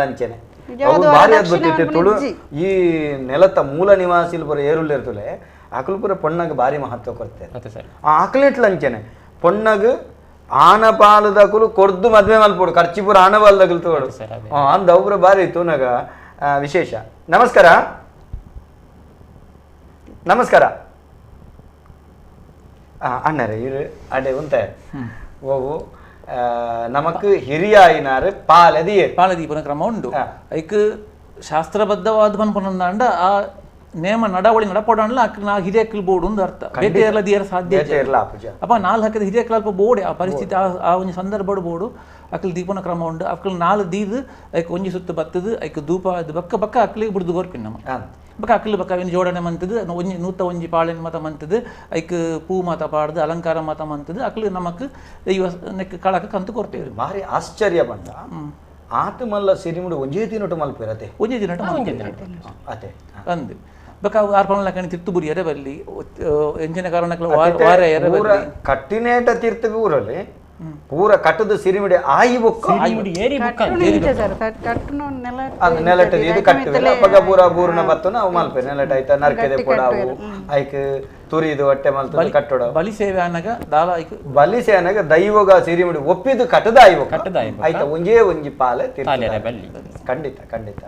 ಅಂಚೆನೆ ಭಾರಿ ಅದ್ಭುತ ಇತ್ತೆ ತುಳು ಈ ನೆಲತ್ತ ಮೂಲ ನಿವಾಸಿಲು ಪೂರ ಏರುಳ್ಳಿರ್ತುಲೆ ಆಕಲು ಪೂರ ಪೊಣ್ಣಗ್ ಭಾರಿ ಮಹತ್ವ ಕೊಡ್ತೇವೆ. ಆ ಆಕಲೆಟ್ಲ ಅಂಚೆನೆ ಪೊಣ್ಣಗ್ ಆನಪಾಲದಕುಲು ಕೊರ್ದು ಮದ್ವೆ ಮಲ್ಪೋಡು ಖರ್ಚಿ ಪೂರ ಆನಪಾಲದಕುಲು ತೋಡು ಅಂದ ಅವ್ರ ಭಾರಿ ತೂನಗ ವಿಶೇಷ. ನಮಸ್ಕಾರ. ನಮಸ್ಕಾರ ಅಣ್ಣರೇ ಇರು ಅಡೆ ಉಂತ ಓವು ನಮಕ್ ಹಿರಿಯಾಯಿನಾರು ಪಾಲದಿಯೇ ಪಾಲದೀಪನ ಕ್ರಮ ಉಂಡು. ಐಕ್ ಶಾಸ್ತ್ರಬದ್ಧವಾದ ಪನ್ಪುನಂದಾಂಡ ಆ ನೇಮ ನಡವಳಿ ನಡಪೋಡಲ್ಲ ಅಕ್ ನಾ ಹಿರಿಯಕ್ಲು ಬೋಡು ಒಂದು ಅರ್ಥ ಬೇತೆ ಇರಲ ದಿಯರ ಸಾಧ್ಯ ಅಪ್ಪ ನಾಲ್ ಹಾಕಿದ ಹಿರಿಯಕ್ಲ ಅಲ್ಪ ಬೋಡೆ ಆ ಪರಿಸ್ಥಿತಿ ಆ ಒಂಜಿ ಸಂದರ್ಭಡು ಬೋಡು ಅಕ್ಲು ದೀಪನ ಕ್ರಮ ಉಂಡು. ಅಕ್ಲು ನಾಲ್ ದೀದು ಐಕ್ ಒಂಜಿ ಸುತ್ತು ಬತ್ತದು ಐಕ್ ಧೂಪ ಅದು ಬಕ್ಕ ಬಕ್ಕ ಅಕ್ಲಿಗೆ ಬುಡ್ದು ಕೊರ್ಪಿನ ನಮ್ಮ ಬಕ್ಕ ಅಕ್ಲು ಬಕ್ಕ ಅವಿನ ಜೋಡಣೆ ಮಂತದು ಒಂಜಿ ನೂತ ಒಂಜಿ ಪಾಳೆನ ಮತ ಮಂತದು ಐಕ್ ಪೂ ಮಾತ ಪಾಡ್ದು ಅಲಂಕಾರ ಮಾತ ಮಂತದು ಅಕ್ಲು ನಮಕ್ ದೈವ ನೆಕ್ ಕಳಕ ಕಂತು ಕೊರ್ಪೇರು. ಭಾರಿ ಆಶ್ಚರ್ಯ ಬಂದ ಆತ ಮಲ್ಲ ಸಿರಿಮುಡು ಒಂಜೇ ದಿನಟು ಮಲ್ಪೇರತೆ ಒಂಜೇ ದಿನಟು ಅತೆ ಅಂದು ಬಕ್ಕ ಆರ್ಪಣ ಲಕ್ಕಣಿ ತಿರ್ತು ಬುರಿಯರೆ ಬಲ್ಲಿ ಎಂಜಿನ ಕಾರಣಕ್ಕೆ ವಾರ ಎರೆ ಬಲ್ಲಿ ಕಟ್ಟಿನೇಟ ತೀರ್ಥ ಊರಲ್ಲಿ ಪೂರ ಕಟ್ಟದ ಸಿರಿಮಿಡಿ ಆಯಿ ಬೊಕ್ಕ ಏರಿ ಬೊಕ್ಕ ಅದು ನೆಲಟದ ಇದು ಕಟ್ಟುವೆ ಅಪ್ಪಗ ಪೂರ ಬೂರ್ನ ಬತ್ತನ ಅವು ಮಲ್ಪೆ ನೆಲಟ ಐತ ನರ್ಕೆದೆ ಪೊಡಾವು ಐಕ್ ತುರಿದು ಹೊಟ್ಟೆ ಮಲ್ತದ ಕಟ್ಟೋಡ ಬಲಿ ಸೇವೆ ಆನಗ ದಾಲ ಐಕ್ ಬಲಿ ಸೇವೆ ಆನಗ ದೈವಗ ಸಿರಿಮಿಡಿ ಒಪ್ಪಿದು ಕಟ್ಟದ ಆಯಿ ಬೊಕ್ಕ ಐತ ಒಂಜೇ ಒಂಜಿ ಪಾಲೆ ತೀರ್ಥ ಬಲ್ಲಿ. ಖಂಡಿತ ಖಂಡಿತ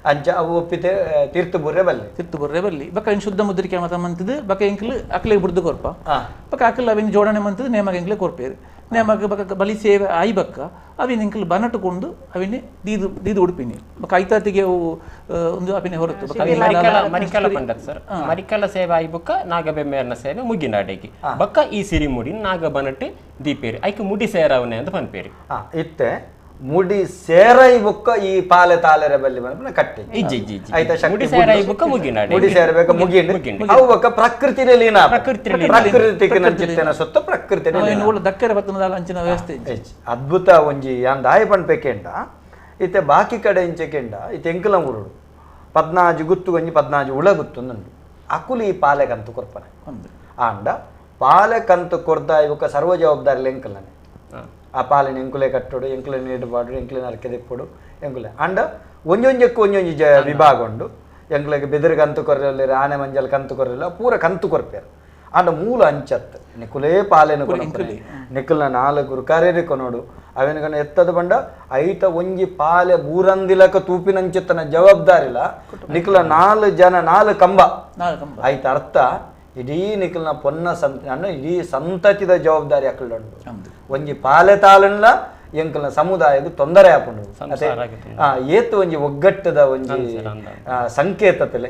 ಅಂಚ ಅವು ಒಪ್ಪಿತೆ ತೀರ್ಥ ಬುರ್ರೆ ಬಲ್ಲಿ ತೀರ್ಥ ಬುರ್ರೆ ಬಲ್ಲಿ ಬಕ್ಕ ಇನ್ ಶುದ್ಧ ಮುದ್ರಿಕೆ ಮತ ಮಂತದು ಬಕ್ಕ ಎಂಕ್ಲು ಅಕ್ಲೆ ಬುಡ್ದು ಕೊರ್ಪ ಬಕ್ಕ ಅಕ್ಲು ಅವಿನ ಜೋಡಣೆ ಮಂತದು ನೇಮಗ ಎಂಕ್ಲೆ ಕೊರ್ಪೇರು ನೇಮಗ ಬಕ್ಕ ಬಲಿ ಸೇವೆ ಆಯಿ ಬಕ್ಕ ಅವಿನ ಎಂಕ್ಲು ಬನಟುಕೊಂಡು ಅವಿನ ದೀದು ದೀದು ಉಡುಪಿನಿ ಬಕ್ಕ ಐತಾತಿಗೆ ಅವು ಒಂದು ಅಪಿನ ಹೊರತು ಮರಿಕಲ ಪಂಡತ್ ಸರ್ ಮರಿಕಲ ಸೇವೆ ಆಯಿ ಬೊಕ್ಕ ನಾಗಬೆಮ್ಮೇರ್ನ ಸೇವೆ ಮುಗಿನಾಡೇಗಿ ಬಕ್ಕ ಈ ಸಿರಿಮುಡಿ ನಾಗ ಬನಟು ದೀಪೇರಿ ಐಕ್ ಮುಡಿ ಸೇರವನೆ ಅಂತ ಪನ್ಪೇರಿ. ಇತ್ತೆ ಮುಡಿ ಸೇರೈ ಬೊಕ್ಕ ಈ ಪಾಲೆ ತಾಲೆರೆ ಬಲ್ಲಿ ಬಂದ ಕಟ್ಟಿ ಮುಡಿ ಸೇರೈ ಬೊಕ್ಕ ಮುಗಿನಾಡೆ ಮುಡಿ ಸೇರಬೇಕ ಮುಗಿಂಡು ಅವು ಬೊಕ್ಕ ಪ್ರಕೃತಿನೇ ಲೀನ ಪ್ರಕೃತಿಗೆ ನಂಚಿತ್ತೇನ ಸೊತ್ತು ಪ್ರಕೃತಿ ದಕ್ಕರೆ ಬತ್ತನದಾಲ ಅಂಚಿನ ವ್ಯವಸ್ಥೆ ಅದ್ಭುತ ಒಂಜಿ ಯಾನ್ ದಾಯ ಪನ್ಪೆಕೆಂಡ ಇತ್ತೆ ಬಾಕಿ ಕಡೆ ಇಂಚೆಕೆಂಡ ಇತ್ತೆ ಎಂಕಲ ಊರುಡು 14 ಗುತ್ತು ಒಂಜಿ 14 ಉಳ ಗುತ್ತುಂದುಂಡು ಅಕುಲು ಈ ಪಾಲೆ ಕಂತು ಕೊರ್ಪನೆ ಆಂಡ ಪಾಲೆ ಕಂತು ಕೊರ್ದ ಇವಕ್ಕ ಸರ್ವ ಜವಾಬ್ದಾರಿ ಎಂಕಲನೆ ಆ ಪಾಲಿನ ಎಂಕುಲೆ ಕಟ್ಟೋಡು ಎಂಕುಲೆ ನೀಡು ಪಾಡು ಎಂಕುಲೆ ನರಕೆದಿಪ್ಪೋಡು ಎಂಕುಲೆ ಅಂಡ ಒಂಜೊಂಜಕ್ಕೂ ಒಂಜೊಂಜಿ ಜ ವಿಭಾಗ ಉಂಡು. ಎಂಕ್ಲೆಗೆ ಬೆದರು ಕಂತು ಕೊರಲಿಲ್ಲ ಆನೆ ಮಂಜಲ್ ಕಂತು ಕೊರಲಿಲ್ಲ ಪೂರ ಕಂತು ಕೊರ್ಪೇರು. ಅಂಡ ಮೂಲ ಅಂಚತ್ತು ನಿಕುಲೇ ಪಾಲೆನ ಕೊನೊಡು ನಿಕುಲ್ನ ನಾಲ್ಕು ಕರೇರಿ ಕೊನೋಡು ಅವೇನ ಎತ್ತದ ಬಂಡ ಐತ ಒಂಜಿ ಪಾಲೆ ಬೂರಂದಿಲಕ ತೂಪಿನಂಚಿತ್ತನ ಜವಾಬ್ದಾರಿಲ್ಲ ನಿಕುಲ 4 ಜನ 4 ಕಂಬ ಐತ ಅರ್ಥ ಇಡೀ ನಿಕಲ್ನ ಪೊನ್ನ ಸಂತ ಅನ್ನ ಇಡೀ ಸಂತತಿದ ಜವಾಬ್ದಾರಿ ಅಕ್ಕಳುಂಡು ಒಂಜಿ ಪಾಲೆ ತಾಳನ್ಲ ಎಂಕಲ್ನ ಸಮುದಾಯದ ತೊಂದರೆ ಆಪುಂಡು ಏತು ಒಂಜಿ ಒಗ್ಗಟ್ಟದ ಒಂಜಿ ಸಂಕೇತತಲೆ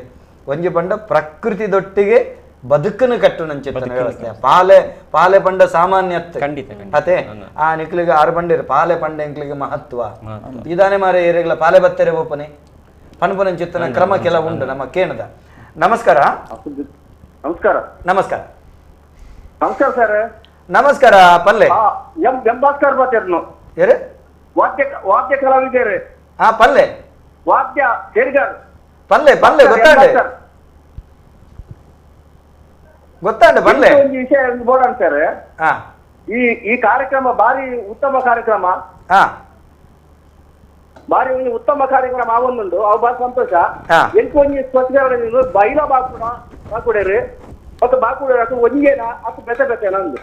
ಒಂಜಿ ಪಂಡ ಪ್ರಕೃತಿದೊಟ್ಟಿಗೆ ಬದುಕನ್ನು ಕಟ್ಟುನಂಚಿತ್ತನ ವ್ಯವಸ್ಥೆ. ಪಾಲೆ ಪಾಲೆ ಪಂಡ ಸಾಮಾನ್ಯತ್ತೆ ಅತೆ ಆ ನಿಕ್ಲಿಗೆ ಆರು ಪಂಡಿರು ಪಾಲೆ ಪಂಡ ಎಂಕ್ಲಿಗೆ ಮಹತ್ವ ಇದಾನೆ ಮಾರೆ ಏರಿಗಳ ಪಾಲೆ ಬತ್ತೆರೆ ಓಪನೆ ಪನ್ಪುನಂಚಿತ್ತನ ಕ್ರಮ ಕೆಲ ಉಂಡು ನಮ್ಮ ಕೇಣದ. ನಮಸ್ಕಾರ. ನಮಸ್ಕಾರ. ನಮಸ್ಕಾರ. ನಮಸ್ಕಾರ ಸರ್. ನಮಸ್ಕಾರ ಪಲ್ಲೆ ಎಂ ಎಂ ಭಾಸ್ಕರ್ ಮಾತಾಡ್ನು. ಏರೆ ವಾದ್ಯ ವಾದ್ಯ ಕಲಾವಿದರೆ. ಹಾ ಪಲ್ಲೆ ವಾದ್ಯ ಸೇರಿಗಾರ್ ಪಲ್ಲೆ ಪಲ್ಲೆ ಗೊತ್ತಾಂಡೆ ಗೊತ್ತಾಂಡೆ ಪಲ್ಲೆ ಒಂದು ವಿಷಯ ಬೋರ್ಡ್ ಸರ್. ಈ ಈ ಕಾರ್ಯಕ್ರಮ ಭಾರಿ ಉತ್ತಮ ಕಾರ್ಯಕ್ರಮ. ಹಾ ಬಾರಿ ಒಂಜಿ ಉತ್ತಮ ಕಾರ್ಯಕ್ರಮ ಆವೊಂದುಂಡು ಅವು ಬಾರಿ ಸಂತೋಷ ಎಂಕ್ ಒಂಜಿ ಸ್ವಚ್ಛ ಬೈಲ ಬಾಕುಡ ಬಾಕುಡೇರು ಮತ್ತು ಬಾಕುಡೇರು ಅದು ಒಂಜೇನಾ ಅದು ಬೆತೆ ಬೆತೆ ನಂದು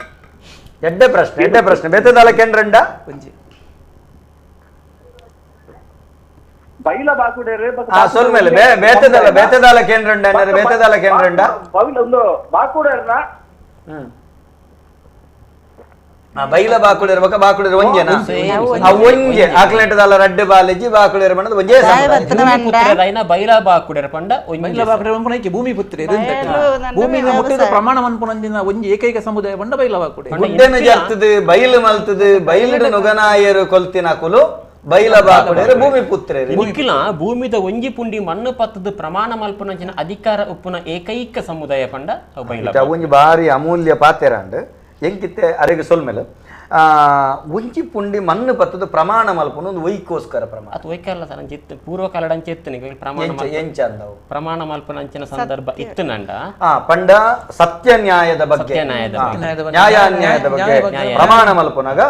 ಎಡ್ಡೆ ಪ್ರಶ್ನೆ ಎಡ್ಡೆ ಪ್ರಶ್ನೆ ಬೆತೆದಾಲ ಕೆಂಡ್ರಂಡ ಒಂಜಿ ಬೈಲ ಬಾಕುಡೇರು ಸೊಲ್ಮೇಲೆ ಬೇತೆದಾಲ ಬೇತೆದಾಲ ಕೇಂದ್ರಂಡ ಅಂದ್ರೆ ಬೇತೆದಾಲ ಕೇಂದ್ರಂಡ ಬೈಲ ಒಂದು ಬಾಕುಡೇರ್ನ ಬೈಲ ಬಾಕುಡೇರು ಬೊಕ ಬಾಕುಡೇರು ಒಂಜೆನಾ ಆ ಒಂಜೆ ಆಕ್ಲೆಂಟದಾಲ ರಡ್ಡೆ ಬಾಲೆಜಿ ಬಾಕುಡೇರು ಬಣ್ಣದ ಒಂಜೇ ಪುತ್ರದೈನ ಬೈಲ ಬಾಕುಡೇರು ಪಂಡ ಬೈಲ ಬಾಕುಡೇರು ಪಂಡ ಭೂಮಿ ಪುತ್ರೆ ಭೂಮಿ ಮುಟ್ಟಿದ ಪ್ರಮಾಣ ಮನ್ಪುನಂಜಿನ ಒಂಜಿ ಏಕೈಕ ಸಮುದಾಯ ಪಂಡ ಬೈಲ ಬಾಕುಡೇರು ಗುಡ್ಡೆನ ಜರ್ತದೆ ಬೈಲು ಮಲ್ತದೆ ಬೈಲಿಡು ನುಗನಾಯರು ಕೊಲ್ತಿನ ಕುಲು ಬೈಲ ಬಾಕುಡೇರು ಭೂಮಿ ಪುತ್ರೇರು ನಿಖಿಲ ಭೂಮಿದ ಒಂಜಿ ಪುಂಡಿ ಮಣ್ಣು ಪತ್ತದ ಪ್ರಮಾಣ ಮಲ್ಪುನಂಚಿನ ಅಧಿಕಾರ ಉಪ್ಪುನ ಏಕೈಕ ಸಮುದಾಯ ಪಂಡ ಬೈಲ ಒಂಜಿ ಬಾರಿ ಅಮೂಲ್ಯ ಪಾತೆರಾಂಡ್ ಎಂಕಿತ್ತೆ ಅರೆಗೆ ಸೊಲ್ಮೇಲೆ ಒಂಜಿ ಪುಂಡಿ ಮಣ್ಣು ಪತ್ತದ ಪ್ರಮಾಣ ಮಲ್ಪುನ ಒಂದು ವೈಕೋಸ್ಕರ ಪ್ರಮಾಣ ಅದು ವೈಕಲ್ಲ ಸರ್ ಅಂಚಿತ್ತು ಪೂರ್ವಕಾಲದ ಅಂಚೆ ಪ್ರಮಾಣ ಎಂಚ ಅಂದವು ಪ್ರಮಾಣ ಮಲ್ಪನಂಚಿನ ಸಂದರ್ಭ ಇತ್ತು ನಂಡ ಪಂಡ ಸತ್ಯ ನ್ಯಾಯದ ಬಗ್ಗೆ ನ್ಯಾಯಾನ್ಯಾಯದ ಬಗ್ಗೆ ಪ್ರಮಾಣ ಮಲ್ಪುನಾಗ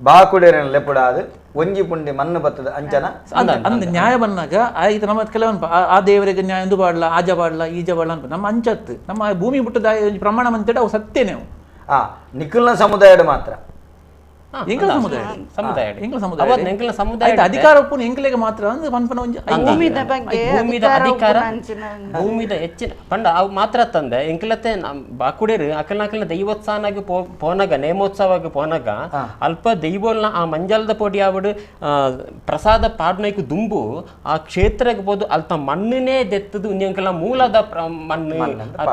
ಬಾಕುಡೇರನ ಲೆಪುಡಾದು ಒಂಜಿ ಪುಂಡಿ ಮಣ್ಣು ಬತ್ತದ ಅಂಚನ ಅಂದ ನ್ಯಾಯ ಬಂದಾಗ ಆಯ್ತು ನಮ್ಮ ಕೆಲವೊಂದು ಆ ದೇವರಿಗೆ ನ್ಯಾಯ ಎಂದು ಬಾಡ್ಲ ಆಜ ಬಾಡ್ಲ ಈಜ ಬಾಡ್ಲ ಅಂತ ನಮ್ಮ ಅಂಚತ್ತು ನಮ್ಮ ಭೂಮಿ ಬಿಟ್ಟದ ಪ್ರಮಾಣ ಅಂತೇಳಿ ಅವು ಸತ್ಯನೇ ನಿಖಿಲ್ನ ಸಮುದಾಯದ ಮಾತ್ರ ಎಂಕಲ ಸಮುದಾಯ ಸಮುದಾಯ ಎಂಕಲ ಸಮುದಾಯ ಎಂಕಲ ಸಮುದಾಯ ಅಧಿಕಾರ ಉಪ್ಪುನ ಎಂಕಲೆಗೆ ಮಾತ್ರ ಅಂದ್ರೆ ಪನ್ಪನ ಒಂಜಿ ಭೂಮಿದ ಬಗ್ಗೆ ಭೂಮಿದ ಅಧಿಕಾರ ಭೂಮಿದ ಹೆಚ್ಚಿನ ಪಂಡ ಅವು ಮಾತ್ರ ತಂದೆ ಎಂಕಲತೆ ಬಾಕುಡೇರು ಅಕಲ್ನ ದೈವೋತ್ಸಾಹನಾಗಿ ಪೋನಾಗ ನೇಮೋತ್ಸವವಾಗಿ ಪೋನಾಗ ಅಲ್ಪ ದೈವೋಲ್ನ ಆ ಮಂಜಲ್ದ ಪೊಡಿ ಆವಡು ಪ್ರಸಾದ ಪಾಡ್ನೈಕು ದುಂಬು ಆ ಕ್ಷೇತ್ರಕ್ಕೆ ಬೋದು ಅಲ್ಪ ಮಣ್ಣನೇ ದೆತ್ತದು ಎಂಕಲ ಮೂಲದ ಮಣ್ಣು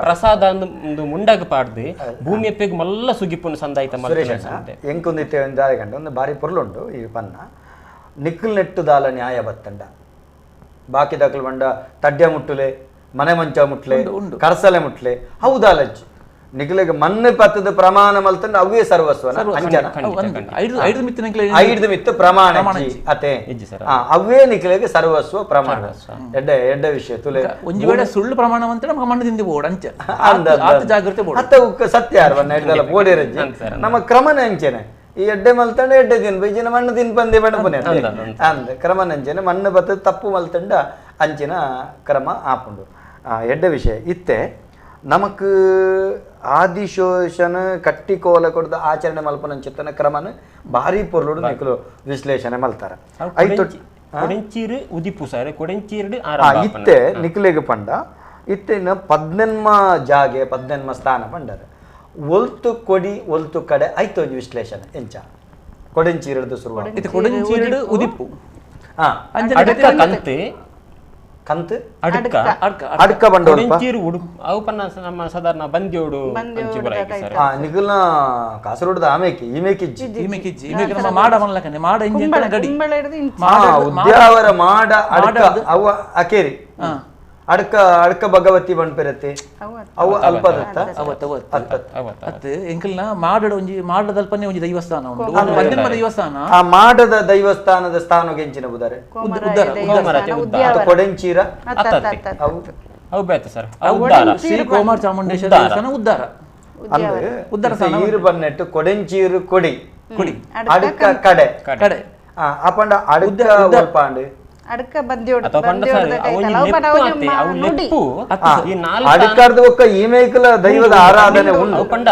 ಪ್ರಸಾದ ಒಂದು ಮುಂಡಾಗ ಪಾಡ್ದು ಭೂಮಿ ಅಪ್ಪೆಗೆ ಮಲ್ಲ ಸುಗಿಪುನ ಸಂದಾಯ್ತ ಎಂಕೊಂದಿತ್ತೆ ಗಂಡ ಒಂದು ಬಾರಿ ಪೊರ್ಲುಂಡು ಈ ಪನ್ನ ನಿಕ್ಕಲ್ ನೆಟ್ಟುದಾಲ ನ್ಯಾಯ ಬತ್ತಂಡ ಬಾಕಿ ದಾಖಲು ಬಂಡ ತಡ್ಯ ಮುಟ್ಟುಲೆ ಮನೆ ಮಂಚ ಮುಟ್ಲೆ ಕರ್ಸಲೆ ಮುಟ್ಲೆ ಹೌದಾಲಜ್ಜಿ ನಿಖಿಲಿಗೆ ಮಣ್ಣು ಪತ್ತದ ಪ್ರಮಾಣ ಮಲ್ತಂಡ ಅವೇ ಸರ್ವಸ್ವ ಅಂಚನ ಐದು ಮಿತ್ತು ಪ್ರಮಾಣ ಅತೆ ಅವೇ ನಿಖಿಲಿಗೆ ಸರ್ವಸ್ವ ಪ್ರಮಾಣ ಎಡ್ಡೆ ಎಡ್ಡೆ ವಿಷಯ ತುಲೆ ಒಂಜಿ ವೇಳೆ ಸುಳ್ಳು ಪ್ರಮಾಣ ಅಂತ ನಮಗೆ ಮಣ್ಣು ತಿಂದು ಬೋಡ್ ಅಂಚ ಜಾಗ್ರತೆ ಅತ್ತ ಸತ್ಯ ಅರ್ವನ್ನ ಬೋಡಿರಜ್ಜಿ ನಮ್ಮ ಕ್ರಮನೇ ಅಂಚೆನೆ ಈ ಎಡ್ಡೆ ಮಲ್ತಂಡ ಎಡ್ಡೆ ತಿನ್ ಬೈಜಿನ ಮಣ್ಣು ತಿನ್ ಪಂದೆ ಬಣ್ಣಪುನೆ ಅಂದ ಕ್ರಮ ನಂಚೆನೆ ಮಣ್ಣು ಬತ್ತದ ತಪ್ಪು ಮಲ್ತಂಡ ಅಂಚಿನ ಕ್ರಮ ಆಪುಂಡು ಎಡ್ಡೆ ವಿಷಯ ಇತ್ತೆ ನಮಕ್ ಆದಿಶೋಷನ ಕಟ್ಟಿಕೋಲ ಕೊಡ್ದ ಆಚರಣೆ ಮಲ್ಪನಂಚಿತ್ತನ ಕ್ರಮನ ಭಾರಿ ಪೊರ್ಲುಡು ನಿಕಲು ವಿಶ್ಲೇಷಣೆ ಮಲ್ತಾರ ಕೊಡೆಂಚೀರು ಉದಿಪು ಸರ್ ಕೊಡೆಂಚೀರು ಇತ್ತೆ ನಿಕುಲೆಗ್ ಪಂಡ ಇತ್ತಿನ ಪದ್ನೆನ್ಮ ಜಾಗೆ ಪದ್ನೆನ್ಮ ಸ್ಥಾನ ಪಂಡರ ಒಲ್ತು ಕೊಡಿ ಒಲ್ತು ಕಡೆ ಆಯ್ತು ಒಂಜಿ ವಿಶ್ಲೇಷಣೆ ಎಂಚ ಕೊಡೆಂಚೀರಡ್ದು ಶುರು ಕೊಡೆಂಚೀರಡು ಉದಿಪು ಅಡ್ಕ ಕಂತೆ ಕಂತು ಅಡ್ಕ ಅಡ್ಕ ಬಂಡ ಕೊಡೆಂಚೀರು ಉಡುಪು ಅವು ಪನ್ನ ನಮ್ಮ ಸಾಧಾರಣ ಬಂದ್ಯೋಡು ನಿಗುಲ್ನ ಕಾಸರಗೋಡದ ಆಮೇಕಿ ಈಮೇಕಿಜ್ಜಿ ಈಮೇಕಿಜ್ಜಿ ಈಮೇಕಿ ನಮ್ಮ ಮಾಡ ಮಲ್ಲಕನೆ ಮಾಡ ಇಂಜಿನ್ ಗಡಿ ಉದ್ಯಾವರ ಮಾಡ ಅಡ್ಕ ಅವ ಅಕೇರಿ ಅಡ್ಕ ಅಡ್ಕ ಭಗವತಿ ಬಣ್ಪೆರತೆ ಅವು ಅಲ್ಪದತ್ತ ಅತ್ ಎಂಕಲ್ನ ಮಾಡಡ ಒಂಜಿ ಮಾಡದಲ್ಪನೆ ಒಂಜಿ ದೈವಸ್ಥಾನ ಉಂಟು ಪದ್ನೆನ್ಮ ದೈವಸ್ಥಾನ ಆ ಮಾಡದ ದೈವಸ್ಥಾನದ ಸ್ಥಾನಗೆ ಎಂಚಿನ ಬುದಾರೆ ಕೊಡೆಂಚೀರ ಅವು ಬೇತ ಸರ್ ಶ್ರೀ ಕೋಮಾರ ಚಾಮುಂಡೇಶ್ವರ ದೇವಸ್ಥಾನ ಉದ್ದಾರ ಅಂದ್ರೆ ಉದ್ದಾರ ಈರು ಬನ್ನೆಟ್ಟು ಕೊಡೆಂಚೀರು ಕೊಡಿ ಕೊಡಿ ಅಡ್ಕ ಕಡೆ ಕಡೆ ಅಪಂಡ ಅಡ್ಕ ಒಲ್ಪಾಂಡು ಅಡ್ಕ ಬಂದ್ಯೋಡು ಅಡ್ಕರ್ದ ಒಕ್ಕ ಈಮೇಕಲ ದೈವದ ಆರಾಧನೆ ಉಂಡು ಪಂಡ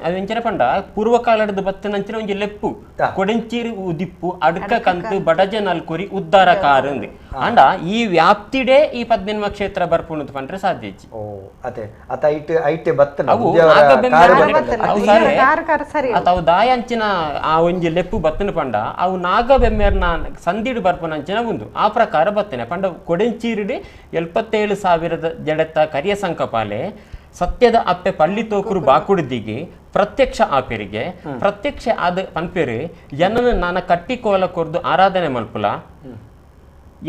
ಅವೆಂಚನ ಪಂಡ ಪೂರ್ವಕಾಲದ ಬತ್ತನಂಚಿನ ಒಂಜಿ ಲೆಪ್ಪು ಕೊಡೆಂಚೀರು ಉದಿಪ್ಪು ಅಡ್ಕ ಕಂತು ಬಡಜ ನಲ್ಕೊರಿ ಉದ್ದಾರ ಕಾರಂದು ಅಂಡ ಈ ವ್ಯಾಪ್ತಿಡೇ ಈ ಪದ್ನೆನ್ಮ ಕ್ಷೇತ್ರ ಬರ್ಪುಣು ಪಂಡ್ರೆ ಸಾಧ್ಯ ಇಜ್ಜಿ ಓ ಅತೆ ಅತ ಐಟ್ ಐಟೆ ಬತ್ತನ ಅವು ದಾಯಂಚಿನ ಆ ಒಂಜಿ ಲೆಪ್ಪು ಬತ್ತನ ಪಂಡ ಅವು ನಾಗಬೆಮ್ಮೆರ್ನ ಸಂದಿಡು ಬರ್ಪುನಂಚಿನ ಒಂದು ಆ ಪ್ರಕಾರ ಬತ್ತನೆ ಪಂಡ ಕೊಡೆಂಚೀರುಡಿ 77,000 ಜಡತ್ತ ಕರಿಯ ಸಂಕಪಾಲೆ ಸತ್ಯದ ಅಪ್ಪೆ ಪಳ್ಳಿ ತೋಕರು ಬಾಕುಡಿದಿಗೆ ಪ್ರತ್ಯಕ್ಷ ಆಪೆರಿಗೆ ಪ್ರತ್ಯಕ್ಷ ಆದ ಪನ್ಪೆರು ಎನ್ನನು ನಾನ ಕಟ್ಟಿಕೋಲ ಕೊರ್ದು ಆರಾಧನೆ ಮಲ್ಪುಲ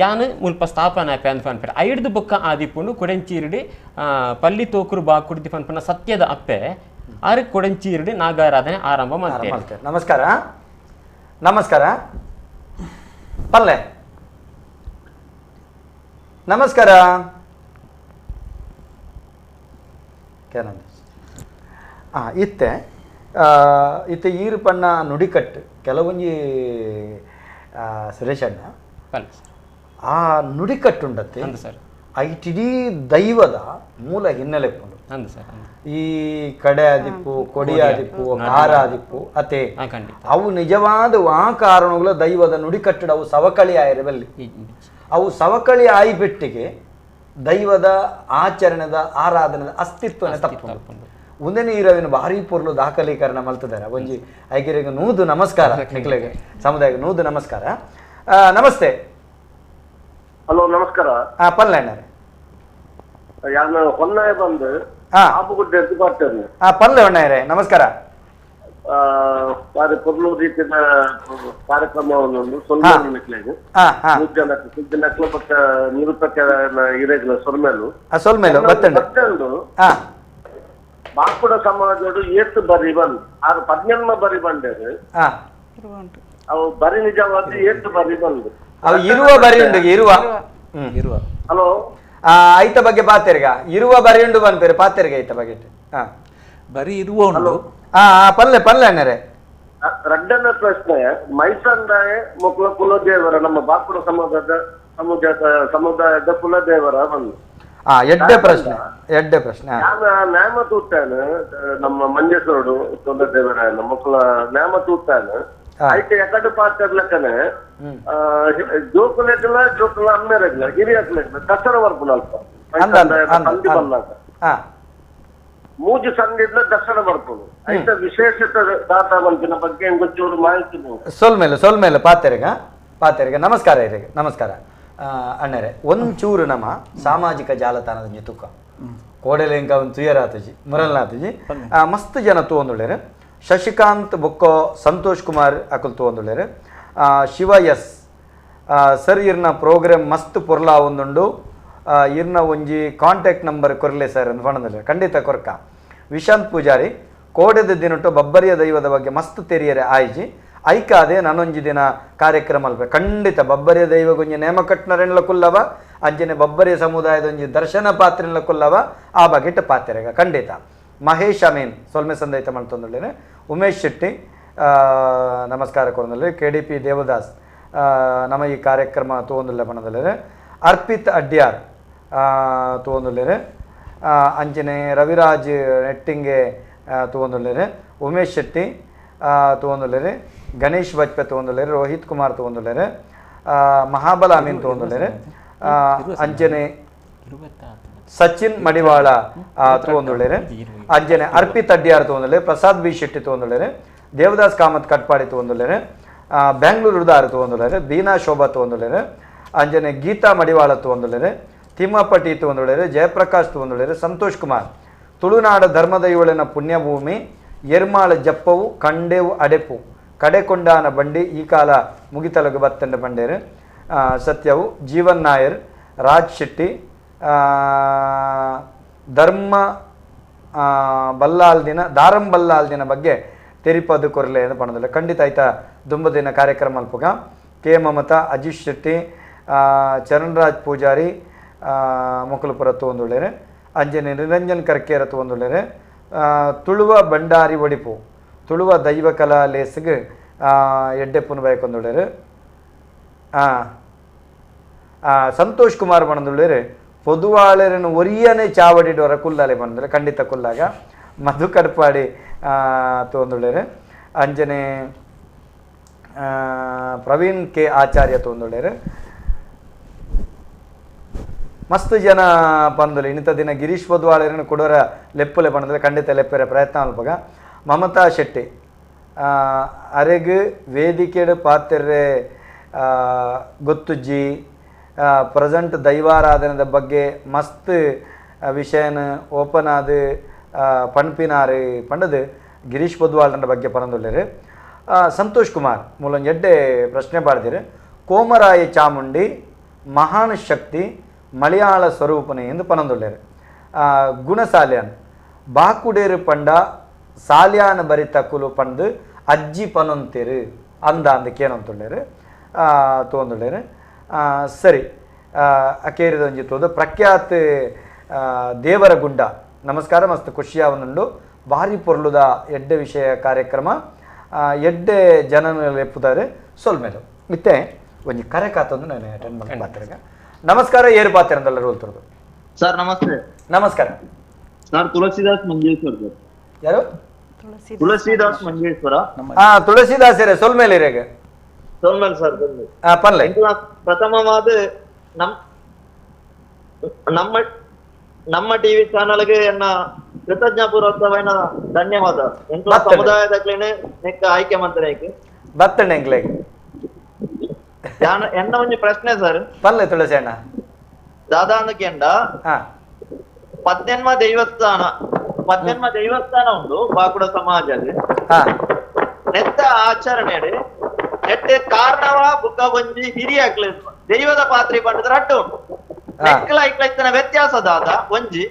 ಯಾನು ಮುಲ್ಪ ಸ್ಥಾಪನೆ ಆಪೆ ಅಂದ್ ಪನ್ಪೆರು ಐಡ್ದು ಬೊಕ್ಕ ಆದಿಪುಂಡು ಕೊಡೆಂಚೀರುಡಿ ಪಲ್ಲಿ ತೋಕರು ಬಾಕುಡಿದಿ ಪನ್ಪನ ಸತ್ಯದ ಅಪ್ಪೆ ಆರು ಕೊಡೆಂಚೀರುಡಿ ನಾಗಾರಾಧನೆ ಆರಂಭ ಮಾಡ್ತಾರೆ. ನಮಸ್ಕಾರ ನಮಸ್ಕಾರ ಪಲ್ಲೆ ನಮಸ್ಕಾರ ಇತ್ತೆ ಇತ್ತೆ ಈರು ಪಣ್ಣ ನುಡಿಕಟ್ಟು ಕೆಲವೊಂಜಿ ಸುರೇಶಣ್ಣ ಆ ನುಡಿಕಟ್ಟುಂಡತ್ತೆ ಐಟಿಡಿ ದೈವದ ಮೂಲ ಹಿನ್ನೆಲೆ ಈ ಕಡೆ ಆದಿಪ್ಪು ಕೊಡಿ ಆದಿಪ್ಪು ಖಾರ ಆದಿಪ್ಪು ಅತೆ ಅವು ನಿಜವಾದ ಆ ಕಾರಣಗಳ ದೈವದ ನುಡಿಕಟ್ಟಡ ಅವು ಸವಕಳಿ ಆಯಿರಬಲ್ಲಿ ಅವು ಸವಕಳಿ ಆಯಿಬಿಟ್ಟಿಗೆ ದೈವದ ಆಚರಣೆದ ಆರಾಧನೆದ ಅಸ್ತಿತ್ವನೇ ತಪ್ಪು ಒಂದೇ ಈರವಿನ ಭಾರಿ ಪೊರ್ಲು ದಾಖಲೀಕರಣ ಮಲ್ತಿದ್ದಾರೆ ಒಂಜಿ ಐಗಿರಿಗೆ ನೂದು ನಮಸ್ಕಾರ ನಿಕ್ಲೆಗೆ ಸಮುದಾಯಕ್ಕೆ ನೂದು ನಮಸ್ಕಾರ. ನಮಸ್ತೆ. ಹಲೋ ನಮಸ್ಕಾರ. ಪಲ್ಲೆ ಹೊನ್ನಾಯ ಬಂದು ಪಲ್ಲೆ ಹೊನ್ನಾಯರೇ ನಮಸ್ಕಾರ. ಬಾರಿ ಪೊರ್ಲು ರೀತಿಯ ಕಾರ್ಯಕ್ರಮವನ್ನು ಸೊಲ್ಮೇಲು ಬಾಕುಡ ಸಮಾಜೋಡು ಏತ್ ಬರಿ ಬಂದ್ ಆರು ಪದ್ನೆನ್ಮ ಬರಿ ಬಂದೇರು ಅವು ಬರಿ ನಿಜವಾದ ಏತ್ ಬರಿ ಬಂದು ಇರುವ ಬರಿ ಉಂಡು ಇರುವ ಇರುವ. ಹಲೋ ಐತ ಬಗ್ಗೆ ಪಾತೆರ್ಗ ಇರುವ ಬರಿ ಉಂಡು ಬಂದ್ಪೇರು ಪಾತೆರ್ಗ ಐತ ಬಗ್ಗೆ ಬರಿ ಇರುವ ಉಂಡು. ಪಲ್ಲೆ ಪಲ್ಲೆ ಅಣ್ಣರೇ ರಡ್ಡನ ಪ್ರಶ್ನೆ ಮೈಸಂದಾಯ ಮಕ್ಕಳ ಕುಲದೇವರ ನಮ್ಮ ಬಾಕುಡ ಸಮಾಜದ ಸಮುದಾಯದ ಕುಲದೇವರ ಬಂದು ಎಡ್ಡೆ ಪ್ರಶ್ನೆ ಎಡ್ಡೆ ಪ್ರಶ್ನೆ. ನಾನು ನ್ಯಾಮ ತೂತಾನ ನಮ್ಮ ಮಂಜೇಶ್ವರಡು ಕುಲದೇವರ ಮಕ್ಕಳ ನ್ಯಾಮ ತೂತಾನ ಐತೆ ಎಕಡು ಪಾತ್ರಲಕ್ಕನೆ ಜೋಕುಲೆಗ್ಲ ಜೋಕುಲ ಅಮ್ಮೇರೆಗ್ಲ ಹಿರಿಯಕ್ಲೆಗ್ಲ ದಸರ ವರ್ಪುನ ಅಲ್ಪ ಸಂಧಿ ಬಂದಾಗ ಮೂಜು ಸಂಧಿದ್ಲ ದಸರ ಬರ್ಪುನು ಐತ ವಿಶೇಷತೆ ದಾತ ಮಂತಿನ ಬಗ್ಗೆ ಒಂಚೂರು ಮಾಹಿತಿ ಸೊಲ್ಮೇಲೆ ಸೊಲ್ಮೇಲೆ ಪಾತೆರ್ಗ ಪಾತೆರ್ಗ ನಮಸ್ಕಾರ ಇರಿಗೆ ನಮಸ್ಕಾರ ಅಣ್ಣರೇ. ಒಂಚೂರು ನಮ್ಮ ಸಾಮಾಜಿಕ ಜಾಲತಾಣದ ತುಕ್ಕ ಕೋಡೆಲೆಂಕ ಒಂದು ತುಯರಾತಜಿ ಮುರಲ್ನಾಥಜಿ ಮಸ್ತ್ ಜನ ತೂವೊಂದುಳ್ಳೇರು. ಶಶಿಕಾಂತ್ ಬೊಕ್ಕೋ ಸಂತೋಷ್ ಕುಮಾರ್ ಅಕುಲ್ ತೂವೊಂದುಳ್ಳೇರು. ಶಿವ ಎಸ್ ಸರ್ ಇರ್ನ ಪ್ರೋಗ್ರಾಮ್ ಮಸ್ತ್ ಪೊರ್ಲಾ ಒಂದುಂಡು ಇರ್ನ ಒಂಜಿ ಕಾಂಟ್ಯಾಕ್ಟ್ ನಂಬರ್ ಕೊರ್ಲೆ ಸರ್ ಅಂತ ಫಣದಲ್ಲಿ ಖಂಡಿತ ಕೊರ್ಕ. ವಿಶಾಂತ್ ಪೂಜಾರಿ ಕೋಡೆದ ದಿನಟು ಬಬ್ಬರಿಯ ದೈವದ ಬಗ್ಗೆ ಮಸ್ತ್ ತೆರಿಯರೆ ಆಯ್ಜಿ ಐಕಾದೆ ನಾನೊಂಜಿ ದಿನ ಕಾರ್ಯಕ್ರಮ ಅಲ್ಪ ಖಂಡಿತ ಬಬ್ಬರಿಯ ದೈವಗೊಂಜಿ ನೇಮಕಟ್ನರೆನ್ಲ ಕುಲ್ಲವ ಅಂಜನೆ ಬಬ್ಬರಿಯ ಸಮುದಾಯದ ಒಂಜಿ ದರ್ಶನ ಪಾತ್ರೆನ್ಲ ಕುಲ್ಲವ ಆ ಬಗೆಟ್ ಪಾತ್ರೆಗ ಖಂಡಿತ. ಮಹೇಶ್ ಅಮೀನ್ ಸೊಲ್ಮೆ ಸಂದೈತ ಮಾಡ್ತಂದುಳ್ಳೇನೆ. ಉಮೇಶ್ ಶೆಟ್ಟಿ ನಮಸ್ಕಾರ ಕೊರೊಂದುಲ್ಲೆ. K D P Devdas ನಮ್ಮ ಈ ಕಾರ್ಯಕ್ರಮ ತೂವೊಂದುಲ್ಲೆ ಪಣದಲ್ಲೇನೆ. ಅರ್ಪಿತ್ ಅಡ್ಯಾರ್ ತೂವೊಂದುಲ್ಲೇನೆ. ಅಂಜನೆ ರವಿರಾಜ್ ನೆಟ್ಟಿಂಗೆ ತೂವೊಂದುಲ್ಲೇನೆ. ಉಮೇಶ್ ಶೆಟ್ಟಿ ತೂವೊಂದುಲ್ಲೇನೆ. ಗಣೇಶ್ ಬಜ್ಪೆ ತೂವೊಂದುಲ್ಲೇರು. ರೋಹಿತ್ ಕುಮಾರ್ ತೂವೊಂದುಲ್ಲೇರು. ಮಹಾಬಲ ಅಮೀನ್ ತೂವೊಂದುಲ್ಲೇರು. ಅಂಜನೆ ಸಚಿನ್ ಮಡಿವಾಳ ತೂವೊಂದುಲ್ಲೇರು. ಅಂಜನೆ ಅರ್ಪಿತ್ ಅಡ್ಯಾರ್ ತೂವೊಂದುಲ್ಲೇರು. ಪ್ರಸಾದ್ ಬಿ ಶೆಟ್ಟಿ ತೂವೊಂದುಲ್ಲೇರು. ದೇವದಾಸ್ ಕಾಮತ್ ಕಟ್ಪಾಡಿ ತೂವೊಂದುಲ್ಲೇರು. ಬೆಂಗಳೂರುದಾರು ತೂವೊಂದುಲ್ಲೇರು. ಬೀನಾ ಶೋಭಾ ತೂವೊಂದುಲ್ಲೇರು. ಅಂಜನೆ ಗೀತಾ ಮಡಿವಾಳ ತೂವೊಂದುಲ್ಲೇರು. ತಿಮ್ಮಪ್ಪ ಟಿ ತೂವೊಂದುಲ್ಲೇರು. ಜಯಪ್ರಕಾಶ್ ತೂವೊಂದುಲ್ಲೇರು. ಸಂತೋಷ್ ಕುಮಾರ್ ತುಳುನಾಡ ಧರ್ಮದೈವಳಿನ ಪುಣ್ಯಭೂಮಿ ಎರ್ಮಾಳ ಜಪ್ಪವು ಕಂಡೇವು ಅಡೆಪು ಕಡೆಕೊಂಡಾನ ಬಂಡಿ ಈ ಕಾಲ ಮುಗಿತಲಗು ಬತ್ತಂಡ ಬಂಡೇರು. ಸತ್ಯವು ಜೀವನ್ ನಾಯರ್ ರಾಜ್ ಶೆಟ್ಟಿ ಧರ್ಮ ಬಲ್ಲಾಲ್ದಿನ ದಾರಂ ಬಲ್ಲಾಲ್ದಿನ ಬಗ್ಗೆ ತೆರಿಪದು ಕೊರಲೆ ಎಂದು ಪಣದಿಲ್ಲ ಖಂಡಿತ ಆಯ್ತಾ ದುಂಬದಿನ ಕಾರ್ಯಕ್ರಮ ಅಲ್ಪಗ. ಕೆ ಮಮತಾ ಅಜೀಶ್ ಶೆಟ್ಟಿ ಚರಣ್ರಾಜ್ ಪೂಜಾರಿ ಮೊಕಲಪುರ ತೂವೊಂದುಳ್ಳೇರು. ಅಂಜನೆ ನಿರಂಜನ್ ಕರ್ಕೇರ ತೂವೊಂದುಳ್ಳೇರು. ತುಳುವ ಭಂಡಾರಿ ಒಡಿಪು ತುಳುವ ದೈವಕಲಾ ಲೇಸ್ಗೆ ಎಡ್ಡೆಪ್ಪುನ ಬಯಕೊಂದುಳ್ಳೇರು. ಸಂತೋಷ್ ಕುಮಾರ್ ಬಣದುಳ್ಳೇರು. ಪೊದುವಾಳರನ್ನು ಒರಿಯನೆ ಚಾವಡಿಡೋರ ಕುಲ್ಲಾಲೆ ಬಂದರೆ ಖಂಡಿತ ಕುಲ್ಲಾಗ. ಮಧು ಕಡ್ಪಾಡಿ ತೂವೊಂದುಳ್ಳೇರು. ಅಂಜನೆ ಪ್ರವೀಣ್ ಕೆ ಆಚಾರ್ಯ ತೂವೊಂದುಳ್ಳೇರು. ಮಸ್ತ್ ಜನ ಪಂದುಲು ಇನ್ನಿತ ದಿನ ಗಿರೀಶ್ ಪೊದ್ವಾಳರನ್ನು ಕೊಡೋರ ಲೆಪ್ಪುಲೆ ಪಂದ್ರೆ ಖಂಡಿತ ಲೆಪ್ಪೆರ ಪ್ರಯತ್ನ ಅಲ್ಪಗ. ಮಮತಾ ಶೆಟ್ಟಿ ಅರೆಗ್ ವೇದಿಕೆಡು ಪಾತೆರ್ರೆ ಗೊತ್ತುಜ್ಜಿ ಪ್ರೆಸೆಂಟ್ ದೈವಾರಾಧನೆದ ಬಗ್ಗೆ ಮಸ್ತ್ ವಿಷಯನ ಓಪನ್ ಆದ ಪಣ್ಪಿನಾರು ಪಂಡದು ಗಿರೀಶ್ ಪೊದ್ವಾಳನ ಬಗ್ಗೆ ಪರಂದುಳ್ಳೇರು. ಸಂತೋಷ್ ಕುಮಾರ್ ಮೂಲೊಂದು ಎಡ್ಡೆ ಪ್ರಶ್ನೆ ಪಾಡ್ದಿರು. ಕೋಮರಾಯ ಚಾಮುಂಡಿ ಮಹಾನ್ ಶಕ್ತಿ ಮಲಯಾಳ ಸ್ವರೂಪನೆ ಎಂದು ಪನಂದುಳ್ಳೇರು. ಗುಣಸಾಲ್ಯಾನ್ ಬಾಕುಡೇರು ಪಂಡ ಸಾಲ್ಯಾನ ಬರಿತ ಕುಲು ಪಂದು ಅಜ್ಜಿ ಪನೊಂತೇರು ಅಂದ ಅಂದ ಕೇನೊಂತುಳ್ಳೇರು ತೋಂದುಳ್ಳೇರು. ಸರಿ ಅಕೇರಿದೊಂಜಿ ತೋದು ಪ್ರಖ್ಯಾತ ದೇವರ ಗುಂಡ ನಮಸ್ಕಾರ ಮಸ್ತ್ ಖುಷಿಯಾವನುಂಡು ಭಾರಿ ಪೊರ್ಲುದ ಎಡ್ಡೆ ವಿಷಯ ಕಾರ್ಯಕ್ರಮ ಎಡ್ಡೆ ಜನನ ಲೆಪ್ಪುತ್ತಾರೆ ಸೊಲ್ಮೇಲು. ಮತ್ತೆ ಒಂಜಿ ಕರೆ ಕಾತೊಂದು ನಾನು ಅಟೆಂಡ್ ಮಾಡಿ ಪಾತ್ರ. ನಮಸ್ಕಾರ, ಏರು ಪಾತ್ರ ರೋಲ್ ತರದು ಸರ್. ನಮಸ್ತೆ. ನಮಸ್ಕಾರ ಸರ್, ತುಳಸಿದಾಸ್ ಮಂಜೇಶ್ವರ ಸರ್. ಯಾರು? ತುಳಸಿದಾಸ್ ಮಂಜೇಶ್ವರ. ಹಾ, ತುಳಸಿದಾಸ್ ರೇ ಸೊಲ್ಮೇಲೆ ರೇಗ ಸೊಲ್ಮೇಲೆ ಸರ್. ಹಾ, ಪನ್ಲೆ. ಪ್ರಥಮವಾದ ನಮ್ಮ ನಮ್ಮ ಟಿವಿ ಚಾನೆಲ್ಗೆ ಎನ್ನ ಕೃತಜ್ಞಪೂರ್ವಕವಾದ ಧನ್ಯವಾದ. ಎಂಕ್ಲ ಸಮುದಾಯದ ನೆಕ್ಕ ಆಯ್ಕೆ ಮಂತ್ರಿ ಬತ್ತಣ್ಣ ಎಂಕ್ಲೆಗ್ ಎನ್ನ ಒಂಜಿ ಪ್ರಶ್ನೆ ಸರ್. ಪಲ್ಲೆ ತುಳಸಿ ಅಣ್ಣ. ದಾದಾ ಅಂದಕೆಂಡ ಪದ್ನೆನ್ಮ ದೇವಸ್ಥಾನ, ಪದ್ನೆನ್ಮ ದೇವಸ್ಥಾನ ಉಂಟು ಬಾಕುಡ ಸಮಾಜದಲ್ಲಿ. ನೆತ್ತ ಆಚರಣೆ ನೆಟ್ಟೆ ಕಾರಣವ ಬುಕ್ಕ ಒಂಜಿ ಹಿರಿಯಾಕ್ಲೆ ದೈವದ ಪಾತ್ರೆ ಪಂಡದ್ರ ಅಡ್ಡ ಉಂಟು. ನೆಕ್ಕಲ ಐಕ್ಲ ವ್ಯತ್ಯಾಸ ದಾದ ಒಂಜಿ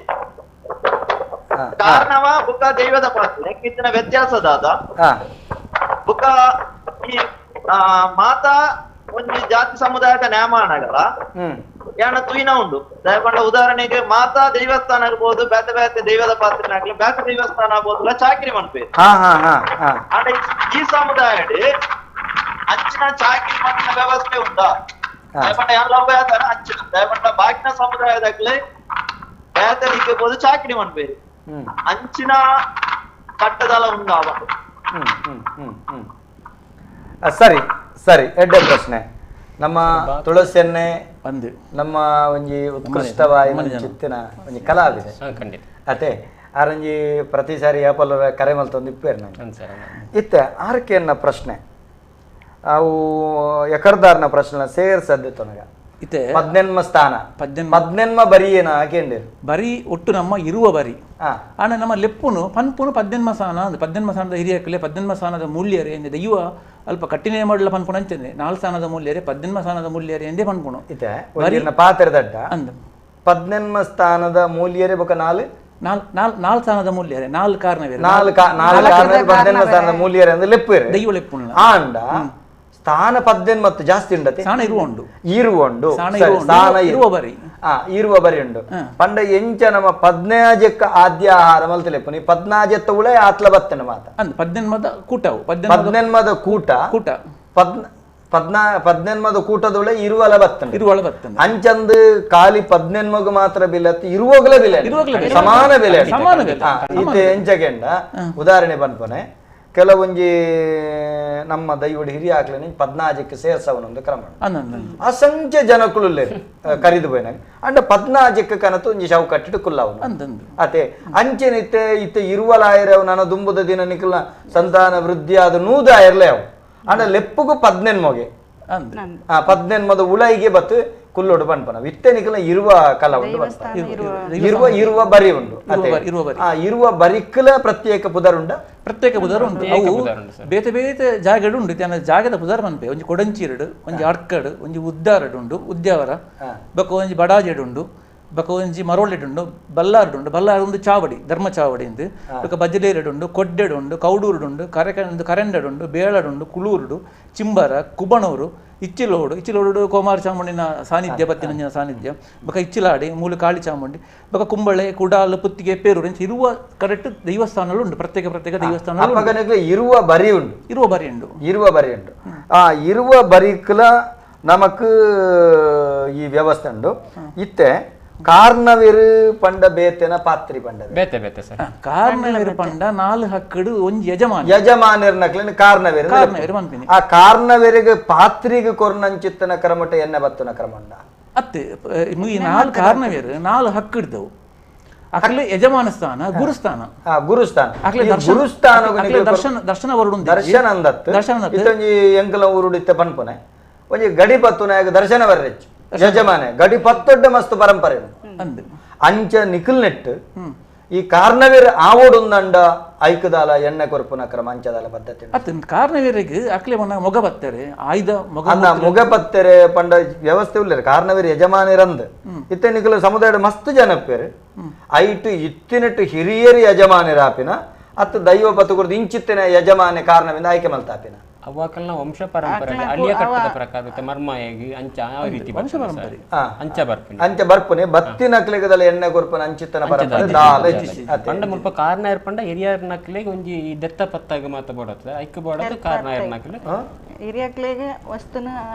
ಕಾರಣವ ಬುಕ್ಕ ದೈವದ ಪಾತ್ರೆ ನೆಕ್ಕಿತ್ತಿನ ವ್ಯತ್ಯಾಸ ದಾದ ಬುಕ್ಕ ಈ ಮಾತಾ ಒಂಜಿ ಜಾತಿ ಸಮುದಾಯದ ನ್ಯಾಮಾಣಗಳ ಯಾಣ ತುಯಿನ ಉಂಡು. ದಯಪಂಡ ಉದಾಹರಣೆಗೆ ಮಾತಾ ದೇವಸ್ಥಾನ ಇರ್ಬೋದು, ಬೇತೆ ಬೇತೆ ದೈವದ ಪಾತ್ರನಾಗ್ಲಿ ಬೇತೆ ದೇವಸ್ಥಾನ ಆಗ್ಬೋದಲ್ಲ ಚಾಕ್ರಿ ಮನ್ಪೇರು. ಆಡ ಈ ಸಮುದಾಯ ಅಂಚಿನ ಚಾಕ್ರಿ ಮಣ್ಣಿನ ವ್ಯವಸ್ಥೆ ಉಂಟಾ? ದಯಪಂಡ ಎಲ್ಲ ಬೇತಾರ ಅಂಚಿನ ದಯಪಂಡ ಬಾಕಿನ ಸಮುದಾಯದಾಗ್ಲಿ ಬೇತೆ ದಿಕ್ಕಬಹುದು ಚಾಕ್ರಿ ಮನ್ಪೇರು ಅಂಚಿನ ಕಟ್ಟದಲ ಉಂಡ. ಸರಿ ಸರಿ, ಎಡ್ಡೆ ಪ್ರಶ್ನೆ. ನಮ್ಮ ತುಳಸಿಯನ್ನೇ ಒಂದು ನಮ್ಮ ಒಂಜಿ ಉತ್ಕೃಷ್ಟವಾದ ಚಿತ್ತಿನ ಒಂಜಿ ಕಲಾವಿದೆ ಅತೆ ಆರಂಜಿ ಪ್ರತಿ ಸಾರಿ ಯಾಪಲ್ಲ ಕರೆ ಮಲ್ತೊಂದು ಇಪ್ಪೇರು ನಾನು ಇತ್ತೆ ಆರ್ಕೆಯನ್ನ ಪ್ರಶ್ನೆ ಅವು ಎಕರ್ದಾರ್ನ ಪ್ರಶ್ನೆ ಸೇರ್ಸದ್ದು ತೊನಗ ಇತ್ತೆ ಪದ್ನೆನ್ಮ ಸ್ಥಾನ ಪದ್ನೆನ್ಮ ಬರಿ ಏನ ಹಾಕೇಂಡಿರು ಬರಿ ಒಟ್ಟು ನಮ್ಮ ಇರುವ ಬರಿ ಆನ ನಮ್ಮ ಲೆಪ್ಪುನು ಪನ್ಪುನು ಪದ್ನೆನ್ಮ ಸ್ಥಾನ ಪದ್ನೆನ್ಮ ಸ್ಥಾನದ ಹಿರಿಯಕಲೆ ಪದ್ನೆನ್ಮ ಸ್ಥಾನದ ಮೂಲ್ಯರೇ ದೈವ ಅಲ್ಪ ಕಟ್ಟಿನೇ ಮಾಡಲ ಪನ್ಪುಣ ಅಂಚನೆ ನಾಲ್ ಸ್ಥಾನದ ಮೂಲ್ಯರೇ ಪದ್ನೆನ್ಮ ಸ್ಥಾನದ ಮೂಲ್ಯರೇ ಎಂದೇ ಪನ್ಪುಣು ಇತ್ತೆ ಪಾತ್ರದಡ್ಡ ಅಂದ ಪದ್ನೆನ್ಮ ಸ್ಥಾನದ ಮೂಲ್ಯರೇ ಬೊಕ ನಾಲ್ ನಾಲ್ ನಾಲ್ ನಾಲ್ ಸ್ಥಾನದ ಮೂಲ್ಯರೇ ನಾಲ್ ಕಾರಣವೇ ನಾಲ್ ನಾಲ್ ಕಾರಣ ಪದ್ನೆನ್ಮ ಸ್ಥಾನದ ಮೂಲ್ಯರೇ ಅಂದ್ರೆ ಲೆಪ್ಪು ದೈವ ಲೆಪ್ಪುಣ ಆಂಡ ಸ್ಥಾನ ಪದ್ನೆನ್ ಮತ್ತು ಜಾಸ್ತಿ ಉಂಡತೆ ಸ್ಥಾನ ಇರುವ ಉಂಡು ಇರುವ ಉಂಡು ಸ್ಥಾನ ಇರುವ ಬರಿ ಇರುವ ಬರಿ ಉಂಡು ಪಂಡ ಎಂಚ ನಮ್ಮ ಪದ್ನಾಜಕ್ಕ ಆದ್ಯ ಆಹಾರ ಮಲ್ತಲೆಪ್ಪು ನೀ ಪದ್ನಾಜತ್ತ ಉಳೆ ಆತ್ಲ ಬತ್ತನ ಮಾತ ಅಂದ್ ಪದ್ನೆನ್ಮದ ಕೂಟವು ಪದ್ನೆನ್ಮದ ಕೂಟ ಕೂಟ ಪದ್ನೆನ್ಮದ ಕೂಟದೊಳೆ ಇರುವಲ ಬತ್ತನ ಇರುವಲ ಬತ್ತನ ಅಂಚಂದು ಖಾಲಿ ಪದ್ನೆನ್ಮಗು ಮಾತ್ರ ಬಿಲೆ ಇರುವಗಲೇ ಬೆಲೆ ಸಮಾನ ಬೆಲೆ ಸಮಾನ ಬೆಲೆ ಇತ್ತೆ ಎಂಚಗೆಂಡ ಉದಾಹರಣೆ ಪನ್ಪನೆ ಕೆಲವೊಂಜಿ ನಮ್ಮ ದೈವಡಿ ಹಿರಿಯ ಹಾಕ್ಲೇನೆ ಪದ್ನಾಜಕ್ಕೆ ಸೇರ್ಸವನೊಂದು ಕ್ರಮ ಅಸಂಖ್ಯ ಜನಕುಲು ಕರಿದು ಪೋಯಿನಾಗ ಅಂಡ ಪದ್ನಾಜಕ್ಕೆ ಕನತು ಒಂಜಿ ಶವ ಕಟ್ಟಿಟ್ಟು ಕುಲ್ಲವನು ಅತೆ ಅಂಚೆನಿತ್ತೆ ಇತ್ತೆ ಇರುವಲಾಯರವು ನನ್ನ ದುಂಬುದ ದಿನ ನಿಕಲ್ನ ಸಂತಾನ ವೃದ್ಧಿ ಆದ ನೂದ ಆಯಿರ್ಲೆ ಅವು ಅಂಡ ಲೆಪ್ಪುಗು ಪದ್ನೆನ್ಮೊಗೆ ಆ ಪದ್ನೆನ್ಮದ ಉಳೈಗೆ ಬತ್ತು ಕುಲ್ಲೋಡು ಪನ್ಪನ ಇತ್ತೆ ನಿಕಲ್ನ ಇರುವ ಕಲ ಉಂಡು ಇರುವ ಇರುವ ಬರಿ ಉಂಡು ಆ ಇರುವ ಬರಿಕ್ಕಲ ಪ್ರತ್ಯೇಕ ಪುದರುಂಡ ಪ್ರತ್ಯೇಕ ಪುದರ್ ಉಂಟು. ಅವು ಬೇತೆ ಬೇತೆ ಜಾಗಡು ಉಂಟು. ಜಾಗದ ಪುದರ್ ಮನ್ಪೆ ಒಂಜಿ ಕೊಡಂಚಿರಡು ಒಂಜಿ ಅಡ್ಕಡು ಒಂಜಿ ಉದ್ದಾರಡು ಉಂಡು ಉದ್ಯಾವರ ಬೊಕ ಒಂಜಿ ಬಡಾಜೆಡು ಉಂಡು ಬೊಕ ಒಂಜಿ ಮರೋಳೆಡು ಉಂಡು ಬಲ್ಲಾರಡು ಉಂಡು ಬಲ್ಲಾರ ಒಂದು ಚಾವಡಿ ಧರ್ಮ ಚಾವಡಿ ಇಂದು ಬೊಕ ಬಜಲೇರಡು ಉಂಡು ಕೊಡ್ಡೆಡು ಉಂಡು ಕೌಡೂರುಡು ಉಂಡು ಕರೆಕಂದು ಕರೆಂಡಡು ಉಂಡು ಬೇಳಡುಂಡು ಕುಳೂರುಡು ಚಿಂಬರ ಕುಬಣೂರು ಇಚ್ಚಿಲೋಡು ಇಚ್ಚಿಲೋಡು ಕೋಮಾರ ಚಾಮುಂಡಿನ ಸಾನ್ನಿಧ್ಯ ಪತ್ತಿನಂಜಿನ ಸಾನ್ನಿಧ್ಯ ಬೊಕ ಇಚ್ಚಿಲಾಡಿ ಮೂಲು ಕಾಳಿ ಚಾಮುಂಡಿ ಬೊಕ ಕುಂಬಳೆ ಕುಡಾಲು ಪುತ್ತಿಗೆ ಪೇರೂರು ಇಂಚ ಇರುವ ಕರೆಕ್ಟ್ ದೇವಸ್ಥಾನಗಳು ಉಂಟು. ಪ್ರತ್ಯೇಕ ಪ್ರತ್ಯೇಕ ದೇವಸ್ಥಾನ ಇರುವ ಬರಿ ಉಂಟು ಇರುವ ಬರಿ ಉಂಟು ಇರುವ ಬರಿ ಉಂಟು. ಆ ಇರುವ ಬರಿಕ್ಲ ನಮಕ್ ಈ ವ್ಯವಸ್ಥೆ ಉಂಡು. ಇತ್ತೆ ಕಾರ್ನವೇರು ಪಂಡ ಬೇತೆನ ಪಾತ್ರಿ ಪಂಡ ಬೇತೆ ಬೇತೆ ಸರ್. ಕಾರ್ನವೇರು ಪಂಡ ನಾಲ್ ಹಕ್ಕಡು ಒಂಜಿ ಯಜಮಾನ ಯಜಮಾನರ್ನಕ್ಲೇನು ಕಾರ್ನವೇರು ಕಾರ್ನವೇರು ಪನ್ಪಿನಿ. ಆ ಕಾರ್ನವೇರಿಗೆ ಪಾತ್ರಿಗೆ ಕೊರ್ನಂಚಿತ್ತನ ಕ್ರಮಟ ಎನ್ನ ಬತ್ತನ ಕ್ರಮಂಡ ಅತ್ತೆ ಈ ನಾಲ್ ಕಾರ್ನವೇರು ನಾಲ್ ಹಕ್ಕಿಡ್ದವು. ಅಕ್ಲೆ ಯಜಮಾನ ಸ್ಥಾನ ಗುರುಸ್ಥಾನ ಗುರುಸ್ಥಾನ ಗುರುಸ್ಥಾನ ದರ್ಶನ ದರ್ಶನ ವರುಡು ದರ್ಶನ ಅಂದತ್ತು ದರ್ಶನ ಇತ್ತೊಂಜಿ ಎಂಕಲ ಊರುಡು ಇತ್ತೆ ಪನ್ಪುನೆ ಒಂಜಿ ಗಡಿ ಪತ್ತುನಾಗ ದರ್ಶನ ಬರ್ರೆಚ್ಚು ಯಜಮಾನೆ ಗಡಿ ಪತ್ತೊಡ್ಡ ಮಸ್ತ್ ಪರಂಪರೆ ಅಂಚ ನಿಖಲ್ ನೆಟ್ಟು ಈ ಕಾರ್ನವೀರ್ ಆವೋಡುಂದಂಡ ಐಕದಾಲ ಎಣ್ಣೆ ಕೊರ್ಪುನ ಕ್ರಮ ಅಂಚದಾಲ ಪದ್ಧತಿ ಅತ್ತ ಕಾರ್ನವೀರಿಗೆ ಅಕ್ಲೆ ಮೊಗ ಬತ್ತಾರೆ ಆಯ್ದ ಮೊಗ ಮೊಗ ಬತ್ತಾರೆ ಪಂಡ ವ್ಯವಸ್ಥೆ ಉಳ್ಳೇರು ಕಾರ್ನವೀರ್ ಯಜಮಾನಿರಂದ್ ಇತ್ತೆ ನಿಖಲ್ ಸಮುದಾಯದ ಮಸ್ತ್ ಜನಪ್ಪೇರು ಐಟು ಇತ್ತಿನಟ್ಟು ಹಿರಿಯರು ಯಜಮಾನಿರಾಪಿನ ಅತ್ತ ದೈವ ಪತ್ತು ಕುರ್ದು ಇಂಚಿತ್ತಿನ ಯಜಮಾನೆ ಕಾರಣವಿಂದ ಆಯ್ಕೆ ಮಲ್ತಾಪಿನ. ಅವಾಕಲ್ನ ವಂಶ ಪರಂಪರೆ ಅಳಿಯ ಕಟ್ಟದ ಪ್ರಕಾರ ಮರ್ಮಾಯಗಿ ಅಂಚ ಆ ರೀತಿ ವಂಶ ಪರಂಪರೆ ಅಂಚ ಬರ್ಪುನೆ ಅಂಚ ಬರ್ಪುನೆ ಬತ್ತಿನ ಅಕ್ಲೆಗದಲ್ಲ ಎಣ್ಣೆ ಕೊರ್ಪುನ ಅಂಚಿತ್ತನ ಪರಂಪರೆ ದಾಲ ಪಂಡ ಮುಲ್ಪ ಕಾರ್ನಾಯರ್ ಪಂಡ ಹಿರಿಯರ್ ನಕ್ಲೆಗ್ ಒಂಜಿ ದೆತ್ತ ಪತ್ತಾಗ ಮಾತ ಬೋಡತ್ತ ಐಕ್ ಬೋಡತ್ತ ಕಾರ್ನಾಯರ್ ನಕ್ಲೆ ಹಿರಿಯಕ್ಲೆಗ್ ವಸ್ತುನ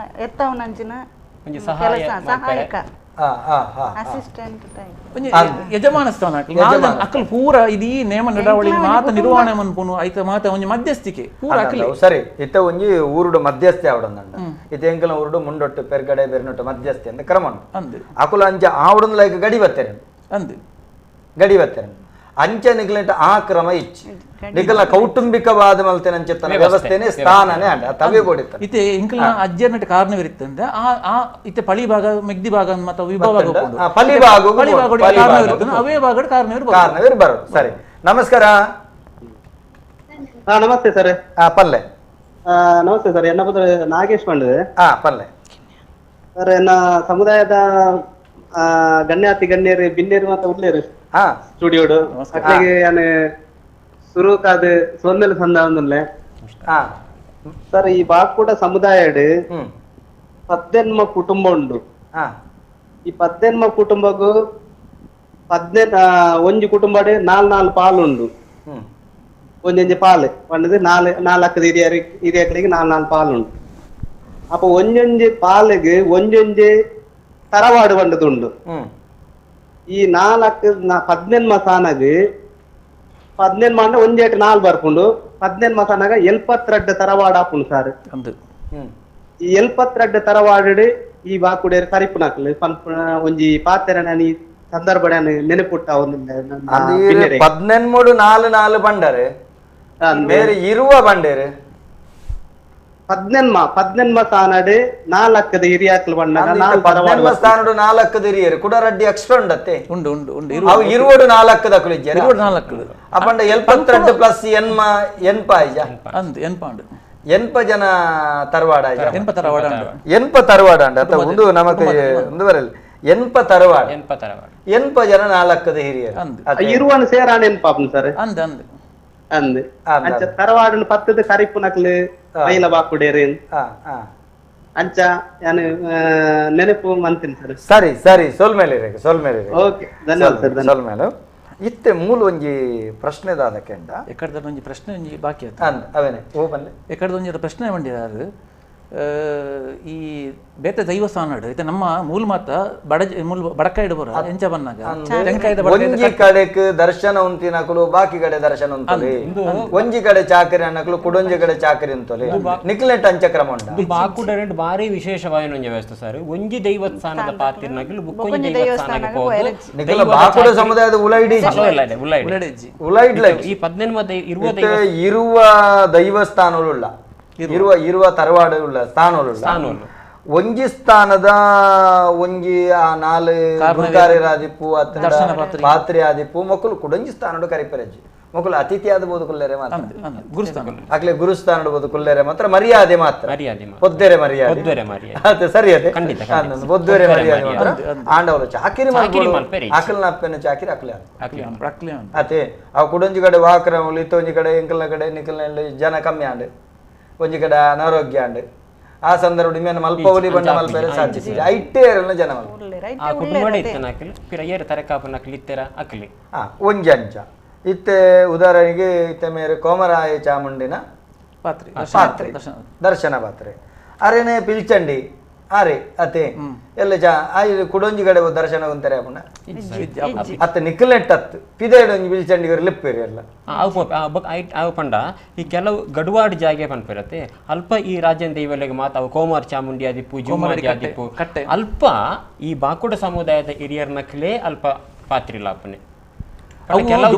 ಎತ್ತವನ ಅಂಚಿನ ಒಂಜಿ ಸಹಾಯ ಸಹಾಯಕ ಅಸಿಸ್ಟೆಂಟ್ ಟೈಪ್ ಯಜಮಾನ ಸ್ಥಾನ ಅಕಲ್ ಪೂರ ಇದೀ ನೇಮ ನಡಾವಳಿ ಮಾತ ನಿರ್ವಹಣೆ ಮನ್ಪುನು ಐತ ಮಾತ ಒಂಜಿ ಮಧ್ಯಸ್ಥಿಕೆ ಪೂರ ಅಕಲ್ ಸರಿ ಇತ್ತ ಒಂಜಿ ಊರುಡು ಮಧ್ಯಸ್ಥೆ ಆವಡಂದಂಡ ಇತ್ತ ಎಂಕಲ ಊರುಡು ಮುಂಡೊಟ್ಟು ಪೆರ್ಗಡೆ ಬೆರ್ನೊಟ್ಟು ಮಧ್ಯಸ್ಥೆ ಅಂತ ಕ್ರಮ ಉಂಟು ಅಕುಲ ಅಂಚ ಆವಡನ್ ಲೈಕ್ ಗಡಿ ಬತ್ತೇನೆ ಅಂದು ಗಡಿ ಬತ್ತೇನೆ ಅಂಚೆ ನಿಗ್ಲೆಂಟ್ ಆ ಕ್ರಮ ಇಚ್ಚಿ ನಿಕಲ ಕೌಟುಂಬಿಕವಾದ ಮಲ್ತೇನೆ ಅಂಚೆತ್ತನ ವ್ಯವಸ್ಥೆನೆ ಸ್ಥಾನನೇ ಅಂಡ ತವೇ ಬೋಡಿತ್ತ ಇತ್ತೆ ಇಂಕಲ ಅಜ್ಜರ್ನಟ್ ಕಾರಣವಿರುತ್ತಂದ ಆ ಆ ಇತ್ತೆ ಪಳಿ ಭಾಗ ಮೆಗ್ದಿ ಭಾಗ ಮತ್ತು ವಿಭಾಗ ಪಲಿ ಭಾಗ ಪಳಿ ಭಾಗ ಕಾರಣವಿರುತ್ತ ಅವೇ ಭಾಗದ ಕಾರಣವಿರು ಕಾರಣವಿರು ಬರೋದು. ಸರಿ, ನಮಸ್ಕಾರ. ನಮಸ್ತೆ ಸರ್. ಪಲ್ಲೆ. ನಮಸ್ತೆ ಸರ್, ಎನ್ನ ಪುತ್ರ ನಾಗೇಶ್ ಪಂಡದೆ. ಪಲ್ಲೆ ಸರ್. ಎನ್ನ ಸಮುದಾಯದ ಗಣ್ಯಾತಿ ಗಣ್ಯರು ಬಿನ್ನೇರು ಮತ್ತೆ ಉಳ್ಳೇರು ಸ್ಟುಡಿಯೋಡು ಅಕ್ಲೆಗೆ ಯಾನೆ ಸುರುಕಾದ ಸೊನ್ನೆಲ್ ಸಂದ ಒಂದುಲ್ಲೆ ಸರ್. ಈ ಬಾಕುಡ ಸಮುದಾಯಡ್ ಪದ್ದೆನ್ಮ ಕುಟುಂಬ ಉಂಡು. ಈ ಪದ್ದೆನ್ಮ ಕುಟುಂಬಗೂ ಒಂಜಿ ಕುಟುಂಬಡ್ ನಾಲ್ ನಾಲ್ ಪಾಲು ಉಂಡು. ಒಂಜೊಂಜಿ ಪಾಲು ಪಂಡದು ನಾಲ್ ನಾಲ್ಕು ಹಿರಿಯರಿಗೆ ನಾಲ್ ನಾಲ್ ಪಾಲು ಉಂಡು. ಅಪ್ಪ ಒಂಜೊಂಜಿ ಪಾಲಿಗೆ ಒಂಜೊಂಜಿ ತರವಾಡು ಪಂಡದುಂಡು. ಈ ನಾಲ್ಕು ಪದ್ನೆನ್ಮ ಸಾನಾಗ ಪದ್ನೆನ್ಮ ಅಂದ್ರೆ ಒಂಜೇಟ್ ನಾಲ್ ಬರ್ಪುಂಡು. ಪದ್ನೆನ್ಮ ಸಾನಾಗ 72 ತರವಾಡು ಆಪುಂಡು ಸರ್. ಈ 72 ತರವಾಡು ಈ ಬಾಕುಡೇರು ಕರಿಪುನಾಕ್ಲು ಪನ್ಪುನ ಒಂಜಿ ಪಾತೆರ ನಾನು ಈ ಸಂದರ್ಭ ನೆನಪುಟ್ಟ ಒಂದು ಪದ್ನೆನ್ಮೂಡು ನಾಲ್ ನಾಲ್ ಬಂಡರೆ ಬೇರೆ ಇರುವ ಬಂಡೇರು ಪದ್ನೆನ್ಮ ಪದ್ನೆನ್ಮ ಸಾನಡು ನಾಲ್ಕದ ಹಿರಿಯಾಕ್ಲು ಬಣ್ಣ ಸ್ಥಾನಡು ನಾಲ್ಕದ ಹಿರಿಯರು ಕೂಡ ರಡ್ಡಿ ಎಕ್ಸ್ಟ್ರಾ ಉಂಡತ್ತೆ ಉಂಡು ಉಂಡು ಉಂಡು ಅವು ಇರುವಡು ನಾಲ್ಕದ ಅಕುಲು ಇರುವಡು ನಾಲ್ಕು ಅಪಂಡ 72 ಪ್ಲಸ್ ಎನ್ಮ ಎನ್ಪ ಆಯ್ಜ ಅಂದ್ ಎನ್ಪಾಂಡು ಎನ್ಪ ಜನ ತರವಾಡ ಎನ್ಪ ತರವಾಡ ಎನ್ಪ ತರವಾಡ ಅಂಡ ಅಥವಾ ಒಂದು ನಮಕ್ ಒಂದು ಬರಲ್ಲ ಎನ್ಪ ತರವಾಡ ಎನ್ಪ ತರವಾಡ ಎನ್ಪ ಜನ ನಾಲ್ಕದ ಹಿರಿಯರು ಇರುವನು ಸೇರಾಣ ಎನ್ಪಾಪು ಸರ್ ಅಂದ್ ಅಂದ್ ಅಂದ್ ಅಂಚ ತರವಾಡನು ಪತ್ತದ ಕರಿಪುನಕ್ಲು ಮೈಲ ಬಾಕುಡೇರು ಅಂಚ ನಾನು ನೆನಪು ಮಂತೀನಿ ಸರ್. ಸರಿ ಸರಿ, ಸೊಲ್ಮೇಲೆ ಸೊಲ್ಮೇಲೆ ಓಕೆ, ಧನ್ಯವಾದ ಸರ್. ಸೊಲ್ಮೇಲೆ ಇತ್ತೆ ಮೂಲ ಒಂಜಿ ಪ್ರಶ್ನೆದಾದ ಕೆಂಡ ಎಕಡ್ದ ಒಂಜಿ ಪ್ರಶ್ನೆ ಒಂಜಿ ಬಾಕಿ ಆಯ್ತು ಅಂದ್ ಅವೇನೆ ಓ ಬನ್ನಿ ಎಕಡ್ದ ಒಂಜಿ ಪ್ರಶ್ನೆ ಮಂಡಿದಾರು ಈ ಬೇತೆ ದೈವಸ್ಥಾನ ಇತ್ತೆ ನಮ್ಮ ಮೂಲ ಮಾತ ಬಡ ಮೂಲ ಬಡಕಾಯಿ ಬರ ಎಂಚ ಬನ್ನಾಗ ಒಂಜಿ ಕಡೆಕ್ ದರ್ಶನ ಉಂತಿನಕುಲು ಬಾಕಿ ಕಡೆ ದರ್ಶನ ಉಂತೊಲಿ, ಒಂಜಿ ಕಡೆ ಚಾಕರಿ ಅನ್ನಕಲು ಕುಡೊಂಜಿ ಕಡೆ ಚಾಕರಿ ಉಂತೊಲಿ ನಿಕ್ಲೆಟ್ ಅಂಚ ಕ್ರಮ ಉಂಟು. ಬಾಕುಡ ಬಾರಿ ವಿಶೇಷವಾದ ಒಂಜಿ ವ್ಯವಸ್ಥೆ ಸರ್. ಒಂಜಿ ದೈವಸ್ಥಾನದ ಪಾತಿರ್ನಕಲು ಬುಕ್ಕೊಂಜಿ ದೈವಸ್ಥಾನಕ್ಕೆ ಪೋದು ನಿಕಲ ಬಾಕುಡ ಸಮುದಾಯದ ಉಲೈಡಿ ಉಲೈಡ್ಲ ಈ 18 ಇರುವ ಇರುವ ದೈವಸ್ಥಾನಗಳುಳ್ಳ ಇರುವ ಇರುವ ತರವಾಡು ಉಳ್ಳ ಸ್ಥಾನಗಳು ಒಂಜಿ ಸ್ಥಾನದ ಒಂಜಿ ಆ ನಾಲ್ ಗುರುಕಾರ್ಯರಾದಿಪ್ಪು ಪಾತ್ರೆ ಆದಿಪ್ಪು ಮಕ್ಕಳು ಕುಡೊಂಜಿ ಸ್ಥಾನಡು ಕರಿಪೆರಜ್ಜಿ ಮಕ್ಕಳು ಅತಿಥಿ ಆದ ಬೋದು ಕುಲ್ಲೆರೆ ಮಾತ್ರ ಅಕ್ಲೆ ಗುರುಸ್ಥಾನಡು ಬೋದು ಕುಲ್ಲೆರೆ ಮಾತ್ರ ಮರ್ಯಾದೆ ಮಾತ್ರ ಪೊದ್ದೆರೆ ಮರ್ಯಾದೆ ಅದೇ ಸರಿ ಅದೇ ಪೊದ್ದೆರೆ ಮರ್ಯಾದೆ ಮಾತ್ರ ಆಂಡವರು ಚಾಕಿರಿ ಅಕಲ್ನ ಅಪ್ಪನ ಚಾಕಿರಿ ಅಕ್ಲೆ ಅದೇ ಅವು ಕುಡೊಂಜಿ ಕಡೆ ವಾಕ್ರಮುಲು ಇತ್ತೊಂಜಿ ಕಡೆ ಎಂಕಲ್ನ ಕಡೆ ನಿಕಲ್ನ ಜನ ಕಮ್ಮಿ ಆಂಡ್ ಒಂಜಿ ಕಡೆ ಅನಾರೋಗ್ಯ ಆಂಡ್ ಆ ಸಂದರ್ಭ ಮೇನ್ ಮಲ್ಪವಲಿ ಬಂಡ ಮಲ್ಪೆರೆ ಸಾಧ್ಯತೆ ಐಟೇ ಜನ ಒಂಜಿ ಅಂಚ ಇತ್ತೆ ಉದಾಹರಣೆಗೆ ಇತ್ತೆ ಮೇರೆ ಕೋಮರಾಯ ಚಾಮುಂಡಿನ ಪಾತ್ರೆ ಪಾತ್ರೆ ದರ್ಶನ ಪಾತ್ರೆ ಅರೇನೆ ಪಿಲ್ಚಂಡಿ ಅರೆ ಅತೆ ಎಲ್ಲ ಚಾ ಕುಡೊಂಜಿ ಕಡೆ ದರ್ಶನ ಉಂತಾರೆ ಅಪ್ಪನ ಅತ್ತ ನಿಕ್ಕಲೆಟ್ ಅತ್ತು ಪಿದೇಡ್ ಒಂಜಿ ಪಿಲ್ಚಂಡಿ ಲಿಪ್ಪೇರಿ ಎಲ್ಲ ಅವು ಪಂಡ ಈ ಕೆಲವು ಗಡುವಾಡು ಜಾಗೆ ಪನ್ಪಿರತ್ತೆ ಅಲ್ಪ ಈ ರಾಜನ್ ದೈವಲೆಗೆ ಮಾತ ಅವು ಕೋಮಾರ್ ಚಾಮುಂಡಿ ಆದಿಪ್ಪು ಜುಮಾದಿ ಆದಿಪ್ಪು ಅಲ್ಪ ಈ ಬಾಕುಡ ಸಮುದಾಯದ ಹಿರಿಯರ್ನಕ್ಲೇ ಅಲ್ಪ ಪಾತ್ರಿಲ್ಲ ಅಪ್ಪನೆ ಕೆಲವು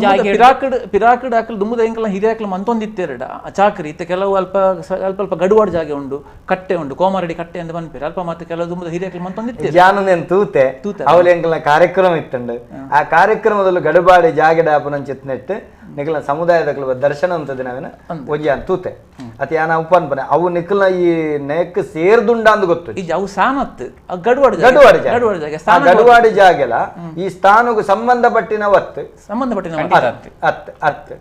ಪಿರಾಕಡ್ ಹಾಕಲು ದುಂಬುದ ಎಂಕಲ ಹಿರಿಯಾಕಲು ಮಂತೊಂದಿತ್ತೆರಡ ಚಾಕರಿ ಇತ್ತೆ ಕೆಲವು ಅಲ್ಪ ಅಲ್ಪ ಅಲ್ಪ ಗಡುವಾಡು ಜಾಗೆ ಉಂಡು ಕಟ್ಟೆ ಉಂಡು ಕೋಮಾರಡಿ ಕಟ್ಟೆ ಅಂತ ಪನ್ಪೇರು ಅಲ್ಪ ಮತ್ತೆ ಕೆಲವು ದುಂಬುದ ಹಿರಿಯಾಕಲು ಮಂತೊಂದಿತ್ತೆ ಜಾನಂದೇನು ತೂತೆ ಅವಳು ಎಂಕಲ್ನ ಕಾರ್ಯಕ್ರಮ ಇತ್ತುಂಡು ಆ ಕಾರ್ಯಕ್ರಮದಲ್ಲಿ ಗಡುಬಾಡಿ ಜಾಗೆ ಡಾಪುನಂಚಿತ್ನೆಟ್ಟು ನಿಕಲ್ನ ಸಮುದಾಯದ ದರ್ಶನ ಅಂತದ ನಾವೇನ ಒಂಜಿ ಅನ್ ತೂತೆ ಅತಿ ಯಾನ ಉಪ್ಪನ್ಪನೆ ಅವು ನಿಕಲ್ನ ಈ ನೆಕ್ ಸೇರ್ದುಂಡ ಅಂದ್ ಗೊತ್ತು ಅವು ಸಾನತ್ ಗಡುವಾಡು ಗಡುವಾಡಿ ಗಡುವಾಡಿ ಜಾಗೆ ಗಡುವಾಡಿ ಜಾಗೆಲ ಈ ಸ್ಥಾನಕ್ಕೆ ಸಂಬಂಧಪಟ್ಟಿನ ಒತ್ತು ಸಂಬಂಧಪಟ್ಟಿನ ಅತ್ ಅತ್ ಅತ್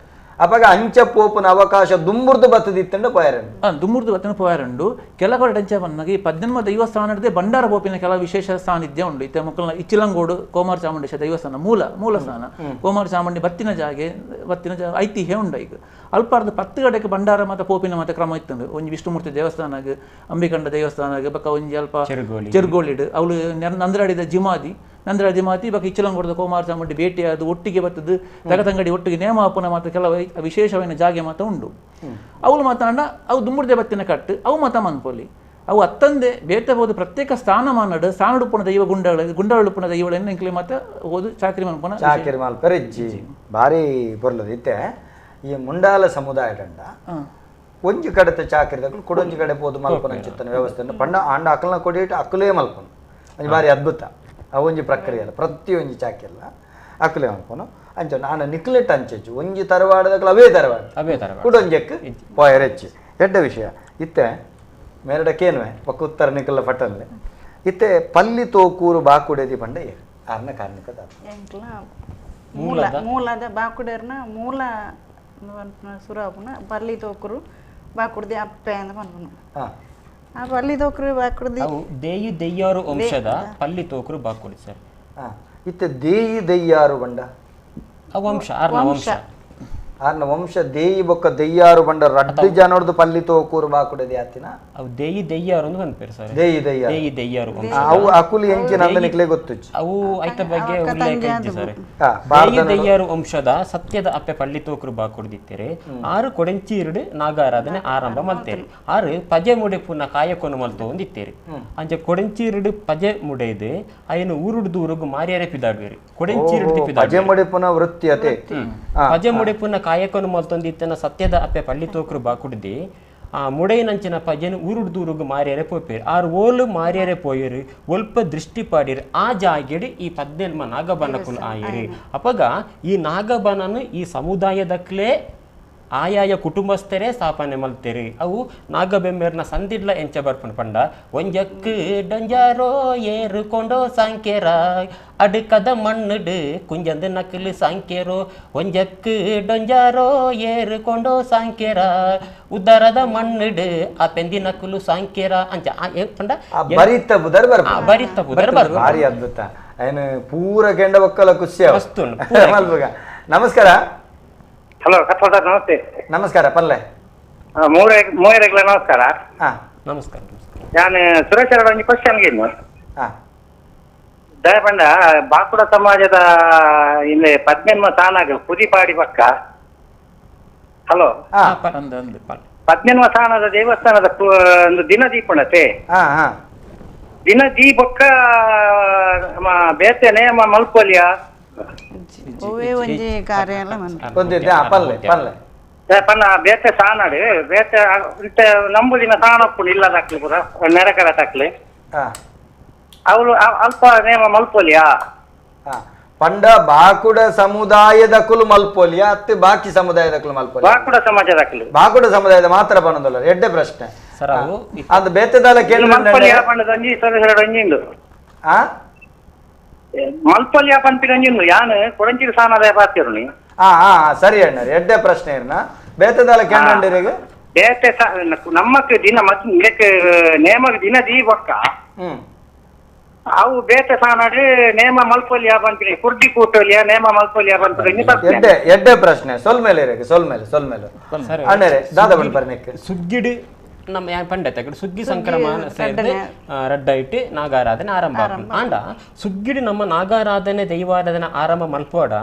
ಅಪಗ ಅಂಚ ಪೋಪುನ ಅವಕಾಶ ದುಂಬುರ್ದು ಬತ್ತದಿತ್ತಂಡ ಪೋಯರಂಡು. ದುಂಬುರ್ದು ಬತ್ತನ ಪೋಯರಂಡು. ಕೆಲವು ಅಂಚ ಬಂದಾಗ ಈ ಪದ್ನೆನ್ಮ ದೈವಸ್ಥಾನದ ಭಂಡಾರ ಪೋಪಿನ ಕೆಲವು ವಿಶೇಷ ಸಾನ್ನಿಧ್ಯ ಉಂಡು. ಇತ್ತೆ ಮಕ್ಕಳನ್ನ ಇಚ್ಚಿಲಂಗೋಡು ಕೋಮಾರ ಚಾಮುಂಡೇಶ್ವರ ದೇವಸ್ಥಾನ ಮೂಲ ಮೂಲ ಸ್ಥಾನ ಕೋಮಾರ ಚಾಮುಂಡಿ ಬತ್ತಿನ ಜಾಗೆ ಬತ್ತಿನ ಐತಿಹ್ಯ ಉಂಡು. ಈಗ ಅಲ್ಪಾರ್ದು 10 ಗಡೆಗೆ ಭಂಡಾರ ಮಾತ ಪೋಪಿನ ಮಾತ ಕ್ರಮ ಇತ್ತಂಡು. ಒಂಜಿ ವಿಷ್ಣುಮೂರ್ತಿ ದೇವಸ್ಥಾನಗ್, ಅಂಬಿಕಂಡ ದೇವಸ್ಥಾನಗ್, ಬೊಕ್ಕ ಒಂಜಿ ಅಲ್ಪ ಚೆರುಗೋಳಿಡ್ ಅವಳು ನಂದರಾಡಿದ ಜಿಮಾದಿ ನಂದರ ಜಿಮಾತಿ ಬೊಕ್ಕ ಇಚ್ಚಲಂಗೋಡದ ಕೋಮಾರ ಚಾಮುಂಡಿ ಭೇಟಿಯಾದ ಒಟ್ಟಿಗೆ ಬತ್ತದು ತಗತಂಗಡಿ ಒಟ್ಟಿಗೆ ನೇಮ ಆಪುನ ಮಾತ ಕೆಲವು ವಿಶೇಷವಾದ ಜಾಗೆ ಮಾತ ಉಂಡು. ಅವಳು ಮಾತಾಂಡ ಅವು ದುಂಬುರ್ದೆ ಬತ್ತಿನ ಕಟ್ಟು ಅವು ಮಾತ ಮನ್ಪೊಲಿ. ಅವು ಅತ್ತಂದೆ ಬೇತೆ ಹೋದ ಪ್ರತ್ಯೇಕ ಸ್ಥಾನಮಾನಡು ಸ್ಥಾನಡುಪ್ಪುನ ದೈವ ಗುಂಡಗಳು ಗುಂಡಳುಪ್ಪುನ ದೈವಗಳನ್ನು ಎಂಕ್ಲೆ ಮಾತ ಹೋದು ಚಾಕ್ರಿ ಮನ್ಪುನ ಚಾಕ್ರಿ ಮಲ್ಪರೆಜ್ಜಿ ಭಾರಿ ಬೊರ್ಲದ. ಇತ್ತೆ ಈ ಮುಂಡಾಲ ಸಮುದಾಯದಂಡ ಒಂಜಿ ಕಡೆತ ಚಾಕ್ರಿದಕ್ಕಲು ಕೊಡೊಂಜಿ ಕಡೆ ಪೋದು ಮಲ್ಪನ ಚಿತ್ತನ ವ್ಯವಸ್ಥೆಯನ್ನು ಪಂಡ ಆಂಡ ಅಕ್ಕಲ್ನ ಕೊಡಿಟ್ಟು ಅಕ್ಕಲೇ ಮಲ್ಪನು ಒಂಜಿ ಭಾರಿ ಅದ್ಭುತ. ಆ ಒಂಜಿ ಪ್ರಕ್ರಿಯೆ ಅಲ್ಲ ಪ್ರತಿಯೊಂಜಿ ಚಾಕಿಲ್ಲ ಅಕ್ಕಲೇ ಮಲ್ಪನು ಅಂಚ ನಾನು ನಿಕ್ಲೆಟ್ ಅಂಚೆಚ್ಚು ಒಂಜಿ ತರವಾಡದಕ್ಕಲು ಅವೇ ತರವಾಡ ಅವೇ ತರವಾಡ ಕುಡೊಂಜಕ್ಕೆ ಪೋಯರೆಚ್ಚಿ ಎಡ್ಡ ವಿಷಯ. ಇತ್ತೆ ಮೇರಡ ಕೇನ್ವೆ ಪಕ್ಕ ಉತ್ತರ ನಿಕಲ್ಲ ಫಟನ್ಲೆ ಇತ್ತೆ ಪಲ್ಲಿ ತೋಕೂರು ಬಾಕುಡೇದಿ ಪಂಡ ಆರ್ನ ಕಾರ್ಣಿಕದ ಮೂಲ ಮೂಲದ ಬಾಕುಡೇರ್ನ ಮೂಲ ಸುರಾಪುನ ಪಲ್ಲಿ ತೋಕೂರು ಬಾಕುಡ್ದಿ ಅಪ್ಪೆ ಅಂತ ಪನ್ಪುನ. ಆ ಪಲ್ಲಿ ತೋಕೂರು ಬಾಕುಡ್ದಿ ದೇಯಿ ದೆಯ್ಯಾರು ವಂಶದ ಪಲ್ಲಿ ತೋಕೂರು ಬಾಕುಡಿ ಸರ್. ಇತ್ತೆ ದೇಯಿ ದೆಯ್ಯಾರು ಬಂಡ ವಂಶ ಆರ್ನ ವಂಶ ಆರ್ನ ವಂಶ ದೇಯಿ ಬೊಕ್ಕ ದೆಯ್ಯಾರು ಬಂಡ ರಡ್ಡು ಜನೋರ್ದು ಪಲ್ಲಿ ತೋಕೂರು ಬಾಕುಡದಿ ಆತಿನ ಅವು ದೇಯಿ ದೆಯ್ಯಾರು ಅಂತ ಪನ್ಪೇರು ಸರ್. ದೇಯಿ ದೆಯ್ಯಾರು ದೇಯಿ ದೆಯ್ಯಾರು ಅವು ಅಕುಲಿ ಎಂಚಿನ ಅಂದ ನಿಕ್ಲೆ ಗೊತ್ತು ಅವು ಐತ ಬಗ್ಗೆ ಉಲ್ಲೇಖ ಇಜ್ಜಿ ಸರ್. ದೇಯಿ ದೆಯ್ಯಾರು ವಂಶದ ಸತ್ಯದ ಅಪ್ಪೆ ಪಲ್ಲಿ ತೋಕೂರು ಬಾಕುಡ್ದಿತ್ತೇರೆ ಆರು ಕೊಡೆಂಚೀರುಡು ನಾಗಾರಾಧನೆ ಆರಂಭ ಮಲ್ತೇರಿ. ಆರು ಪಜೆ ಮುಡೆ ಪುನಃ ಕಾಯಕೊನು ಮಲ್ತೋ ಒಂದಿತ್ತೇರಿ. ಅಂಚೆ ಕೊಡೆಂಚೀರುಡು ಪಜೆ ಮುಡೆದು ಅಯ್ಯನು ಊರುಡು ದೂರುಗು ಮಾರಿಯರೆ ಪಿದಾಡ್ವೇರಿ. ಕೊಡೆಂಚೀರುಡು ಪಜೆ ಮುಡೆ ಪುನಃ ವೃತ್ತಿ ಅತೆ ಪಜೆ ಮುಡೆ ಪುನಃ ಕಾಯಕನು ಮಲ್ತೊಂದಿತ್ತನ ಸತ್ಯದ ಅಪ್ಪೆ ಪಳ್ಳಿ ತೋಕರು ಬಾಕುಡ್ದಿ ಆ ಮುಡೈನಂಚಿನ ಪಜೆನು ಊರುಡು ದೂರುಗು ಮಾರಿಯರೆ ಪೋಪೇರು. ಆರು ಓಲು ಮಾರಿಯರೆ ಪೋಯರು ಒಲ್ಪ ದೃಷ್ಟಿ ಪಾಡಿರು ಆ ಜಾಗೆಡು ಈ ಪದ್ದೆಲ್ಮ ನಾಗಬನಕುಲು ಆಯಿರಿ. ಅಪಗ ಈ ನಾಗಬನನು ಈ ಸಮುದಾಯದಕ್ಲೇ ಆಯಾಯ ಕುಟುಂಬಸ್ಥರೇ ಸ್ಥಾಪನೆ ಮಲ್ತೇರಿ. ಅವು ನಾಗಬೆಮ್ಮೇರ್ನ ಸಂದಿಡ್ಲ ಎಂಚ ಬರ್ಪುನ ಪಂಡ ಒಂಜಕ್ಕು ಡೊಂಜಾರೋ ಏರುಕೊಂಡೋ ಸಾಂಕೇರ அடுக்கத மண்ணுடு குஞ்சந்து நக்கிலு சாங்கேரோ ஒஞ்சக்கு டொஞ்சாரோ ஏறு கொண்டோ சாங்கேரா உதரத மண்ணுடு ಆ ಪೆಂದಿ ನಕುಲು ಸಾಂಕೇರ ಅಂಚ ಪಂಡ ಬರಿತ ಬುದರ್ ಬರ್ ಬರಿತ ಬುದರ್ ಬರ್ ಭಾರಿ ಅದ್ಭುತ. ಏನು ಪೂರ ಕೆಂಡ ಒಕ್ಕಲ ಖುಷಿ ವಸ್ತು. ನಮಸ್ಕಾರ. Hello sir namaste. ನಮಸ್ಕಾರ ಪಲ್ಲೆ ಮೂವರೆಗಳ ನಮಸ್ಕಾರ. ನಮಸ್ಕಾರ. ನಾನು ಸುರೇಶ್ ಅವರ ಒಂದು ಕ್ವಶನ್ ಇನ್ನು ದಯಪಂಡ ಬಾಕುಡ ಸಮಾಜದ ಇಲ್ಲಿ ಪದ್ಮೆನ್ಮ ತಾನಾಗ ಕುದಿಪಾಡಿ ಪಕ್ಕ. ಹಲೋ, ಪದ್ಮೆನ್ಮ ಸ್ಥಾನದ ದೇವಸ್ಥಾನದ ಒಂದು ದಿನ ದೀಪಣತೆ ದಿನ ದೀಪಕ್ಕ ಬೇತೆ ನೇಮ ಮಲ್ಪೊಲಿಯ ಬೇತೆ ಸಾನಾಡು ಬೇತೆ ನಂಬುದಿನ ಸಾಣಪ್ಪುಂಡು ಇಲ್ಲ ದಾಕ್ಲಿ ಪೂರ ನೆರಕರ ತಾಕ್ಲಿ ಅವಳು ಅಲ್ಪ ನೇಮ ಮಲ್ಪೊಲಿಯಾ ಪಂಡ ಬಾಕುಡ ಸಮುದಾಯದ ಕುಲು ಮಲ್ಪೊಲಿಯಾ ಅತ್ತೆ ಬಾಕಿ ಸಮುದಾಯದ ಕುಲು ಮಲ್ಪೊಲಿಯಾ? ಬಾಕುಡ ಸಮಾಜದ ಕುಲು, ಬಾಕುಡ ಸಮುದಾಯದ ಮಾತ್ರ ಪನ್ನೊಂದುಲ್ಲ. ಎಡ್ಡೆ ಪ್ರಶ್ನೆ ಸರ್. ಅವು ಅದು ಬೇತೆದಾಲ ಕೇಳಿ ಮಲ್ಪೊಲಿಯಾ ಪಂಡದ ಒಂಜಿ ಸದಸ್ಯರ ಒಂಜಿ ಉಂಡು. ಆ ಮಲ್ಪೊಲಿಯಾ ಪನ್ಪಿನ ಒಂಜಿ ಉಂಡು ಯಾನ್ ಕೊಡಂಚಿರಿ ಸಾನದ ಪಾತಿರುನಿ. ಆ ಆ ಸರಿ ಅಣ್ಣ, ಎಡ್ಡೆ ಪ್ರಶ್ನೆ ಇರ್ನ. ಬೇತೆದಾಲ ಕೇಂದ್ರಿಗೆ ಬೇತೆ ನಮ್ಮಕ್ಕೆ ದಿನ ಮತ್ತೆ ನೇಮಕ್ಕೆ ದಿನ ದೀಪಕ್ಕ ಅವು ಬೇತೆ ಸಾನಾಡಿ ನೇಮ ಮಲ್ಪೊಲಿಯಾ ಪನ್ಪಿನಿ ಕುರ್ದಿ ಕೂಟೊಲಿಯಾ ನೇಮ ಮಲ್ಪೊಲಿಯಾ ಪನ್ಪಿನಿ. ಎಡ್ಡೆ ಎಡ್ಡೆ ಪ್ರಶ್ನೆ. ಸೊಲ್ಮೇಲೆ ಇರಕ್ಕೆ ಸೊಲ್ಮೇಲೆ ಸೊಲ್ಮೇಲೆ ಅಣ್ಣರೇ ದಾದಾ ಬಣ್ಪರ್ನೆಕ್ ಸುಗ್ಗಿಡು ನಮ್ಮ ಪಂಡತೆ ಸುಗ್ಗಿ ಸಂಕ್ರಮಣ ಸೇರಿದೆ ರಡ್ಡೈಟ್ ನಾಗಾರಾಧನೆ ಆರಂಭ ಆಂಡ ಸುಗ್ಗಿಡು ನಮ್ಮ ನಾಗಾರಾಧನೆ ದೈವಾರಾಧನೆ ಆರಂಭ ಮಲ್ಪೋಡ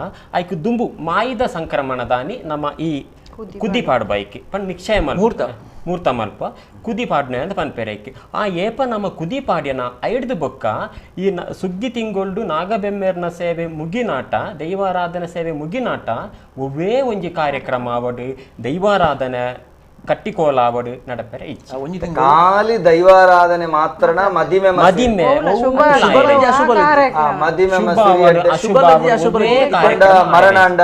ಐಕ್ ದುಂಬು ಮಾಯಿದ ಸಂಕ್ರಮಣದಾನಿ ನಮ್ಮ ಈ ಕುದಿ ಪಾಡ್ಬೈಕ್ ಪಂಡ್ ನಿಕ್ಷಯ ಮೂರ್ತ ಮೂರ್ತ ಮಲ್ಪ ಕುದಿ ಪಾಡ್ನೆ ಅಂತ ಪನ್ಪೆರೈಕ್ ಆ ಏಪ ನಮ್ಮ ಕುದಿ ಪಾಡ್ಯನ ಐಡ್ದು ಬೊಕ್ಕ ಈ ಸುಗ್ಗಿ ತಿಂಗೊಳ್ಡು ನಾಗಬೆಮ್ಮೇರ್ನ ಸೇವೆ ಮುಗಿನಾಟ ದೈವಾರಾಧನೆ ಸೇವೆ ಮುಗಿನಾಟ ಒವ್ವೇ ಒಂಜಿ ಕಾರ್ಯಕ್ರಮ ಅವಡು ದೈವಾರಾಧನೆ ಕಟ್ಟಿಕೋಲಾವಡು ನಡಪೆರೆ ಇಚ್ಛೆ. ಖಾಲಿ ದೈವಾರಾಧನೆ ಮಾತ್ರನ ಮದಿಮೆ ಮದಿಮೆ ಮದಿಮೆ ಮರಣಾಂಡ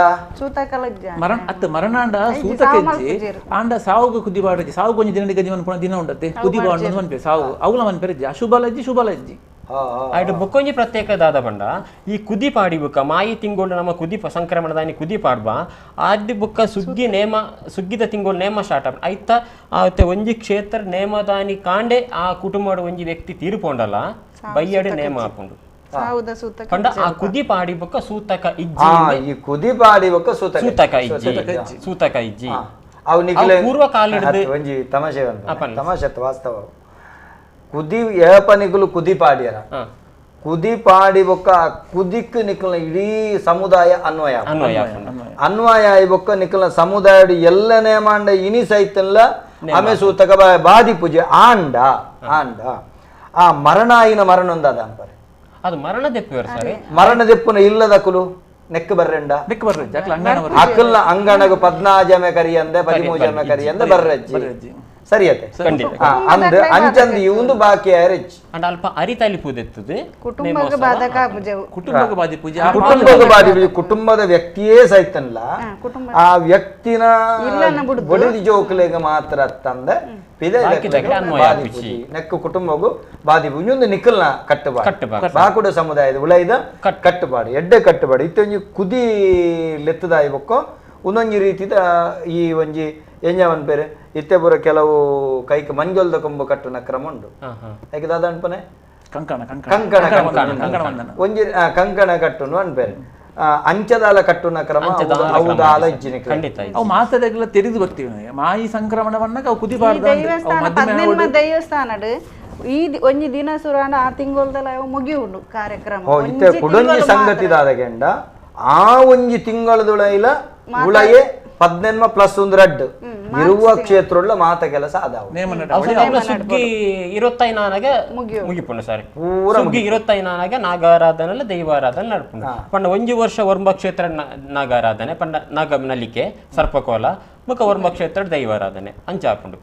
ಮರಣ ಅತ್ತ ಮರಣಾಂಡ ಸೂತಕೆಜ್ಜಿ ಆಂಡ ಸಾವುಗು ಕುದಿ ಬಾಡಜ್ಜಿ ಸಾವು ಕೊಂಜಿ ದಿನ ಗಜಿ ಮನ್ಪುನ ದಿನ ಉಂಡತ್ತೆ ಕುದಿ ಬಾಡ ಮನ್ಪೆ ಸಾವು ಅವುಲ ಮನ್ಪೆರೆಜ್ಜಿ ಅಶುಭಲಜ್ಜಿ ಶುಭಲಜ್ಜಿ. ಆಯ್ತು ಬೊಕ್ಕೊಂಜಿ ಪ್ರತ್ಯೇಕ ದಾದ ಪಂಡ ಈ ಕುದಿ ಪಾಡಿ ಬುಕ್ಕ ಮಾಯಿ ತಿಂಗಳು ನಮ್ಮ ಕುದಿ ಸಂಕ್ರಮಣದಾನಿ ಕುದಿ ಪಾಡ್ಬ ಆದಿ ಬುಕ್ಕ ಸುಗ್ಗಿ ನೇಮ ಸುಗ್ಗಿದ ತಿಂಗಳು ನೇಮ ಸ್ಟಾರ್ಟ್ ಆಪ ಐತ ಆತ ಒಂಜಿ ಕ್ಷೇತ್ರ ನೇಮದಾನಿ ಕಾಂಡೆ ಆ ಕುಟುಂಬದ ಒಂಜಿ ವ್ಯಕ್ತಿ ತೀರ್ಪೊಂಡಲ್ಲ ಬೈಯಡೆ ನೇಮ ಆಪುಂಡು ಪಂಡ ಆ ಕುದಿ ಪಾಡಿ ಬೊಕ್ಕ ಸೂತಕ ಇಜ್ಜಿ ಈ ಕುದಿ ಪಾಡಿ ಬೊಕ್ಕ ಸೂತಕ ಇಜ್ಜಿ ಸೂತಕ ಇಜ್ಜಿ ಅವು ನಿಕ್ಲೆ ಪೂರ್ವ ಕಾಲದ ಒಂಜಿ ತಮಾಷೆ ತಮಾಷೆ ವಾಸ್ತವ ಕುದಿ ಏಪ ನಿಕುಲು ಕುದಿ ಪಾಡಿಯರ ಕುದಿ ಪಾಡಿ ಬೊಕ್ಕ ಕುದಿಕ್ ನಿಕಲ್ನ ಇಡೀ ಸಮುದಾಯ ಅನ್ವಯ ಅನ್ವಯ ಆಯಿ ಬೊಕ್ಕ ನಿಕಲ್ನ ಸಮುದಾಯ ಎಲ್ಲ ನೇಮಾಂಡ ಇನಿ ಸೈತಲ್ಲ ಆಮೆ ಸೂತಕ ಬಾದಿ ಪೂಜೆ ಆಂಡ ಆಂಡ ಆ ಮರಣ ಆಯಿನ ಮರಣ ಒಂದಾದ ಅನ್ಪರೆ ಅದು ಮರಣ ದೆಪ್ಪುವರು ಸರ್ ಮರಣ ದೆಪ್ಪುನ ಇಲ್ಲದ ಕುಲು ನೆಕ್ ಬರ್ರೆಂಡ ನೆಕ್ ಬರ್ರೆಜ್ಜಿ ಅಕಲ್ನ ಅಂಗಣಗ 14 ಜಮೆ ಕರಿಯಂದೆ 13 ಜಮೆ ಕರಿಯಂದೆ ಬರ್ರೆಜ್ಜಿ ಸರಿಯತೆ ಅಂದ್ ಅಂಚಂದು ಇವಂದು ಬಾಕಿ ಆಯರೆಜ್ಜಿ ಅಂಡ್ ಅಲ್ಪ ಅರಿತಲಿ ಪೂದೆತ್ತದು ಕುಟುಂಬಕ್ಕೆ ಬಾಧಕ ಪೂಜೆ ಕುಟುಂಬಕ್ಕೆ ಬಾಧಿ ಪೂಜೆ ಕುಟುಂಬಕ್ಕೆ ಬಾಧಿ ಪೂಜೆ ಕುಟುಂಬದ ವ್ಯಕ್ತಿಯೇ ಸೈತನ್ಲ ಆ ವ್ಯಕ್ತಿನ ಬಡಿದಿ ಜೋಕ್ಲೆಗ ಮಾತ್ರ ತಂದೆ ನೆಕ್ಕು ಕುಟುಂಬಗೂ ಬಾದಿ ಪೂಜೆ ಒಂದು ನಿಕ್ಕಲ್ನ ಕಟ್ಟುಪಾಡು ಬಾಕುಡ ಸಮುದಾಯದ ಉಳೈದ ಕಟ್ಟುಪಾಡು ಎಡ್ಡೆ ಕಟ್ಟುಪಾಡು ಇತ್ತೊಂಜಿ ಕುದಿ ಲೆತ್ತದಾಯಿ ಬೊಕ್ಕೋ ಒಂದೊಂಜಿ ರೀತಿದ ಈ ಒಂಜಿ ಎಂಜಾವನ್ ಪೇರೆ ಇತ್ತೆ ಪೂರ ಕೆಲವು ಕೈಕ್ ಮಂಜೊಲ್ದ ಕೊಂಬು ಕಟ್ಟುನ ಕ್ರಮ ಉಂಡು ಐಕ್ ದಾದ ಅನ್ಪನೆ ಕಂಕಣ ಕಂಕಣ ಒಂಜಿ ಕಂಕಣ ಕಟ್ಟುನು ಅನ್ಪೇರೆ ಅಂಚದಾಲ ಕಟ್ಟುನ ಕ್ರಮ ಅವುದಾಲ ಇಜ್ಜಿನಿ ಅವು ಮಾತದೆಲ್ಲ ತೆರೆದು ಬರ್ತೀವಿ ಮಾಯಿ ಸಂಕ್ರಮಣವನ್ನ ಅವು ಕುದಿಬಾರ್ದು ದೇವಸ್ಥಾನಡ್ ಈ ಒಂಜಿ ದಿನ ಸುರಾಂಡ ಆ ತಿಂಗೊಲ್ದಲ ಮುಗಿಯುಂಡು ಕಾರ್ಯಕ್ರಮ ಇತ್ತೆ ಕುಡೊಂಜಿ ಸಂಗತಿ ದಾದಗೆಂಡ ಆ ಒಂಜಿ ತಿಂಗಳದುಳೈಲ ಉಳಯೇ 18 ಪ್ಲಸ್ ಒಂದು ರಡ್ಡು ಇರುವ ಕ್ಷೇತ್ರ ಮಾತ ಕೆಲಸ ಅದಾವ ಸುಗ್ಗಿ 25 ಮುಗಿಪುಂಡು ಸರ್ ಸುಗ್ಗಿ 25 ನಾಗಾರಾಧನೆ ದೈವಾರಾಧನೆ ನಡ್ಪುಂಡು ಪಂಡ ಒಂಜಿ ವರ್ಷ ವರ್ಮ ಕ್ಷೇತ್ರ ನಾಗಾರಾಧನೆ ಪಂಡ ನಾಗ ನಲಿಕೆ ಸರ್ಪಕೋಲ ಮುಖ ವರ್ಮ ಕ್ಷೇತ್ರ ದೈವಾರಾಧನೆ ಅಂಚಾಪುಂಡು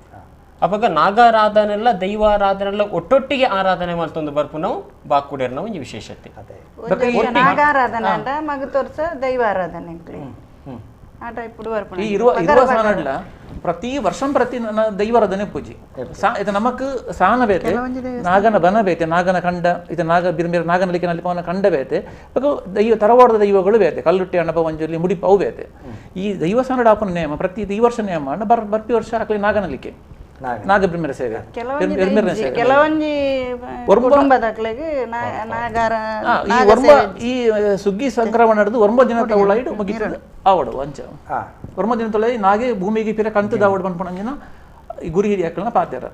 ಅಪಗ ನಾಗಾರಾಧನೆಲ್ಲ ದೈವಾರಾಧನೆಲ್ಲ ಒಟ್ಟೊಟ್ಟಿಗೆ ಆರಾಧನೆ ಮಾಡ್ತೊಂದು ಬರ್ಪು ನಾವು ಬಾಕುಡೇರ್ನ ಒಂಜಿ ವಿಶೇಷತೆ ನಾಗಾರಾಧನೆ ಅಂಡ ಮಗು ತೋರ್ಸ ದೈವಾರಾಧನೆ ಆ ಟೈಪ್ ಈ ಇರುವ ಇರುವ ಸಾನಡ್ಲ ಪ್ರತಿ ವರ್ಷ ಪ್ರತಿ ದೈವಾರಾಧನೆ ಪೂಜೆ ಇದು ನಮಕ್ ಸಾನ ಬೇತೆ ನಾಗನ ಬನ ಬೇತೆ ನಾಗನ ಕಂಡ ಇದು ನಾಗ ಬಿರ್ಮಿರ ನಾಗನಲಿಕೆ ನಲ್ಲಿ ಪವನ ಕಂಡ ಬೇತೆ ದೈವ ತರವಾಡದ ದೈವಗಳು ಬೇತೆ ಕಲ್ಲುಟ್ಟಿ ಅಣ್ಣಪ ಒಂಜಲ್ಲಿ ಮುಡಿಪ ಅವು ಬೇತೆ ಈ ದೈವ ಸಾನಡ ಆಪನ ನೇಮ ಪ್ರತಿ ಈ ವರ್ಷ ನೇಮ ಬರ್ಪಿ ವರ್ಷ ಹಾಕಲಿ ನಾಗನಲಿಕೆ ನಾಗಬ್ರಹ್ಮರ ಸೇವೆ ಕೆಲವೊಂಜಿ ಕುಟುಂಬದಕ್ಲೆಗ್ ನಾಗಾರ ಈ ವರ್ಮ ಈ ಸುಗ್ಗಿ ಸಂಕ್ರಮಣ ನಡೆದು ವರ್ಮ ದಿನ ಉಳಾಯಿಡು ಮುಗಿತದೆ ಆವಡು ಅಂಚ ವರ್ಮ ದಿನ ತೊಳೆ ನಾಗೆ ಭೂಮಿಗೆ ಪಿರ ಕಂತದ ಆವಡು ಪನ್ಪಣಂಜಿನ ಈ ಗುರಿ ಹಿರಿಯಾಕಲ್ನ ಪಾತ್ಯಾರ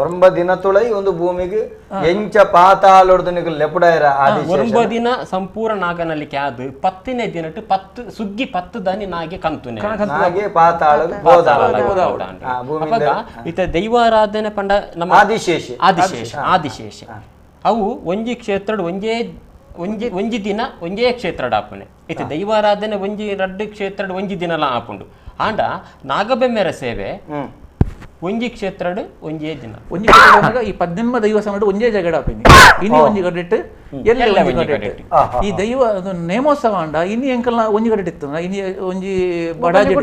ಒರಂಬ ದಿನ ತುಳೈ ಒಂದು ಭೂಮಿಗೆ ಎಂಚ ಪಾತಾಳೊಡ್ದು ನಿಕಲ್ ಲೆಪುಡಾಯರ ಒರಂಬ ದಿನ ಸಂಪೂರ್ಣ ನಾಗನಲಿಕೆ ಅದು 10ನೇ ದಿನಟ್ಟು 10 ಸುಗ್ಗಿ 10 ದಾನಿ ನಾಗೆ ಕಂತುನೆ ನಾಗೆ ಪಾತಾಳ ಅಪಗ ಇತ ದೈವಾರಾಧನೆ ಪಂಡ ನಮ್ಮ ಆದಿಶೇಷ ಆದಿಶೇಷ ಆದಿಶೇಷ ಅವು ಒಂಜಿ ಕ್ಷೇತ್ರಡ್ ಒಂಜೇ ಒಂಜಿ ಒಂಜಿ ದಿನ ಒಂಜೇ ಕ್ಷೇತ್ರಡ್ ಆಪುನೆ ಇತ ದೈವಾರಾಧನೆ ಒಂಜಿ ರಡ್ಡು ಕ್ಷೇತ್ರಡ್ ಒಂಜಿ ದಿನಲ ಆಪುಂಡು ಆಂಡ ನಾಗಬೆಮ್ಮೆರ ಸೇವೆ ಒಂಜಿ ಕ್ಷೇತ್ರಡ್ ಒಂಜೇ ದಿನ ಒಂಜಿ ಕ್ಷೇತ್ರ ಈ 18 ದೈವ ಒಂಜೇ ಜಗಡ ಆಪಿನಿ ಇನಿ ಒಂಜಿ ಗಡಿಟ್ ಎಲ್ಲ ಒಂಜಿ ಗಡಿಟ್ ಈ ದೈವ ನೇಮೋತ್ಸವ ಅಂಡ ಇನಿ ಎಂಕಲ್ನ ಒಂಜಿ ಗಡಿಟ್ ಇತ್ತು ಇನಿ ಒಂಜಿ ಬಡಾಜಿ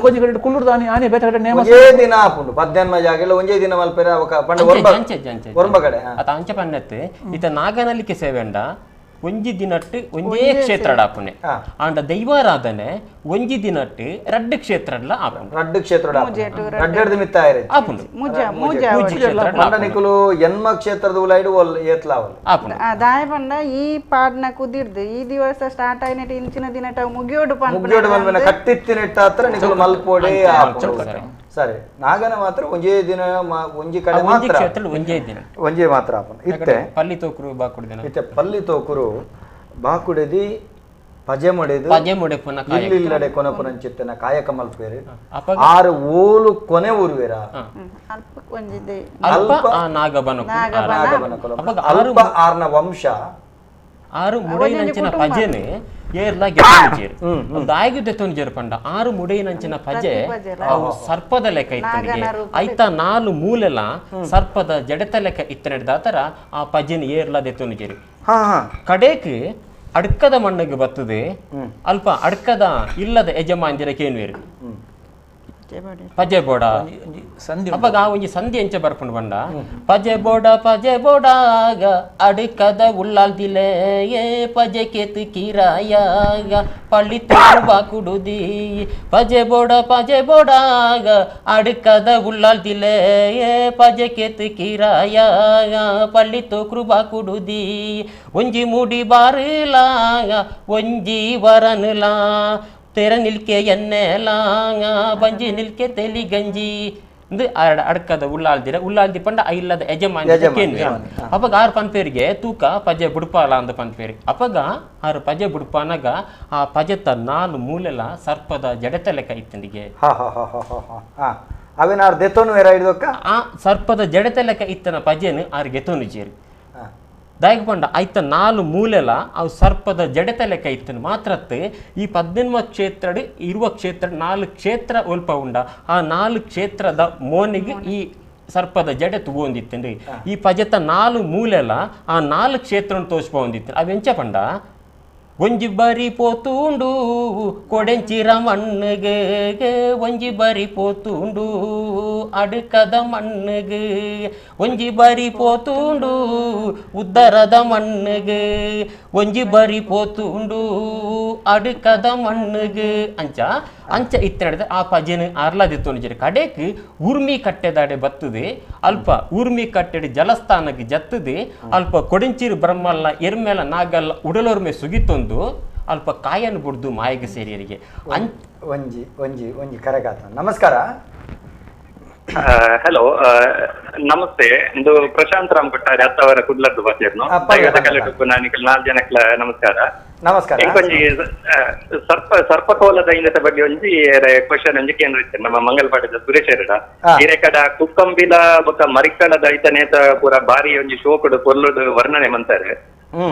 ಒಂಜಿ ಗಡಿಟ್ ಕುಲ್ಲುರ್ದಾನಿ ಆನೆ ಬೇತೆ ಕಡೆ ನೇಮ ಒಂಜೇ ದಿನ ಆಪುಂಡು 18 ಜಾಗೆಲ ಒಂಜೇ ದಿನ ಮಲ್ಪೆರೆ ಅವಕ ಪಂಡ ಒರ್ಂಬ ಕಡೆ ಅತ ಅಂಚ ಪನ್ನತ್ತೆ ಇತ ನಾಗನಲಿಕೆ ಸೇವೆ ಅಂಡ ಒಂಜಿ ದಿನಟ್ಟು ಒಂಜೇ ಕ್ಷೇತ್ರಡ್ ಆಪುನೆ ಆಂಡ ದೈವಾರಾಧನೆ ಒಂಜಿ ದಿನಟ್ಟು ರಡ್ಡು ಕ್ಷೇತ್ರಡ್ಲ ಆಪುಂಡು ರಡ್ಡು ಕ್ಷೇತ್ರಡ್ ರಡ್ಡೆಡ್ದು ಮಿತ್ತಾಯರೆ ಆಪುಂಡು ಪಂಡ ನಿಕುಲು ಎನ್ಮ ಕ್ಷೇತ್ರದ ಉಲೈಡು ಒಲ್ ಏತ್ಲಾವಲ್ ಆಪುಂಡು ದಾಯ ಪಂಡ ಈ ಪಾಡ್ನ ಕುದಿರ್ದು ಈ ದಿವಸ ಸ್ಟಾರ್ಟ್ ಆಯ್ನೆಟ್ ಇಂಚಿನ ದಿನಟ ಮುಗಿಯೋಡು ಮುಗಿಯೋಡು ಪನ್ಪಿನ ಕಟ್ಟಿತ್ತಿನೆಟ್ಟ ಹತ್ರ ನಿಕುಲು ಮಲ್ಪೋಡೆ ಆಪುಂಡು ಸರಿ ನಾಗನ ಮಾತ್ರ ಒಂಜೇ ದಿನ ಒಂಜಿ ಕಡೆ ಮಾತ್ರ ಒಂಜೇ ದಿನ ಒಂಜೇ ಮಾತ್ರ ಆಪುಂಡು ಇತ್ತೆ ಪಲ್ಲಿ ತೋಕುರು ಬಾಕುಡಿದ ಇತ್ತೆ ಪಲ್ಲಿ ತೋಕುರು ಬಾಕುಡೆದಿ ಪಜೆ ಮೊಡೆದು ಪಜೆ ಮೊಡೆಪುನ ಇಲ್ಲಡೆ ಕೊನಪುನಂಚಿತ್ತನ ಕಾಯಕ ಮಲ್ಪೇರು ಆರು ಓಲು ಕೊನೆ ಊರುವೇರ ಅಲ್ಪ ನಾಗಬನ ಅಲ್ಪ ಆರ್ನ ವಂಶ ಆರು ಮುಡೈನಂಚಿನ ಪಜೆನೆ ಏರ್ಲ ಗೆತ್ತೊಂಜೇರು ದಾಯಿಗೆ ದೆತ್ತೊಂಜೇರು ಪಂಡ ಆರು ಮುಡೈನಂಚಿನ ಪಜೆ ಅವು ಸರ್ಪದ ಲೆಕ್ಕ ಇತ್ತನಿಗೆ ಐತ ನಾಲು ಮೂಲೆಲ ಸರ್ಪದ ಜಡೆತ ಲೆಕ್ಕ ಇತ್ತನೆಡ್ದಾತರ ಆ ಪಜೆನ ಏರ್ಲ ದೆತ್ತೊಂಜೇರು ಕಡೇಕ್ ಅಡ್ಕದ ಮಣ್ಣಿಗೆ ಬರ್ತದೆ ಅಲ್ಪ ಅಡ್ಕದ ಇಲ್ಲದ ಯಜಮಾನ್ದಿರ ಕೇನ್ವೇರು ಪಜೆ ಬೋಡ ಅಪಗ ಆ ಒಂಜಿ ಸಂಧಿ ಎಂಚ ಬರ್ಪುಂಡು ಬಂಡ ಪಜೆ ಬೋಡ ಪಜೆ ಬೋಡಾಗ ಅಡುಕದ ಉಳ್ಳಾಲ್ದಿಲೆ ಏ ಪಜೆ ಕೇತು ಕಿರಾಯಾಗ ಪಳ್ಳಿ ತೋರುವ ಕುಡುದಿ ಪಜೆ ಬೋಡ ಪಜೆ ಬೋಡಾಗ ಅಡುಕದ ಉಳ್ಳಾಲ್ದಿಲೆ ಏ ಪಜೆ ಕೇತು ಕಿರಾಯಾಗ ಪಳ್ಳಿ ತೋಕೃಬಾ ಕುಡುದಿ ಒಂಜಿ ಮುಡಿ ಬಾರುಲಾಗ ಒಂಜಿ ವರನುಲಾ ತೆರ ನಿಲ್ಕೆ ಎನ್ನೆಲಾಂಗ ಬಂಜಿ ನಿಲ್ಕೆ ತೆಲಿ ಗಂಜಿ ಇಂದು ಅಡ್ಕದ ಉಳ್ಳಾಲ್ದಿರ ಉಳ್ಳಾಲ್ದಿ ಪಂಡ ಇಲ್ಲದ ಯಜಮಾನಿ ಅಪಗ ಆರು ಪನ್ಪೇರಿಗೆ ತೂಕ ಪಜೆ ಬುಡ್ಪಾಲ ಅಂದ ಪನ್ಪೇರಿ ಅಪಗ ಆರು ಪಜೆ ಬುಡ್ಪಾನಾಗ ಆ ಪಜೆತ ನಾಲು ಮೂಲೆಲ ಸರ್ಪದ ಜಡೆತ ಲೆಕ್ಕ ಇತ್ತಂದಿಗೆ ಆ ಸರ್ಪದ ಜಡೆತ ಲೆಕ್ಕ ಇತ್ತನ ಪಜೆನು ಆರು ಗೆತೋನು ಜೇರಿ ದಾಯಕ ಪಂಡ ಐತ ನಾಲು ಮೂಲೆಲ ಅವು ಸರ್ಪದ ಜಡೆತ ಲೆಕ್ಕ ಇತ್ತನು ಮಾತ್ರತ್ತು ಈ ಪದ್ನೆನ್ಮ ಕ್ಷೇತ್ರ ಇರುವ ಕ್ಷೇತ್ರ ನಾಲ್ಕು ಕ್ಷೇತ್ರ ಒಲ್ಪ ಉಂಡ ಆ ನಾಲ್ಕು ಕ್ಷೇತ್ರದ ಮೋನಿಗೆ ಈ ಸರ್ಪದ ಜಡೆ ತುಗೊಂದಿತ್ತಂಡ್ರಿ ಈ ಪಜೆತ ನಾಲು ಮೂಲೆಲ ಆ ನಾಲ್ಕು ಕ್ಷೇತ್ರ ತೋಚ್ಪೊಂದಿತ್ತು ಅವೆಂಚ ಪಂಡ ಒಂಜಿ ಬರಿ ಪೋತುಂಡು ಕೊಡೆಂಚಿರ ಮಣ್ಣುಗೆ ಒಂಜಿ ಬರಿ ಪೋತುಂಡು ಅಡುಕದ ಮಣ್ಣುಗೆ ಒಂಜಿ ಬರಿ ಪೋತುಂಡು ಉದ್ದರದ ಮಣ್ಣುಗೆ ಒಂಜಿ ಬರಿ ಪೋತುಂಡು ಅಡುಕದ ಮಣ್ಣುಗೆ ಅಂಚ ಅಂಚ ಇತ್ತನಡಿದ ಆ ಪಜೆನು ಅರ್ಲಾದಿತ್ತು ಕಡೆಕ್ ಉರ್ಮಿ ಕಟ್ಟೆದಾಡೆ ಬತ್ತದೆ ಅಲ್ಪ ಉರ್ಮಿ ಕಟ್ಟೆಡಿ ಜಲಸ್ಥಾನಕ್ಕೆ ಜತ್ತದೆ ಅಲ್ಪ ಕೊಡೆಂಚಿರು ಬ್ರಹ್ಮಲ್ಲ ಎರ್ಮೆಲ ನಾಗಲ್ಲ ಉಡಲೋರ್ಮೆ ಸುಗಿತೊಂದು ಅಲ್ಪ ಕಾಯನ್ ಬುಡ್ದು ಮಾಯಗೆ ಸೇರಿಯರಿಗೆ ಒಂಜಿ ಒಂಜಿ ಒಂಜಿ ಕರೆಗಾತ. ನಮಸ್ಕಾರ. ಹಲೋ, ನಮಸ್ತೆ. ಇಂದು ಪ್ರಶಾಂತ್ ರಾಮ್ ಕೊಟ್ಟಾರೆ ಹತ್ತವರ ಕುಡ್ಲದ್ದು ಬಾಚೇರ್ನು ನಾಲ್ಕು ಜನಕ್ಲ ನಮಸ್ಕಾರ. ನಮಸ್ಕಾರ. ಒಂಜಿ ಸರ್ಪ ಸರ್ಪಕೋಲದ ಇಂದತ ಬಗ್ಗೆ ಒಂಜಿ ಕ್ವಶನ್ ಒಂಜಿ ಕೇಂದ್ರ ಇತ್ತು ನಮ್ಮ ಮಂಗಲ್ಪಾಡಿದ ಸುರೇಶ್ ಎರಡ ಹಿರೇಕಡ ಕುಕ್ಕಂಬಿಲ ಬೊಕ್ಕ ಮರಿಕಳದ ಐತನೇತ ಪೂರ ಬಾರಿ ಒಂಜಿ ಶೋಕುಡು ಪೊರ್ಲುಡು ವರ್ಣನೆ ಮಂತಾರೆ.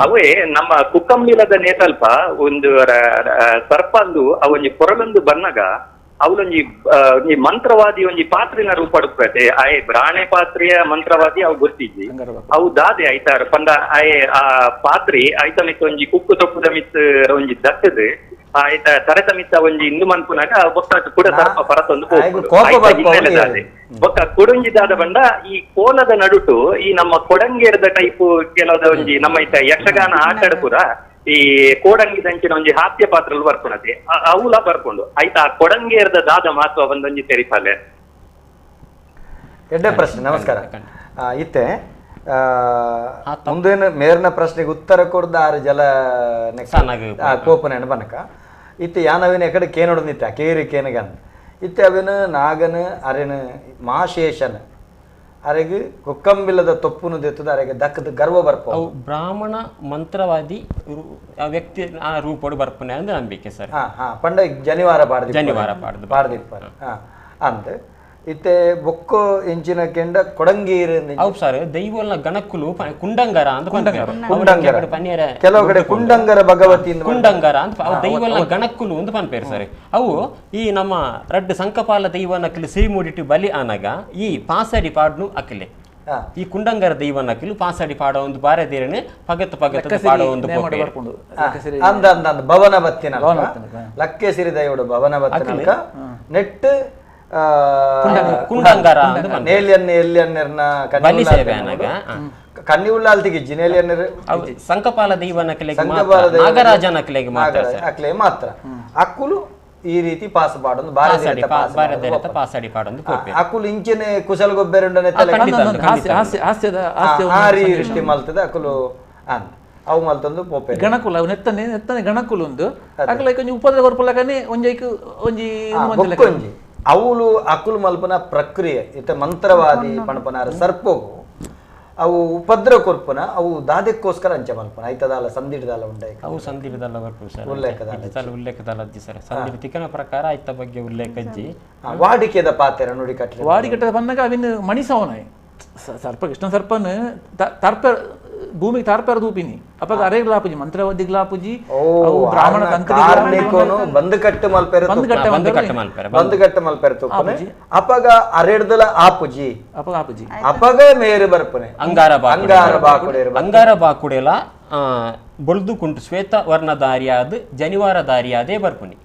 ಅವೇ ನಮ್ಮ ಕುಕ್ಕಂಬಿಲದ ನೇತಲ್ಪ ಒಂದು ಸರ್ಪ ಅಂದು ಅವೊಂಜಿ ಕೊರಲೊಂದು ಬನ್ನಗ ಅವಳೊಂಜಿ ಒಂಜಿ ಮಂತ್ರವಾದಿ ಒಂಜಿ ಪಾತ್ರಿನ ರೂಪಡುತ್ತೆ. ಆಯೆ ಬ್ರಾಣೆ ಪಾತ್ರಿಯ ಮಂತ್ರವಾದಿ ಅವು ಗೊತ್ತಿದ್ದಿ ಅವು ದಾದೆ ಐತಾರ ಪಂಡ ಆಯೆ ಆ ಪಾತ್ರಿ ಐತ ಮಿತ್ತ ಒಂಜಿ ಕುಕ್ಕು ತೊಪ್ಪುದ ಮಿತ್ ಒಂಜಿ ದತ್ತದು ಆಯ್ತ ತರೆತ ಮಿತ್ತ ಒಂಜಿ ಇಂದು ಮನ್ಪುನಾಗ ಬೊಕ್ಕ ಕೂಡ ಸರ್ಪ ಪರತೊಂದು ದಾದೆ ಬೊಕ್ಕ ಕುಡುಂಜಿ ದಾದ ಬಂಡ ಈ ಕೋಲದ ನಡುಟು ಈ ನಮ್ಮ ಕೊಡಂಗೇರದ ಟೈಪ್ ಕೆಲವದ ಒಂಜಿ ನಮ್ಮ ಐತ ಯಕ್ಷಗಾನ ಆಟಡ್ ಪೂರ ಈ ಕೋಡಂಗಿ ದಂಚಿನ ಒಂಜಿ ಹಾಸ್ಯ ಪಾತ್ರಲು ಬರ್ಕೊಂಡದೆ ಅವುಲ ಬರ್ಕೊಂಡು ಆಯ್ತಾ ಕೊಡಂಗೇರದ ದಾದ ಮಹತ್ವ ಬಂದೊಂಜಿ ತೆರಿಪಾಲೆ. ಎಡ್ಡೆ ಪ್ರಶ್ನೆ. ನಮಸ್ಕಾರ. ಇತ್ತೆ ಮುಂದೇನು ಮೇರ್ನ ಪ್ರಶ್ನೆಗೆ ಉತ್ತರ ಕೊಡ್ದ ಆರು ಜಲ ಕೋಪನ ಬನಕ ಇತ್ತೆ ಯಾನವಿನ ಎಕಡೆ ಕೇನೊಡನಿತ್ತ ಕೇರಿ ಕೇನಗನ್ ಇತ್ತೆ ಅವಿನ ನಾಗನ ಅರೆನ ಮಾಶೇಷನ ಅರೆಗೆ ಕೊಕ್ಕಂಬಿಲ್ಲದ ತೊಪ್ಪುನು ದೆತ್ತದ ಅರೆಗೆ ದಕ್ಕದ ಗರ್ವ ಬರ್ಪ ಅವು ಬ್ರಾಹ್ಮಣ ಮಂತ್ರವಾದಿ ವ್ಯಕ್ತಿ ಆ ರೂಪಡು ಬರ್ಪನೆ ಅಂದ್ರೆ ನಂಬಿಕೆ ಸರ್. ಹಾ ಹಾ ಪಂಡ ಜನಿವಾರ ಪಾಡ್ದು ಜನಿವಾರ ಪಾಡ್ದು ಪಾಡ್ದಿಪ್ಪಾರ ಹಾ ಅಂದ ಇತ್ತೆ ಬೊಕ್ಕೋ ಎಂಚಿನ ಕೆಂಡ ಕೊಡಂಗೀರು ಅವು ಸರ್ ದೈವಲ್ನ ಗಣಕುಲು ಕುಂಡಂಗರ ಅಂತ ಕುಂಡಂಗರ ಕೆಲವು ಕಡೆ ಕುಂಡಂಗರ ಭಗವತಿ ಕುಂಡಂಗರ ಅಂತ ಅವು ದೈವಲ್ನ ಗಣಕುಲು ಅಂತ ಪನ್ಪೇರು ಸರ್. ಅವು ಈ ನಮ್ಮ ರಡ್ಡು ಸಂಕಪಾಲ ದೈವನ ಅಕ್ಲು ಸಿರಿಮೂಡಿಟ್ಟು ಬಲಿ ಆನಾಗ ಈ ಪಾಸಡಿ ಪಾಡ್ನು ಅಕ್ಲೆ ಈ ಕುಂಡಂಗರ ದೈವನ ಅಕ್ಲು ಪಾಸಡಿ ಪಾಡೋ ಒಂದು ಬಾರದೇರನೆ ಪಗತ್ ಪಗತ್ ಪಾಡೋ ಒಂದು ಅಂದ ಅಂದ ಅಂದ ಭವನ ಬತ್ತಿನ ಲಕ್ಕೆಸಿರಿ ದೈವಡು ಭವನ ಬತ್ತಿನ ನೆಟ್ ಕುಂಡಂಗರ ಕನ್ನಿ ಉಳ್ಳಾಲ್ತಿಗೆ ಜಿನೇಲಿಯನ್ನರು ಸಂಕಪಾಲ ದೈವನ ನಾಗರಾಜನ ಅಕ್ಲೆಗೆ ಅಕ್ಲೆ ಮಾತ್ರ ಅಕ್ಕುಲು ಈ ರೀತಿ ಪಾಸ್ ಪಾಡೊಂದು ಪಾಸಡಿ ಪಾಡೊಂದು ಅಕ್ಕುಲು ಇಂಚಿನ ಕುಶಲ ಗೊಬ್ಬರ ಆ ರೀತಿ ಮಲ್ತದೆ ಅಕ್ಕುಲು ಅಂದ ಅವು ಮಲ್ತೊಂದು ಪೋಪೆ ಗಣಕುಲ ಅವು ನೆತ್ತನೆ ನೆತ್ತನೆ ಗಣಕುಲು ಒಂದು ಅಕ್ಲೆ ಒಂಜಿ ಉಪದ್ರ ಕೊರ್ಪಲಕನೆ ಒಂಜಿ ಒಂಜಿ ಒಂಜಿ ಅವುಲು ಅಕುಲು ಮಲ್ಪನ ಪ್ರಕ್ರಿಯೆ ಇತ್ತ ಮಂತ್ರವಾದಿ ಪಣಪನಾರ ಸರ್ಪೋಗು ಅವು ಉಪದ್ರ ಕೊರ್ಪನ ಅವು ದಾದಕ್ಕೋಸ್ಕರ ಅಂಚ ಮಲ್ಪನ ಐತದಾಲ ಸಂದಿಡ್ದಾಲ ಉಂಡಾಯ ಅವು ಸಂದಿಡ್ದಾಲ ಬರ್ಪು ಸರ್ ಉಲ್ಲೇಖದಾಲ ಉಲ್ಲೇಖದಾಲ ಅಜ್ಜಿ ಸರ್ ಸಂದಿಡ್ ತಿಕ್ಕನ ಪ್ರಕಾರ ಐತ ಬಗ್ಗೆ ಉಲ್ಲೇಖ ಅಜ್ಜಿ ವಾಡಿಕೆದ ಪಾತೆರ ನುಡಿ ಕಟ್ಟಲೆ ವಾಡಿ ಕಟ್ಟದ ಬಂದಾಗ ಅವಿನ ಮಣಿಸವನ ಸರ್ಪ ಕೃಷ್ಣ ಸರ್ಪನ ತರ್ಪ ಭೂಮಿಗೆ ತಾರ್ಪಾರ ದೂಪಿನಿ ಅಪ್ಪ ಅರೆಗ್ಲಾಪುಜಿ ಮಂತ್ರವಾದಿಗ್ಲಾಪುಜಿ ಬ್ರಾಹ್ಮಣ ತಂತ್ರಿಕೋನು ಬಂದು ಕಟ್ಟು ಮಲ್ಪೆರ ಬಂದು ಕಟ್ಟು ಮಲ್ಪೆರ ತೂಪನೆ ಅಪಗ ಅರೆಡ್ದಲ ಆಪುಜಿ ಅಪಗ ಆಪುಜಿ ಅಪಗ ಮೇರು ಬರ್ಪನೆ ಅಂಗಾರ ಅಂಗಾರ ಬಾಕುಡೆ ಅಂಗಾರ ಬಾಕುಡೆಲ ಬೊಳ್ದು ಕುಂಟು ಶ್ವೇತ ವರ್ಣಧಾರಿಯಾದ ಜನಿವಾರ ದಾರಿಯಾದೇ ಬರ್ಪುನಿ.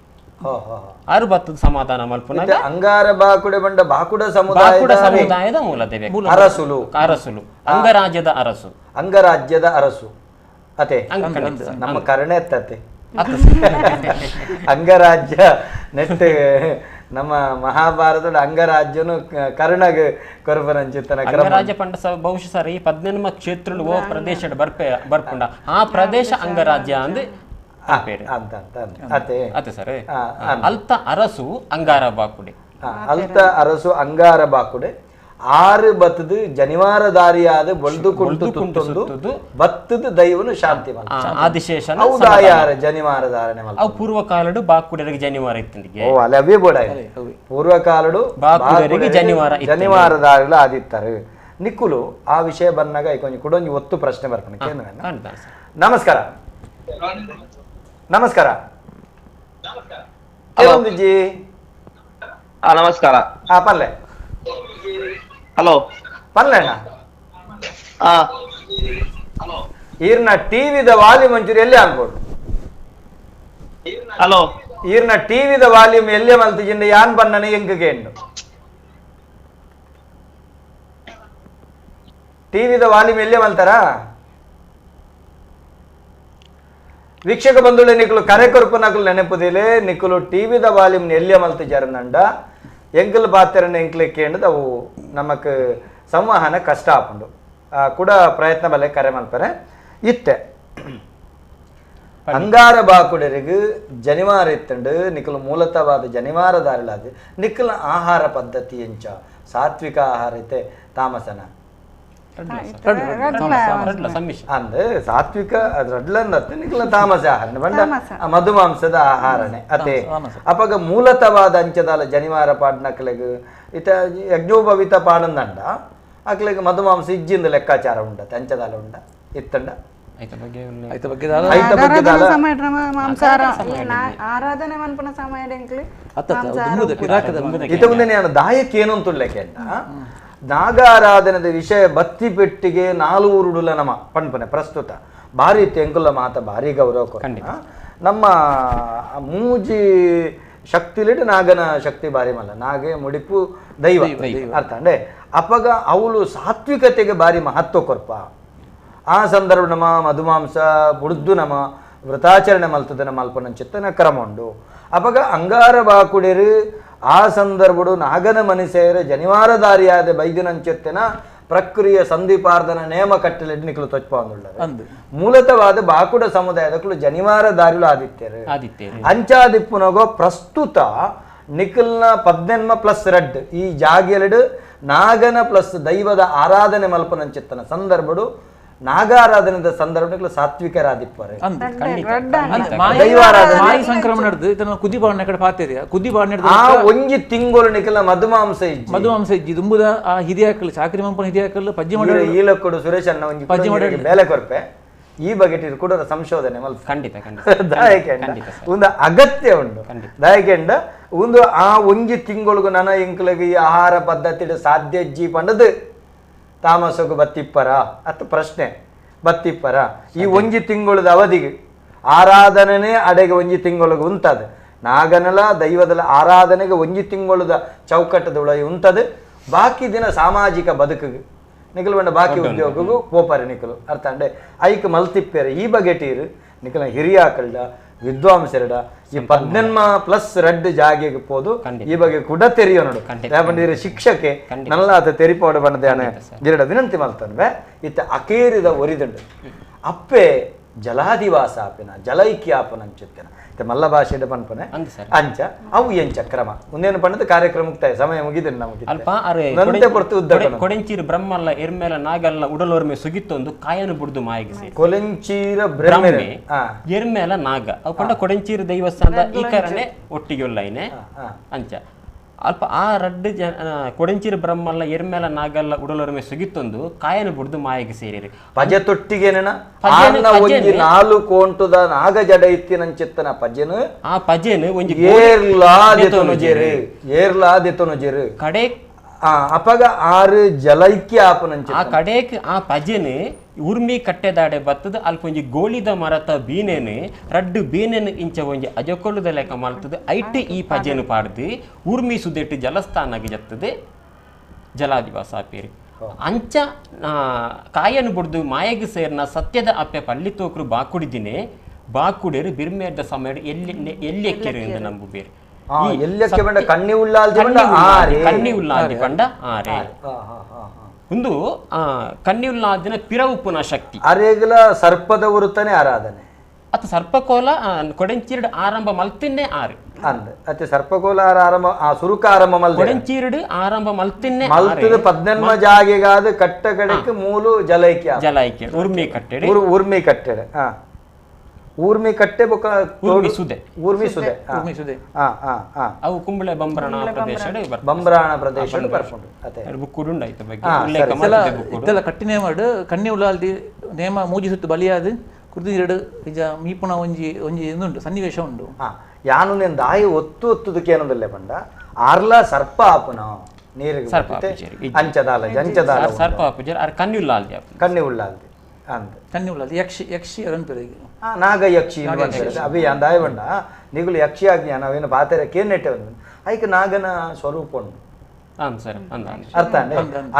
ಆರು ಬತ್ತದ ಸಮಾಧಾನ ಮಲ್ಪುನಾಗ ಅಂಗಾರ ಬಾಕುಡೆ ಬಂಡ ಬಾಕುಡ ಸಮುದಾಯದ ಮೂಲದ ಅರಸುಲು ಅರಸುಲು ಅಂಗರಾಜ್ಯದ ಅರಸು ಅಂಗರಾಜ್ಯದ ಅರಸು ಅತೆ ನಮ್ಮ ಕರ್ಣೆ ಎತ್ತತೆ ಅಂಗರಾಜ್ಯ ನೆಟ್ ನಮ್ಮ ಮಹಾಭಾರತದ ಅಂಗರಾಜ್ಯನು ಕರ್ಣಗ ಕೊರಪನಂಚಿತ್ತನ ಅಂಗರಾಜ್ಯ ಪಂಡ ಬಹುಶಃ ಸರ್ ಈ ಪದ್ನೆನ್ಮ ಕ್ಷೇತ್ರ ಓ ಪ್ರದೇಶ ಬರ್ಪುಂಡ ಆ ಪ್ರದೇಶ ಅಂಗರಾಜ್ಯ ಅಂದ್ ಅಂತ ಅತೆ ಅತೆ ಸರ್ ಅಲ್ತ ಅರಸು ಅಂಗಾರ ಬಾಕುಡೆ ಅಲ್ತ ಅರಸು ಅಂಗಾರ ಬಾಕುಡೆ ಆರು ಬತ್ತದು ಜನಿವಾರ ದಾರಿಯಾದ ಬೊಲ್ದು ಕುಂಟು ತುತ್ತೊಂದು ಬತ್ತದ ದೈವನು ಶಾಂತಿ ಆದಿಶೇಷ ಜನಿವಾರ ಧಾರಣೆ ಅವು ಪೂರ್ವ ಕಾಲಡು ಬಾಕುಡರಿಗೆ ಜನಿವಾರ ಇತ್ತು ಓ ಅಲ್ಲ ಅವೇ ಬೋಡ ಪೂರ್ವ ಕಾಲಡು ಬಾಕುಡರಿಗೆ ಜನಿವಾರ ಜನಿವಾರ ದಾರಿಲ ಆದಿತ್ತಾರೆ ನಿಕ್ಕುಲು ಆ ವಿಷಯ ಬಂದಾಗ ಕೊಂಚ ಕುಡೊಂಜಿ ಒತ್ತು ಪ್ರಶ್ನೆ ಬರ್ಕೊಂಡು. ನಮಸ್ಕಾರ ನಮಸ್ಕಾರ ಜಿ ನಮಸ್ಕಾರ. ಪಲ್ಲೆ ಹಲೋ ಪಲ್ಲೆ ಅಣ್ಣ ಈರ್ನ ಟಿವಿದ ವಾಲ್ಯೂಮ್ ಒಂಚೂರು ಎಲ್ಲಿ ಅನ್ಬೋದು. ಹಲೋ ಈರ್ನ ಟಿವಿದ ವಾಲ್ಯೂಮ್ ಎಲ್ಲೇ ಮಲ್ತಿಜಿಂದ ಯಾನ್ ಬಣ್ಣನೆ ಎಂಕಗೆ ಎಂಡು ಟಿವಿದ ವಾಲ್ಯೂಮ್ ಎಲ್ಲೇ ಮಲ್ತಾರಾ? ವೀಕ್ಷಕ ಬಂಧುಳೆ ನಿಕ್ಕಲು ಕರೆ ಕೊರ್ಪು ನಕಲು ನೆನಪುದಿಲೆ ನಿಕ್ಕಲು ಟಿವಿದ ವಾಲ್ಯೂಮ್ ಎಲ್ಲಿಯ ಮಲ್ತು ಜರನಂಡ ಎಂಕಲ್ ಪಾತ್ರನ ಎಂಕ್ಲೆ ಕೇಂಡದ ಅವು ನಮಕ್ ಸಂವಹನ ಕಷ್ಟ ಆಪುಂಡು ಕೂಡ ಪ್ರಯತ್ನ ಬಲೆ ಕರೆ ಮಲ್ಪರೆ. ಇತ್ತೆ ಅಂಗಾರ ಬಾಕುಡರಿಗೆ ಜನಿವಾರ ಇತ್ತಂಡು ನಿಕ್ಕಲು ಮೂಲತವಾದ ಜನಿವಾರ ದಾರಿಲಾದ ನಿಕ್ಕಲ ಆಹಾರ ಪದ್ಧತಿ ಎಂಚ ಸಾತ್ವಿಕ ಆಹಾರ ಇತ್ತೆ ತಾಮಸನ ಅಂದ್ರೆ ಸಾತ್ವಿಕ ರಡ್ಲಂದ ತಾಮಸ ಆಹಾರ ಬಂಡ ಮಧುಮಾಂಸದ ಆಹಾರನೆ ಅತೆ ಅಪಗ ಮೂಲತವಾದ ಅಂಚದಾಲ ಜನಿವಾರ ಪಾಡ್ನಕ್ಲೆಗ್ ಇತ ಯಜ್ಞೋಪವಿತ ಪಾಡಂದಂಡ ಅಕ್ಲೆಗ್ ಮಧುಮಾಂಸ ಇಜ್ಜಿಂದ ಲೆಕ್ಕಾಚಾರ ಉಂಡತೆ ಅಂಚದಾಲ ಉಂಡ ಇತ್ತಂಡ ಇತ ಮುಂದೆ ನಾನು ದಾಯಕ್ಕೆ ಏನು ಅಂತುಳ್ಳೆಕೆಂಡ ನಾಗಾರಾಧನದ ವಿಷಯ ಬತ್ತಿ ಪೆಟ್ಟಿಗೆ ನಾಲ್ವೂರುಡುಲ ನಮ ಪಣ್ಪನೆ ಪ್ರಸ್ತುತ ಭಾರಿ ತೆಂಕುಲ ಮಾತ ಭಾರಿ ಗೌರವ ಕೊರ್ಪುನ. ನಮ್ಮ ಮೂಜಿ ಶಕ್ತಿಲಿಡು ನಾಗನ ಶಕ್ತಿ ಭಾರಿ ಮಲ್ಲ ನಾಗೆ ಮುಡಿಪು ದೈವ ಅರ್ಥ ಅಂಡೆ ಅಪಗ ಅವಳು ಸಾತ್ವಿಕತೆಗೆ ಭಾರಿ ಮಹತ್ವ ಕೊರ್ಪ. ಆ ಸಂದರ್ಭ ನಮ್ಮ ಮಧುಮಾಂಸ ಬುಡ್ದು ನಮ್ಮ ವ್ರತಾಚರಣೆ ಮಲ್ತದ ನಮ್ಮ ಅಲ್ಪನಂಚಿತ್ತನ ಕ್ರಮ ಉಂಡು. ಅಪಗ ಅಂಗಾರ ಬಾಕುಡಿರು ಆ ಸಂದರ್ಭಡು ನಾಗನ ಮನಿಸೇರ ಜನಿವಾರ ದಾರಿಯಾದ ಬೈದಿನಂಚೆತ್ತಿನ ಪ್ರಕ್ರಿಯೆ ಸಂಧಿಪಾರ್ಧನ ನೇಮ ಕಟ್ಟಲೆ ನಿಕ್ಕಲು ತೊಚ್ಪೊಂದುಳ್ಳರು. ಮೂಲತವಾದ ಬಾಕುಡ ಸಮುದಾಯದಕ್ಕಲು ಜನಿವಾರ ದಾರಿಲು ಆದಿತ್ಯರು ಅಂಚಾದಿಪ್ಪುನಗೋ ಪ್ರಸ್ತುತ ನಿಖಲ್ನ ಪದ್ನೆನ್ಮ ಪ್ಲಸ್ ರೆಡ್ ಈ ಜಾಗೆಲೆಡು ನಾಗನ ಪ್ಲಸ್ ದೈವದ ಆರಾಧನೆ ಮಲ್ಪನಂಚಿತ್ತನ ಸಂದರ್ಭಡು ನಾಗಾರಾಧನೆದ ಸಂದರ್ಭ ಸಾತ್ವಿಕರಾದಿಪ್ಪರು. ಆ ಒಂಜಿ ತಿಂಗಳು ನಿಖಲ ಮಧುಮಾಂಸ ಮಧುಮಾಂಸ ಇಜ್ಜಿ ದುಂಬುದ ಆ ಹಿರಿಯಾಕಲ್ ಚಾಕರಿ ಮಂಪನ ಹಿರಿಯಾಕಲ್ ಪಜ್ಜಿ ಮಾಡ ಈಲಕ್ಕಡು ಸುರೇಶ್ ಅಣ್ಣ ಒಂಜಿ ಪಜ್ಜಿ ಮಾಡ ಬೇಲೆ ಕೊರ್ಪೆ ಈ ಬಗೆಟ್ ಕೂಡ ಸಂಶೋಧನೆ ಮಲ್ಪ ಖಂಡಿತ ಖಂಡಿತ ದಾಯಕೆಂಡ ಒಂದು ಅಗತ್ಯ ಉಂಡು ದಾಯಕೆಂಡ ಒಂದು ಆ ಒಂಜಿ ತಿಂಗಳಿಗೂ ನನ ಎಂಕ್ಲಗ್ ಈ ಆಹಾರ ಪದ್ಧತಿ ಸಾಧ್ಯ ಇಜ್ಜಿ ಪಂಡದು ತಾಮಸಗು ಬತ್ತಿಪ್ಪರ ಅತ್ತ ಪ್ರಶ್ನೆ ಬತ್ತಿಪ್ಪರ ಈ ಒಂಜಿ ತಿಂಗಳದ ಅವಧಿಗೆ ಆರಾಧನೆ ಅಡೆಗೆ ಒಂಜಿ ತಿಂಗಳಿಗೆ ಉಂಟದು ನಾಗನಲ ದೈವದಲ ಆರಾಧನೆಗೆ ಒಂಜಿ ತಿಂಗಳದ ಚೌಕಟ್ಟದ ಒಳಗೆ ಉಂಟದು ಬಾಕಿ ದಿನ ಸಾಮಾಜಿಕ ಬದುಕಿಗೆ ನಿಖಲು ಬಂಡ ಬಾಕಿ ಉದ್ಯೋಗಕ್ಕೂ ಪೋಪಾರೆ ನಿಖಲು ಅರ್ಥ ಅಂಡೆ ಐಕ್ ಮಲ್ತಿಪ್ಪೇರೆ ಈ ಬಗೆಟೀರು ನಿಖಲ ಹಿರಿಯಾಕಲ್ಡ ವಿದ್ವಾಂಸರಡ ಈ ಪದ್ನೆನ್ಮ ಪ್ಲಸ್ ರೆಡ್ ಜಾಗೆಗೆ ಪೋದು ಈ ಬಗ್ಗೆ ಕೂಡ ತೆರಿಯೋ ನೋಡು ಯಾಕಂದ್ರೆ ಶಿಕ್ಷಕೆ ನಲ್ಲ ಆತ ತೆರಿಪೋಡ ಬಣ್ಣದ ಜಿರಡ ವಿನಂತಿ ಮಲ್ತನ್ವೆ ಇತ್ತ ಅಕೇರಿದ ಒರಿದಂಡು ಅಪ್ಪೆ ಜಲಾಧಿವಾಸ ಆಪಿನ ಜಲೈಕ್ಯಾಪನ ಅಂಚುತ್ತೇನ ಇತ್ತ ಮಲ್ಲ ಭಾಷೆದ ಪನ್ಪನೆ ಅಂಚ ಅವು ಎಂಚ ಕ್ರಮ ಮುಂದೇನು ಪಣ್ಣದ ಕಾರ್ಯಕ್ರಮ ಮುಕ್ತಾಯ ಸಮಯ ಮುಗಿದ ನಮಗೆ ಅಲ್ಪ ಕೊಡೆಂಚೀರು ಬ್ರಹ್ಮಲ್ಲ ಎರ್ಮೇಲ ನಾಗಲ್ಲ ಉಡಲೋರ್ಮೆ ಸುಗಿತ್ತೊಂದು ಕಾಯನು ಬುಡ್ದು ಮಾಯಿಗೆ ಸೇರಿ ಕೊಲೆಂಚೀರ ಬ್ರಹ್ಮೆ ಎರ್ಮೇಲ ನಾಗ ಅವು ಪಂಡ ಕೊಡೆಂಚೀರು ದೈವಸ್ಥಾನದ ಈ ಕಾರಣೆ ಒಟ್ಟಿಗೆ ಉಲ್ಲೈನೆ ಅಂಚ ಅಲ್ಪ ಆ ರಡ್ಡು ಜನ ಕೊಡೆಂಚಿರು ಬ್ರಹ್ಮಲ್ಲ ಎರ್ಮೇಲ ನಾಗಲ್ಲ ಉಡಲೊರ್ಮೆ ಸುಗಿತ್ತೊಂದು ಕಾಯನು ಬುಡ್ದು ಮಾಯೆಗೆ ಸೇರಿರಿ ಪಜೆ ತೊಟ್ಟಿಗೆನ ನಾಲು ಕೋಂಟುದ ನಾಗ ಜಡ ಇತ್ತಿನಂಚಿತ್ತನ ಪಜೆನು ಆ ಪಜೆನು ಒಂಜಿ ಏರ್ಲಾ ದೆತೊನುಜೆರು ಏರ್ಲಾ ದೆತೊನುಜೆರು ಕಡೆ ಅಪಗ ಆರು ಜಲೈಕ್ಯ ಆಪುನಂಚ ಆ ಕಡೆಕ್ ಆ ಪಜೆನೆ ಉರ್ಮಿ ಕಟ್ಟೆದಾಡೆ ಬತ್ತದ ಅಲ್ಪ ಒಂಜಿ ಗೋಳಿದ ಮರತ ಬೀನೆನೆ ರಡ್ಡು ಬೀನೆನ್ ಇಂಚ ಒಂಜಿ ಅಜಕೊಳುದ ಲೆಕ್ಕ ಮಲ್ತದ ಐಟ್ ಈ ಪಜೆನು ಪಾಡ್ದು ಉರ್ಮಿ ಸುದೆಟ್ಟು ಜಲಸ್ಥಾನಗೆ ಜತ್ತದೆ ಜಲಾದಿವಾಸ ಆಪೇರಿ. ಅಂಚ ಕಾಯನು ಬುಡ್ದು ಮಾಯಗ್ ಸೇರ್ನ ಸತ್ಯದ ಅಪ್ಪೆ ಪಳ್ಳಿ ತೋಕ್ರು ಬಾಕುಡಿದಿನೇ ಬಾಕುಡೇರು ಬಿರ್ಮೇರ್ದ ಸಮಯ ಎಲ್ಲಿ ಎಲ್ಲಿ ಎಕ್ಕೆರು ಎಂದು ನಂಬು ಬೇರೆ ಕಣ್ಣಿ ಉಳ್ಳಾಲ್ದಿ ಪಂಡ ಆರೆ ಒಂದು ಕಣ್ಣಿ ಉಳ್ಳಾಲ್ದಿನ ಪಿರವುಪ್ಪುನ ಶಕ್ತಿ ಅರೇಗಲ ಸರ್ಪದ ಉರುತನೆ ಆರಾಧನೆ ಅತ್ತ ಸರ್ಪಕೋಲ ಕೊಡೆಂಚೀರ್ಡ್ ಆರಂಭ ಮಲ್ತಿನ್ನೇ ಆರು ಅಂದ್ ಅತ್ತೆ ಸರ್ಪಕೋಲ ಆರಂಭ ಆ ಸುರುಕ ಆರಂಭ ಮಲ್ ಕೊಡೆಂಚೀರ್ಡ್ ಆರಂಭ ಮಲ್ತಿನ್ನೇ ಮಲ್ತದ ಪದ್ನೆನ್ಮ ಜಾಗೆಗಾದ ಕಟ್ಟ ಕಡೆಕ್ ಮೂಲು ಜಲೈಕ್ಯ ಜಲೈಕ್ಯ ಉರ್ಮಿ ಕಟ್ಟೆಡೆ ಉರ್ಮಿ ಕಟ್ಟೆಡೆ ಊರ್ಮಿ ಕಟ್ಟೆ ಬೊಕ ಊರ್ಮಿ ಸುದೆ ಊರ್ಮಿ ಸುದೆ ಊರ್ಮಿ ಸುದೆ ಅವು ಕುಂಬಳೆ ಬಂಬ್ರಾಣ ಪ್ರದೇಶ ಬಂಬ್ರಾಣ ಪ್ರದೇಶ ಬರ್ಪುಂಡು ಅತೆ ಬುಕ್ಕುಡುಂಡು ಐತ ಬಗ್ಗೆ ಉಲ್ಲೇಖ ಮಲ್ತದೆ ಬುಕ್ಕುಡು ಇತ್ತಲ ಕಟ್ಟಿನೇ ಮಾಡು ಕಣ್ಣಿ ಉಳ್ಳಾಲ್ದಿ ನೇಮ ಮೂಜಿ ಸುತ್ತು ಬಲಿಯಾದ ಕುರ್ದಿ ಎರಡು ನಿಜ ಮೀಪುಣ ಒಂಜಿ ಒಂಜಿ ಉಂಟು ಸನ್ನಿವೇಶ ಉಂಟು. ಯಾನು ನೆನ್ ದಾಯಿ ಒತ್ತು ಒತ್ತುದಕ್ಕೆ ಏನದಲ್ಲೇ ಪಂಡ ಆರ್ಲ ಸರ್ಪ ಆಪುನ ನೀರಿಗೆ ಸರ್ಪ ಅಂಚದಾಲ ಜಂಚದಾಲ ಸರ್ಪ ಆಪುಜರ್ ಆರ್ ಕಣ್ಣಿ ಉಳ್ಳಾಲ್ದಿ ಕಣ್ಣಿ ಉಳ್ಳಾಲ್ದಿ ಅಂದ್ ಕಣ್ಣಿ ಉಳ್ಳಾಲ್ದಿ ಯಕ್ಷಿ ಯಕ್ಷಿ ಅರನ್ ಪೆರಿಗೆ ನಾಗ ಯಕ್ಷಿ ಅಭಿ ಅಂದಾಯ ಬಂಡ ನಿಗುಲು ಯಕ್ಷಿ ಆಜ್ಞಾ ನಾವೇನು ಪಾತೆರೆ ಕೇನೆಟ್ಟೆ ಐಕ್ ನಾಗನ ಸ್ವರೂಪ ಉಂಡು ಅರ್ಥ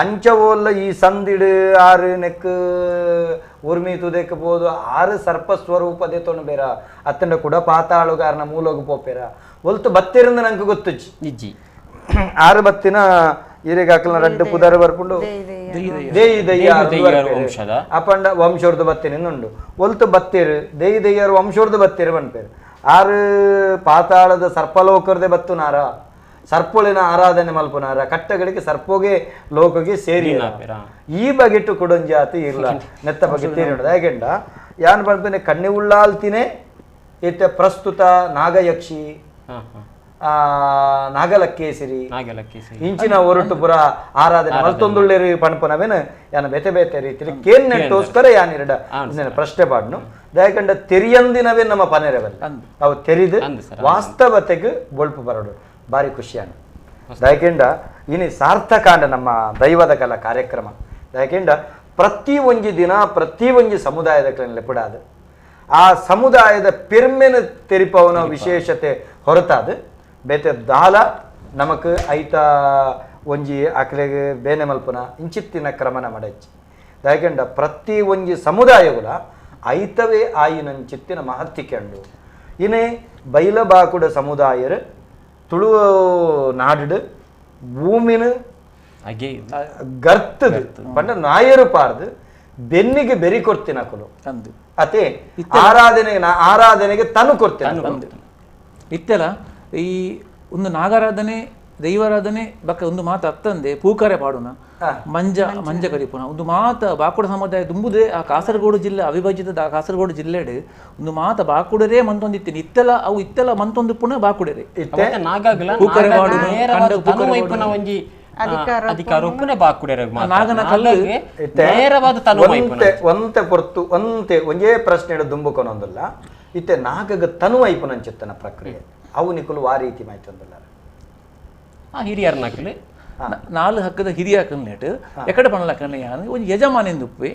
ಅಂಚವೋಲ್ಲ ಈ ಸಂದಿಡು ಆರು ನೆಕ್ ಉರ್ಮಿ ತುದೆಕ್ ಬೋದು ಆರು ಸರ್ಪ ಸ್ವರೂಪ ದೇತೊಂಡು ಬೇರ ಅತ್ತಂಡ ಕೂಡ ಪಾತಾಳುಗಾರನ ಮೂಲೋಗು ಪೋಪೇರ ಒಲ್ತು ಬತ್ತಿರಂದ ನಂಗೆ ಗೊತ್ತುಜ್ಜಿ ಇಜ್ಜಿ ಆರು ಬತ್ತಿನ ಈರೆಗಾಕಲ್ನ ರಡ್ಡು ಪುದರ್ ಬರ್ಪುಂಡು ದೇಯಿ ದಯ್ಯಾರು ವಂಶದ ಅಪಂಡ ವಂಶೋರ್ದು ಬತ್ತಿನ ಉಂಡು ಒಲ್ತು ಬತ್ತೀರು ದೇಯಿ ದಯ್ಯಾರು ವಂಶೋರ್ದು ಬತ್ತೀರು ಪನ್ಪೇರು ಆರು ಪಾತಾಳದ ಸರ್ಪಲೋಕರ್ದೆ ಬತ್ತುನಾರ ಸರ್ಪೊಳಿನ ಆರಾಧನೆ ಮಲ್ಪುನಾರ ಕಟ್ಟಗಳಿಗೆ ಸರ್ಪೋಗೆ ಲೋಕಗೆ ಸೇರಿ ಈ ಬಗೆಟ್ಟು ಕೊಡೊಂಜಾತಿ ಇಲ್ಲ ನೆತ್ತ ಬಗ್ಗೆ ತೇರಿ ಉಂಡು ಯಾಕೆಂಡ ಯಾನ್ ಪನ್ಪೇನೆ ಕಣ್ಣಿ ಉಳ್ಳಾಲ್ತಿನೇ ಇತ್ತೆ ಪ್ರಸ್ತುತ ನಾಗಯಕ್ಷಿ ನಾಗಲಕ್ಕೇಸಿರಿ ಇಂಚಿನ ಒರಟು ಪುರ ಆರಾಧನೆ ಮಲ್ತೊಂದುಳ್ಳೇರಿ ಪಣಪನವೇನು ಯಾನ ಬೇತೆ ಬೇತೆ ರೀತಿಲಿ ಕೇನ್ ನೆಟ್ಟೋಸ್ಕರ ಯಾನಿರಡ ಪ್ರಶ್ನೆ ಪಾಡ್ನು ದಯಕಂಡ ತೆರಿಯಂದಿನವೇ ನಮ್ಮ ಪನೆರವಲ್ಲ ಅವು ತೆರಿದು ವಾಸ್ತವತೆಗೆ ಬೊಳ್ಪು ಬರೋಡು ಭಾರಿ ಖುಷಿಯಾನ ದಯಕೆಂಡ ಇನಿ ಸಾರ್ಥಕಾಂಡ ನಮ್ಮ ದೈವದ ಕಲಾ ಕಾರ್ಯಕ್ರಮ ದಯಕೆಂಡ ಪ್ರತಿ ಒಂಜಿ ದಿನ ಪ್ರತಿ ಒಂಜಿ ಸಮುದಾಯದ ಲೆಪುಡಾದ ಆ ಸಮುದಾಯದ ಪೆರ್ಮೆನ ತೆರಿಪವನ ವಿಶೇಷತೆ ಹೊರತಾದ ಬೇತೆ ದಾಲ ನಮಕ್ ಐತ ಒಂಜಿ ಆಕಲೆಗೆ ಬೇನೆ ಮಲ್ಪುನ ಇಂಚಿತ್ತಿನ ಕ್ರಮನ ಮಡಚ್ಚಿ ದಯಕೆಂಡ ಪ್ರತಿ ಒಂಜಿ ಸಮುದಾಯಗುಲ ಐತವೇ ಆಯಿನಂಚಿತ್ತಿನ ಮಹತ್ತಿಕೆಂಡು ಇನೇ ಬೈಲಬಾಕುಡ ಸಮುದಾಯರು ತುಳು ನಾಡು ಭೂಮಿನ ಗರ್ತದ ಪಂಡ ನಾಯರು ಪಾರ್ದು ಬೆನ್ನಿಗೆ ಬೆರಿ ಕೊಡ್ತಿನ ಕುಲು ಅತೆ ಆರಾಧನೆಗೆ ಆರಾಧನೆಗೆ ತನು ಕೊಡ್ತೇನೆ ಇತ್ತೆಲ್ಲ ಈ ಒಂದು ನಾಗಾರಾಧನೆ ದೈವಾರಾಧನೆ ಬಕ್ಕ ಒಂದು ಮಾತು ಅತ್ತಂದೆ ಪೂಕರೆ ಪಾಡುನ ಮಂಜ ಮಂಜ ಕರಿಪುನ ಒಂದು ಮಾತ ಬಾಕುಡ ಸಮುದಾಯ ದುಂಬುದೇ ಆ ಕಾಸರಗೋಡು ಜಿಲ್ಲೆ ಅವಿಭಜಿತ ಕಾಸರಗೋಡು ಜಿಲ್ಲೆಡು ಒಂದು ಮಾತ ಬಾಕುಡರೇ ಮಂತೊಂದಿತ್ತೀನಿ ಇತ್ತೆಲ್ಲ ಅವು ಇತ್ತೆಲ್ಲ ಮಂತೊಂದು ಪುನಃ ಬಾಕುಡರೇ ಪೂಕರೆ ಪಾಡುನ ಒಂಜಿ ಒಂತೆ ಪೊರ್ತು ಒಂತೆ ಒಂಜೇ ಪ್ರಶ್ನೆ ದುಂಬುಕೊನೊಂದುಲ್ಲ ಇತ್ತೆ ನಾಗಗ ತನು ಐಪುನಂಚಿತ್ತನ ಪ್ರಕ್ರಿಯೆ ಅವು ನಿಕುಲು ಆ ರೀತಿ ಮಾಯ್ತೊಂದುಲ್ಲ ಹಿರಿಯರ್ ನಕಲು ನಾಲ್ ಹಕ್ಕದ ಹಿರಿಯ ಕಲ್ನೇಟ್ ಎಕಡೆ ಪಣಲಕ್ಕನೆ ಯಾನ್ ಒಂಜಿ ಯಜಮಾನಿಂದ ಉಪ್ಪೆ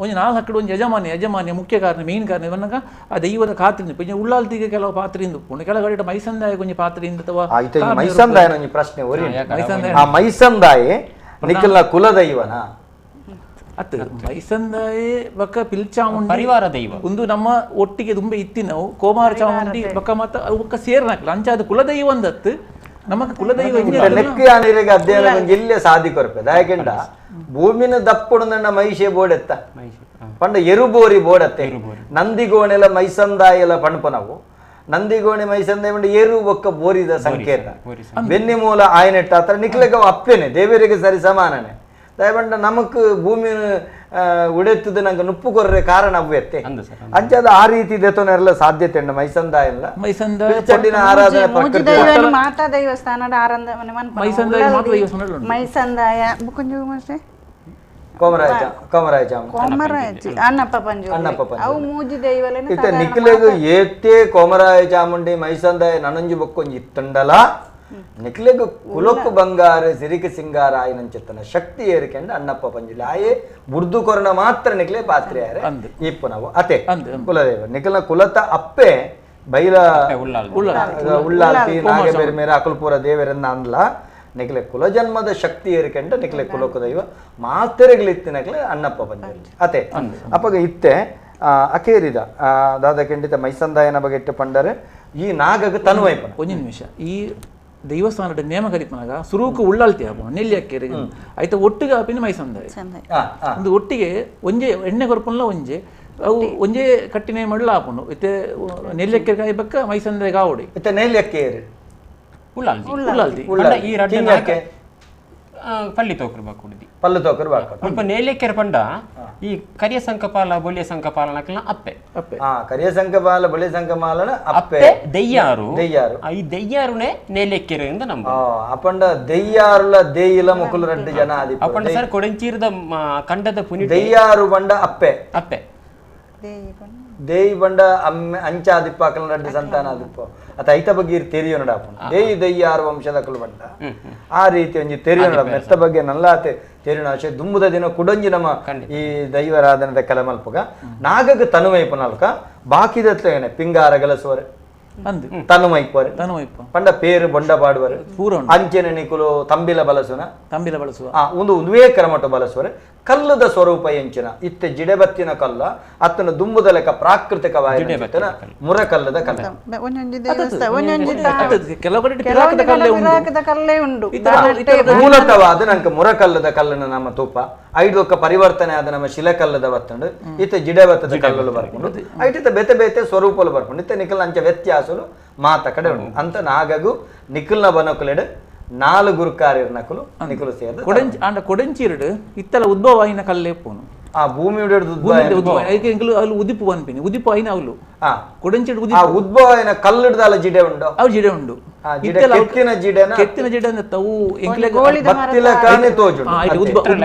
ಒಂಜಿ ನಾಲ್ ಹಕ್ಕಡ ಒಂಜಿ ಯಜಮಾನಿ ಯಜಮಾನಿ ಮುಖ್ಯ ಕಾರಣ ಮೇನ್ ಕಾರಣ ಇವನ್ನಗ ಆ ದೈವದ ಖಾತ್ರಿಂದ ಉಪ್ಪು ಉಳ್ಳಾಲ್ತಿಗೆ ಕೆಲವು ಪಾತ್ರೆಯಿಂದ ಉಪ್ಪು ಕೆಲವು ಮೈಸಂದಾಯ ಒಂಜಿ ಪಾತ್ರೆಯಿಂದ ಅಥವಾ ಮೈಸಂದಾಯ ಒಂಜಿ ಪ್ರಶ್ನೆ ಆ ಮೈಸಂದಾಯ ನಿಖಲ್ನ ಕುಲದೈವನ ಅತ್ತ ಮೈಸಂದಾಯ ಬಕ್ಕ ಪಿಲ್ಚಾಮುಂಡಿ ಪರಿವಾರ ದೈವ ಒಂದು ನಮ್ಮ ಒಟ್ಟಿಗೆ ತುಂಬೆ ಇತ್ತಿ ನಾವು ಕೋಮಾರ ಚಾಮುಂಡಿ ಬಕ್ಕ ಮತ್ತ ಬಕ್ಕ ಸೇರ್ನಾಕಲ್ಲ ಅಂಚಾದ ಕುಲದೈವ ಒಂದತ್ತು ನಮಕ್ ಕುಲದೈವ ನೆಕ್ಕಿಯಾನಿರಿಗೆ ಅಧ್ಯಯನ ಜಿಲ್ಲೆ ಸಾಧಿ ಕೊರಪೆ ದಾಯಕೆಂಡ ಭೂಮಿನ ದಪ್ಪುಡುಂಡ ಮೈಷೆ ಬೋಡೆತ್ತ ಪಂಡ ಎರುಬೋರಿ ಬೋಡತ್ತೆ ನಂದಿಗೋಣೆಲ ಮೈಸಂದಾಯಲ ಪಣಪ ನಾವು ನಂದಿಗೋಣೆ ಮೈಸಂದಾಯ ಪಂಡ ಏರು ಬೊಕ್ಕ ಬೋರಿದ ಸಂಕೇತ ಬೆನ್ನಿ ಮೂಲ ಆಯನೆಟ್ಟ ಆತರ ನಿಕ್ಲೆಗ ಅಪ್ಪೇನೆ ದೇವರಿಗೆ ಸರಿ ಸಮಾನನೆ ದಯಪಂಡ ನಮಕ್ ಭೂಮಿನ ಉಡೆತ್ತದ ನಂಗೆ ನುಪ್ಪು ಕೊರ್ರೆ ಕಾರಣ ಅವ್ವೆತ್ತೆ ಅಂಚಾದ ಆ ರೀತಿ ದೆತೊನೆಲ್ಲ ಸಾಧ್ಯತೆ ಉಂಡು ಮೈಸಂದಾಯ ಎಲ್ಲ ಮೈಸಂದಾಯ ಚಂಡಿನ ಆರಾಧನೆ ಪ್ರಕೃತಿ ಮಾತಾ ದೇವಸ್ಥಾನದ ಆರಾಧನೆ ಮೈಸಂದಾಯ ಮಾತ್ರ ದೇವಸ್ಥಾನ ಮೈಸಂದಾಯ ಬುಕ್ಕುಂಜು ಮತ್ತೆ ಕೋಮರಾಜ ಕೋಮರಾಜ ಕೋಮರಾಜ ಅಣ್ಣಪ್ಪ ಪಂಜು ಅವು ಮೂಜಿ ದೈವಲೇನ ಇತ್ತೆ ನಿಕ್ಲೆಗ್ ಏತೆ ಕೋಮರಾಯ ಚಾಮುಂಡಿ ಮೈಸಂದಾಯ ನನಂಜು ಬೊಕ್ಕೊಂಜಿ ಇತ್ತುಂಡಲ ನಿಕ್ಲೆಗ್ ಕುಲಕ್ಕು ಬಂಗಾರ ಸಿರಿಕ ಸಿಂಗಾರ ಆಯಿನಂಚಿತ್ತನ ಶಕ್ತಿ ಏರಿಕೆಂಡ ಅಣ್ಣಪ್ಪ ಪಂಜುರ್ಲಿ ಆಯೇ ಬುರ್ದು ಕೊರಣ ಮಾತ್ರ ನಿಕ್ಲೆ ಪಾತ್ರೆ ಯಾರೆ ಇಪ್ಪು ನಾವು ಅತೆ ಕುಲದೇವ ನಿಖಲ ಕುಲತ ಅಪ್ಪೆ ಬೈಲ ಉಳ್ಳಾಲ್ತಿ ನಾಗೆ ಬೇರೆ ಮೇರೆ ಅಕಲ್ಪುರ ದೇವರನ್ನ ಅಂದ್ಲ ನಿಕ್ಲೆ ಕುಲಜನ್ಮದ ಶಕ್ತಿ ಏರಿಕೆಂಡ ನಿಕ್ಲೆ ಕುಲಕು ದೈವ ಮಾತೆರೆಗಳಿತ್ತು ನಕ್ಲೆ ಅಣ್ಣಪ್ಪ ಪಂಜುರ್ಲಿ ಅತೆ ಅಪ್ಪಗ ಇತ್ತೆ ಅಕೇರಿದ ದಾದ ಕೆಂಡಿತ ಮೈಸಂದಾಯನ ಬಗ್ಗೆ ಇಟ್ಟು ಪಂಡರೆ ಈ ನಾಗಗ ತನುವೈಪನ ಒಂಜಿ ನಿಮಿಷ ಈ ದೇವಸ್ಥಾನದ ನೇಮ ಕರಿಪನಾಗ ಸುರೂಕು ಉಳ್ಳಾಲ್ತಿ ಆಪುಂಡು ನೆಲ್ಲಿಯಕ್ಕೇರಿ ಆಯ್ತ ಒಟ್ಟಿಗೆ ಆಪಿನ ಮೈಸಂದಾಯ ಒಂದು ಒಟ್ಟಿಗೆ ಒಂಜೆ ಎಣ್ಣೆ ಕೊರ್ಪುನ್ಲ ಒಂಜೆ ಅವು ಒಂಜೆ ಕಟ್ಟಿನೇ ಮಾಡಲ ಆಪುಂಡು ಇತ್ತೆ ನೆಲ್ಲಿಯಕ್ಕೇರಿ ಕಾಯ್ಬಕ್ಕ ಮೈಸಂದಾಯ ಗಾವಡಿ ಇತ್ತೆ ನೆಲ್ಲಿಯಕ್ಕೇರಿ ಉಳ್ಳಾಲ್ತಿ ಉಳ್ಳಾಲ್ತಿ ಈ ರಡ್ಡ ಪಲ್ಲಿ ತೋಕರು ಬಾಕುಡಿದಿ ಪಲ್ಲು ತೋಕರು ಬಾಕುಡಿ ಅಲ್ಪ ನೇಲೆಕೆರೆ ಪಂಡ ಈ ಕರಿಯ ಸಂಕಪಾಲ ಬೊಳ್ಳಿಯ ಸಂಕಪಾಲ ನಕಲ ಅಪ್ಪೆ ಅಪ್ಪೆ ಕರಿಯ ಸಂಕಪಾಲ ಬೊಳ್ಳಿಯ ಸಂಕಪಾಲನ ಅಪ್ಪೆ ದೆಯ್ಯಾರು ದೆಯ್ಯಾರು ಈ ದೆಯ್ಯಾರುನೇ ನೇಲೆಕೆರೆ ಅಂತ ನಮ್ಮ ಅಪಂಡ ದೆಯ್ಯಾರುಲ ದೇಯಿಲ ಮುಕುಲು ರಡ್ಡು ಜನ ಆದಿ ಅಪಂಡ ಸರ್ ಕೊಡಂಚೀರದ ಕಂಡದ ಪುನಿ ದೆಯ್ಯಾರು ಬಂಡ ಅಪ್ಪೆ ಅಪ್ಪೆ ದೇಯಿ ಬಂಡ ಅಮ್ಮೆ ಅಂಚಾದಿಪ್ಪ ಅಕಲ ರಡ್ಡು ಸಂತಾನ ಆದಿಪ್ಪ ಅತ ಐತ ಬಗ್ಗೆ ತೆರಿಯೋ ನಡಾಪುಂಡು ದೇಯಿ ದೆಯ್ಯಾರು ವಂಶದ ಅಕಲು ಬಂಡ ಆ ರೀತಿ ಒಂಜಿ ತೆರಿಯೋ ನಡ ಮೆತ್ತ ಬಗ್ಗೆ ನಲ್ಲಾತೆ ತೆರಿಯೋ ಆಶೆ ದುಂಬುದ ದಿನ ಕುಡೊಂಜಿ ನಮ್ಮ ಈ ದೈವರಾಧನದ ಕಲಮಲ್ಪಗ ನಾಗಗ ತನುವೈಪು ನಾಲ್ಕ ಬಾಕಿದತ್ಲೇನೆ ಪಿಂಗಾರ ಗಲಸುವರೆ ತನುಮೈಪುವರೆ ತನುಮೈಪ ಪಂಡ ಪೇರು ಬೊಂಡ ಪಾಡುವರೆ ಅಂಚೆನೆ ನಿಕುಲು ತಂಬಿಲ ಬಲಸುನ ತಂಬಿಲ ಬಳಸುವ ಒಂದು ಒಂದುವೇ ಕ್ರಮಟ ಬಲಸುವರೆ ಕಲ್ಲದ ಸ್ವರೂಪ ಎಂಚಿನ ಇತ್ತೆ ಜಿಡೆಬತ್ತಿನ ಕಲ್ಲ ಅತ್ತನ ದುಂಬುದ ಲೆಕ್ಕ ಪ್ರಾಕೃತಿಕ ಮುರ ಕಲ್ಲದ ಕಲ್ಲ ಮೂಲತವಾದ ನಂಗೆ ಮುರಕಲ್ಲದ ಕಲ್ಲನ್ನು ನಮ್ಮ ತೂಪ ಐದೊಕ್ಕ ಪರಿವರ್ತನೆ ಆದ ನಮ್ಮ ಶಿಲಕಲ್ಲದ ಬತ್ತಂಡು ಇತ್ತೆ ಜಿಡೆಬತ್ತದ ಕಲ್ಲಲು ಬರ್ಕೊಂಡು ಐಟಿತ ಬೇತೆ ಬೇತೆ ಸ್ವರೂಪಲು ಬರ್ಕೊಂಡು ಇತ್ತೆ ನಿಖಲ್ ಅಂಚ ವ್ಯತ್ಯಾಸಲು ಮಾತ ಕಡೆ ಉಂಟು ಅಂತ ನಾಗಗು ನಿಖಲ್ನ ಬನಕುಲೆಡು ನಾಲು ಗುರುಕಾರ್ಯರ ನಕಲು ನಿಕಲು ಸೇರಿದ ಕೊಡಂಚಿ ಆಂಡ ಕೊಡಂಚಿರಡು ಇತ್ತಲ ಉದ್ಭವ ಆಯಿನ ಕಲ್ಲೇ ಪೋನು ಆ ಭೂಮಿ ಉದ್ಭವ ಐಕೆ ಎಂಕಲು ಅಲ್ಲಿ ಉದಿಪು ಅನ್ಪಿನಿ ಉದಿಪು ಆಯಿನ ಅವಲು ಕೊಡಂಚಿಡು ಉದಿಪು ಆ ಉದ್ಭವ ಆಯಿನ ಕಲ್ಲಿಡ್ದಾಲ ಜಿಡೆ ಉಂಡು ಅವು ಜಿಡೆ ಉಂಡು ಕೆತ್ತಿನ ಜಿಡೆನ ಕೆತ್ತಿನ ಜಿಡೆ ಅಂದ್ರೆ ತಾವು ಎಂಕಲೆ ಬತ್ತಿಲ ಕಾನೆ ತೋಜುಂಡು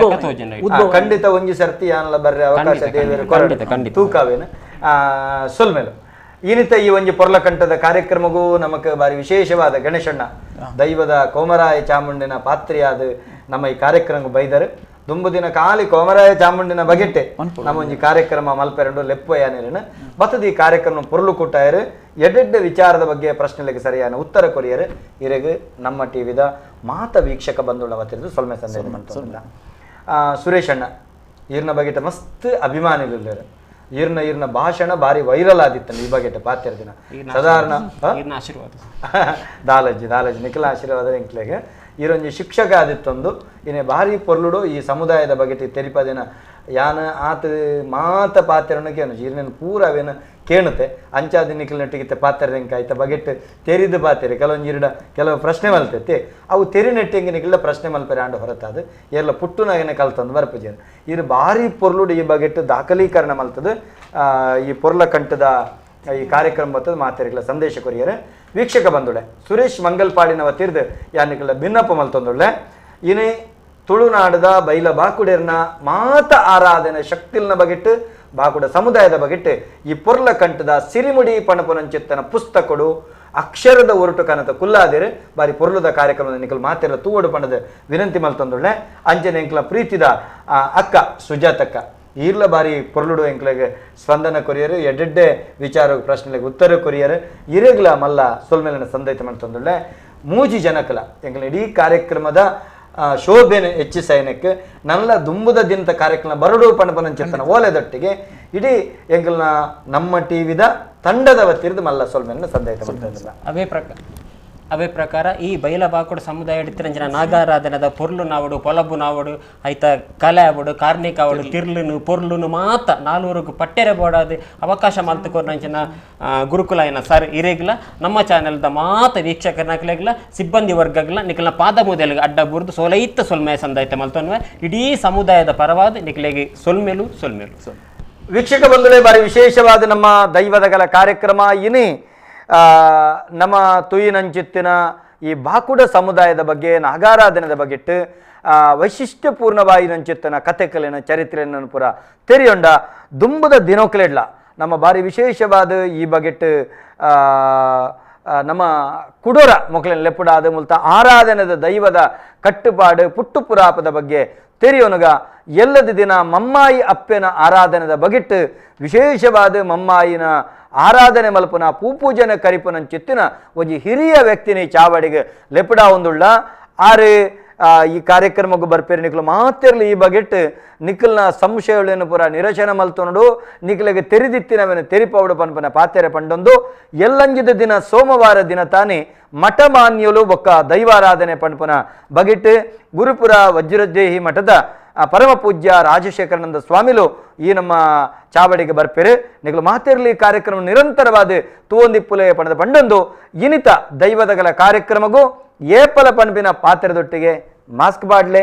ಉದ್ಭವ ಖಂಡಿತ ಒಂಜಿ ಸರ್ತಿ ಯಾನಲ ಬರ್ರೆ ಅವಕಾಶ ದೇವರು ಕೊರಡು ತೂಕಾವೇನ ಸೊಲ್ಮೇಲು ಈನಿತ ಈ ಒಂಜಿ ಪೊರ್ಲಕಂಠದ ಕಾರ್ಯಕ್ರಮಗೂ ನಮಕ್ ಬಾರಿ ವಿಶೇಷವಾದ ಗಣೇಶಣ್ಣ ದೈವದ ಕೋಮರಾಯ ಚಾಮುಂಡಿನ ಪಾತ್ರಿಯಾದ ನಮ್ಮ ಈ ಕಾರ್ಯಕ್ರಮ ಬೈದರು ದುಂಬು ದಿನ ಖಾಲಿ ಕೋಮರಾಯ ಚಾಮುಂಡಿನ ಬಗೆಟ್ಟೆ ನಮ್ಮ ಒಂಜಿ ಕಾರ್ಯಕ್ರಮ ಮಲ್ಪೆರಂಡು ಲೆಪ್ಪಯಾನಿರನು ಬತ್ತದ ಈ ಕಾರ್ಯಕ್ರಮ ಪೊರ್ಲು ಕೂಟಾಯರು ಎಡೆಡ್ಡ ವಿಚಾರದ ಬಗ್ಗೆ ಪ್ರಶ್ನೆಗಳಿಗೆ ಸರಿಯಾದ ಉತ್ತರ ಕೊರಿಯರು ಇರೆಗ್ ನಮ್ಮ ಟಿವಿದ ಮಾತ ವೀಕ್ಷಕ ಬಂಧುಗಳ ವತಿರಿದು ಸೊಲ್ಮೆ ಸಂದೇಶ ಮಾಡ್ತಲ್ಲ. ಸುರೇಶಣ್ಣ ಈರ್ನ ಬಗೆಟ ಮಸ್ತ್ ಅಭಿಮಾನಿಗಳಿದ್ದಾರೆ. ಈರ್ನ ಈರ್ನ ಭಾಷಣ ಭಾರಿ ವೈರಲ್ ಆದಿತ್ತು ಈ ಬಗೆಟ ಪಾತ್ರ ದಿನ ಸಾಧಾರಣ ಆಶೀರ್ವಾದ ದಾಲಜಿ ದಾಲಜಿ ನಿಖಿಲ ಆಶೀರ್ವಾದ ಎಂಕ್ಲೆಗೆ ಈರೊಂಜಿ ಶಿಕ್ಷಕ ಆದಿತ್ತೊಂದು ಇನೆ ಭಾರಿ ಪೊರ್ಲುಡು ಈ ಸಮುದಾಯದ ಬಗೆಟಿ ತೆರಿಪದಿನ ಯಾನ ಆತ ಮಾತ ಪಾತ್ರನು ಕೇನು ಈರ್ನೇನು ಪೂರ ಅವೇನು ಕೇಣುತ್ತೆ ಅಂಚಾದಿ ನಿಖಿಲ್ ನೆಟ್ಟಿಗಿತ್ತೆ ಪಾತ್ರ ಆಯ್ತ ಬಗೆಟ್ ತೆರಿದು ಪಾತ್ರೆ ಕೆಲವೊಂದು ಇರಡ ಕೆಲವು ಪ್ರಶ್ನೆ ಮಲ್ತೈತಿ ಅವು ತೆರಿ ನೆಟ್ಟಿಂಗೆ ನಿಖಿಲ ಪ್ರಶ್ನೆ ಮಲ್ಪರೆ ಆಂಡ ಹೊರತಾದು ಎಲ್ಲ ಪುಟ್ಟುನಾಗನೆ ಕಲ್ತಂದು ಬರ್ಪುಜೇನು ಇರು ಭಾರಿ ಪೊರ್ಲುಡು ಈ ಬಗೆಟ್ ದಾಖಲೀಕರಣ ಮಲ್ತದು ಈ ಪೊರ್ಲ ಕಂಠದ ಈ ಕಾರ್ಯಕ್ರಮ ಬರ್ತದೆ ಮಾತೆರಿಗಳ ಸಂದೇಶ ಕೊರಿಯರೆ ವೀಕ್ಷಕ ಬಂದುಳೆ ಸುರೇಶ್ ಮಂಗಲ್ಪಾಡಿನ ವತಿರ್ದು ಯಾನಿಗಳ ಭಿನ್ನಪ್ಪ ಮಲ್ತೊಂದುಳ್ಳೆ ಇನಿ ತುಳುನಾಡದ ಬೈಲ ಬಾಕುಡೇರ್ನ ಮಾತ ಆರಾಧನೆ ಶಕ್ತಿಲ್ನ ಬಗೆಟ್ಟು ಬಾಕುಡ ಸಮುದಾಯದ ಬಗೆಟ್ಟು ಈ ಪೊರ್ಲ ಕಂಠದ ಸಿರಿಮುಡಿ ಪಣಪುನಂಚಿತ್ತನ ಪುಸ್ತಕಡು ಅಕ್ಷರದ ಒರಟು ಕನತ ಕುಲ್ಲಾದಿರು ಬಾರಿ ಪೊರ್ಲುದ ಕಾರ್ಯಕ್ರಮದ ನಿಖಲ್ ಮಾತೆಲ್ಲ ತೂವಡು ಪಣದ ವಿನಂತಿ ಮಲ್ತೊಂದುಳ್ಳೆ ಅಂಜನೆ ಎಂಕ್ಲ ಪ್ರೀತಿದ ಅಕ್ಕ ಸುಜಾತಕ್ಕ ಈರ್ಲ ಬಾರಿ ಪೊರ್ಲುಡು ಎಂಕ್ಲೆಗೆ ಸ್ಪಂದನ ಕೊರಿಯರು ಎಡೆಡ್ಡೆ ವಿಚಾರ ಪ್ರಶ್ನೆಗೆ ಉತ್ತರ ಕೊರಿಯರು ಇರೆಗ್ಲ ಮಲ್ಲ ಸೊಲ್ಮೇಲಿನ ಸಂದೈತ ಮಲ್ತೊಂದುಳ್ಳೆ ಮೂಜಿ ಜನಕಲ ಎಂಕ್ಲ ಇಡೀ ಕಾರ್ಯಕ್ರಮದ ಶೋಭೆನ ಹೆಚ್ಚಿಸೈನಕ್ಕೆ ನಲ್ಲ ದುಂಬುದ ದಿನದ ಕಾರ್ಯಕ್ರಮ ಬರಡು ಪಣಪನಂಚಿರ್ತನ ಓಲೆದೊಟ್ಟಿಗೆ ಇಡೀ ಎಂಕಲ್ನ ನಮ್ಮ ಟಿವಿದ ತಂಡದ ವತಿರ್ದು ಮಲ್ಲ ಸೊಲ್ಮೇಲಿನ ಸಂದೈತ ಮಲ್ತೊಂದುಳ್ಳ. ಅವೇ ಪ್ರಕಾರ ಈ ಬೈಲಬಾಕುಡ ಸಮುದಾಯ ಇಡ್ತಿರಂಜನ ನಾಗಾರಾಧನದ ಪೊರ್ಲು ನಾವಡು ಪೊಲಬು ನಾವಡು ಆಯ್ತ ಕಲೆ ಆವಡು ಕಾರ್ಣಿಕ ಆವಡು ತಿರ್ಲುನು ಪೊರ್ಲುನು ಮಾತ ನಾಲ್ವರೆಗೂ ಪಟ್ಟೆರೆ ಬೋಡಾದ ಅವಕಾಶ ಮಲ್ತುಕೊರ್ನಂಚಿನ ಗುರುಕುಲಾಯನ ಸರ್ ಇರೇಗ್ಲ ನಮ್ಮ ಚಾನೆಲ್ದ ಮಾತ ವೀಕ್ಷಕರನಕ್ಲೆಗ್ಲ ಸಿಬ್ಬಂದಿ ವರ್ಗಗ್ಲ ನಿಖಲ್ನ ಪಾದ ಮೊದಲಿಗೆ ಅಡ್ಡ ಬುರ್ದು ಸೋಲೈತ ಸೊಲ್ಮೆ ಸಂದಾಯ್ತ ಮಲ್ತೊನ್ವೆ ಇಡೀ ಸಮುದಾಯದ ಪರವಾದ ನಿಖಲೆಗೆ ಸೊಲ್ಮೇಲು ಸೊಲ್ಮೇಲು. ವೀಕ್ಷಕ ಬಂಧುಗಳೇ, ಬಾರಿ ವಿಶೇಷವಾದ ನಮ್ಮ ದೈವದಗಲ ಕಾರ್ಯಕ್ರಮ ಇನಿ ನಮ್ಮ ತುಯಿನಂಚಿತ್ತಿನ ಈ ಬಾಕುಡ ಸಮುದಾಯದ ಬಗ್ಗೆ ನಾಗಾರಾಧನದ ಬಗ್ಗೆಟ್ಟು ವೈಶಿಷ್ಟ್ಯಪೂರ್ಣವಾಯಿನಂಚಿತ್ತನ ಕಥೆಕಲೆನ ಚರಿತ್ರೆಯನ್ನು ಪೂರ ತೆರಿಯೊಂಡ ದುಂಬುದ ದಿನೋಕ್ಲೆಡ್ಲ ನಮ್ಮ ಭಾರಿ ವಿಶೇಷವಾದ ಈ ಬಗೆಟ್ಟು ನಮ್ಮ ಕುಡೋರ ಮೊಕಲಿನ ಲೆಪ್ಪುಡಾದ ಮುಲ್ತ ಆರಾಧನೆದ ದೈವದ ಕಟ್ಟುಪಾಡು ಪುಟ್ಟುಪುರಾಪದ ಬಗ್ಗೆ ತೆರಿಯೋನುಗ ಎಲ್ಲದ ದಿನ ಮಮ್ಮಾಯಿ ಅಪ್ಪೆನ ಆರಾಧನೆದ ಬಗಿಟ್ಟು ವಿಶೇಷವಾದ ಮಮ್ಮಾಯಿನ ಆರಾಧನೆ ಮಲ್ಪುನ ಪೂಪೂಜನ ಕರಿಪುನಂಚಿತ್ತಿನ ಒಂಜಿ ಹಿರಿಯ ವ್ಯಕ್ತಿನಿ ಚಾವಡಿಗೆ ಲೆಪ್ಪುಡ ಒಂದುಳ್ಳ ಆರು ಈ ಕಾರ್ಯಕ್ರಮಕ್ಕೆ ಬರ್ಪೇರು ನಿಕ್ಲು ಮಾತಿರ್ಲಿ ಈ ಬಗೆಟ್ ನಿಖಲ್ನ ಸಂಶಯಗಳನ್ನು ಪೂರ ನಿರಶನ ಮಲ್ತೊಂಡು ನಿಖಲಿಗೆ ತೆರಿದಿತ್ತಿನವನ ತೆರಿಪೌಡು ಪನ್ಪನ ಪಾತೆರೆ ಪಂಡೊಂದು ಎಲ್ಲಂಜಿದ ದಿನ ಸೋಮವಾರ ದಿನ ತಾನೇ ಮಠಮಾನ್ಯುಲು ಬೊಕ್ಕ ದೈವಾರಾಧನೆ ಪನ್ಪನ ಬಗೆಟ್ ಗುರುಪುರ ವಜ್ರದೇಹಿ ಮಠದ ಪರಮ ಪೂಜ್ಯ ರಾಜಶೇಖರಾನಂದ ಸ್ವಾಮಿಲು ಈ ನಮ್ಮ ಚಾವಡಿಗೆ ಬರ್ಪೇರು ನಿಖಲು ಮಾತಿರ್ಲಿ ಕಾರ್ಯಕ್ರಮ ನಿರಂತರವಾದ ತೂವೊಂದಿಪ್ಪುಲೆ ಪಣದ ಪಂಡೊಂದು ಇನಿತ ದೈವದಗಲ ಕಾರ್ಯಕ್ರಮಗೂ ಏಪಲ ಪನ್ಪಿನ ಪಾತ್ರದೊಟ್ಟಿಗೆ ಮಾಸ್ಕ್ ಬಾಡ್ಲೆ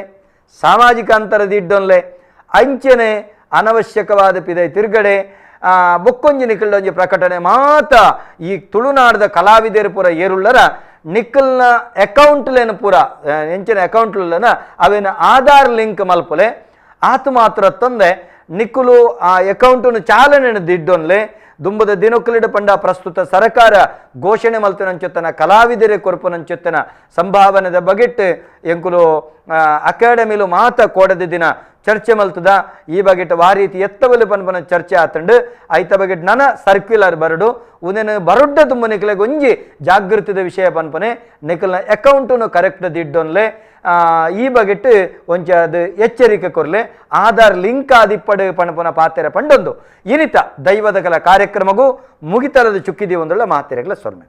ಸಾಮಾಜಿಕ ಅಂತರದ ಇಡ್ಡೊನ್ಲೆ ಅಂಚನೆ ಅನವಶ್ಯಕವಾದ ಪಿದೈ ತಿರುಗಡೆ ಬೊಕ್ಕೊಂಜಿ ನಿಖಲ್ಡೊಂಜಿ ಪ್ರಕಟಣೆ ಮಾತ ಈ ತುಳುನಾಡದ ಕಲಾವಿದರು ಪೂರ ಏರುಳ್ಳರ ನಿಖಲ್ನ ಅಕೌಂಟ್ಲೇನು ಪೂರ ಎಂಚಿನ ಅಕೌಂಟ್ಲನ ಅವೇನ ಆಧಾರ್ ಲಿಂಕ್ ಮಲ್ಪಲೆ ಆತು ಮಾತ್ರ ತಂದೆ ನಿಕ್ಕುಲು ಆ ಅಕೌಂಟನ್ನು ಚಾಲನೆ ದಿಡ್ಡೊನ್ಲೆ ದುಂಬದ ದಿನೊಕ್ಕಲಿಡ ಪಂಡ ಪ್ರಸ್ತುತ ಸರ್ಕಾರ ಘೋಷಣೆ ಮಲ್ತನಂಚೊತ್ತನ ಕಲಾವಿದರೆ ಕೊರ್ಪುನಂಚೊತ್ತನ ಸಂಭಾವನೆದ ಬಗೆಟ್ ಎಂಕುಲು ಅಕಾಡೆಮಿಲು ಮಾತ ಕೋಡದ ದಿನ ಚರ್ಚೆ ಮಲ್ತದ ಈ ಬಗೆಟ್ ವಾರೀತಿ ಎತ್ತವಲು ಪನ್ಪನ ಚರ್ಚೆ ಆತಂಡು ಐತ ಬಗೆಟ್ ನನ ಸರ್ಕ್ಯುಲರ್ ಬರಡು ಉನೇನು ಬರುಡ್ಡ ತುಂಬ ನಿಖಲೆಗೆ ಒಂಜಿ ಜಾಗೃತಿದ ವಿಷಯ ಪನ್ಪನೆ ನಿಖಲ್ನ ಅಕೌಂಟನ್ನು ಕರೆಕ್ಟ್ ದಿಡ್ಡೊನ್ಲೆ ಈ ಬಗೆಟ್ ಒಂಚ ಅದು ಎಚ್ಚರಿಕೆ ಕೊರ್ಲೆ ಆಧಾರ್ ಲಿಂಕ್ ಆದಿಪ್ಪಡು ಪಣಪನ ಪಾತೆರ ಪಂಡೊಂದು ಇನಿತ ದೈವದಗಲ ಕಾರ್ಯಕ್ರಮಗೂ ಮುಗಿತಲದ ಚುಕ್ಕಿದಿ ಒಂದುಳ್ಳ ಮಾತೆರೆಗಳ ಸೊಲ್ಮೆ.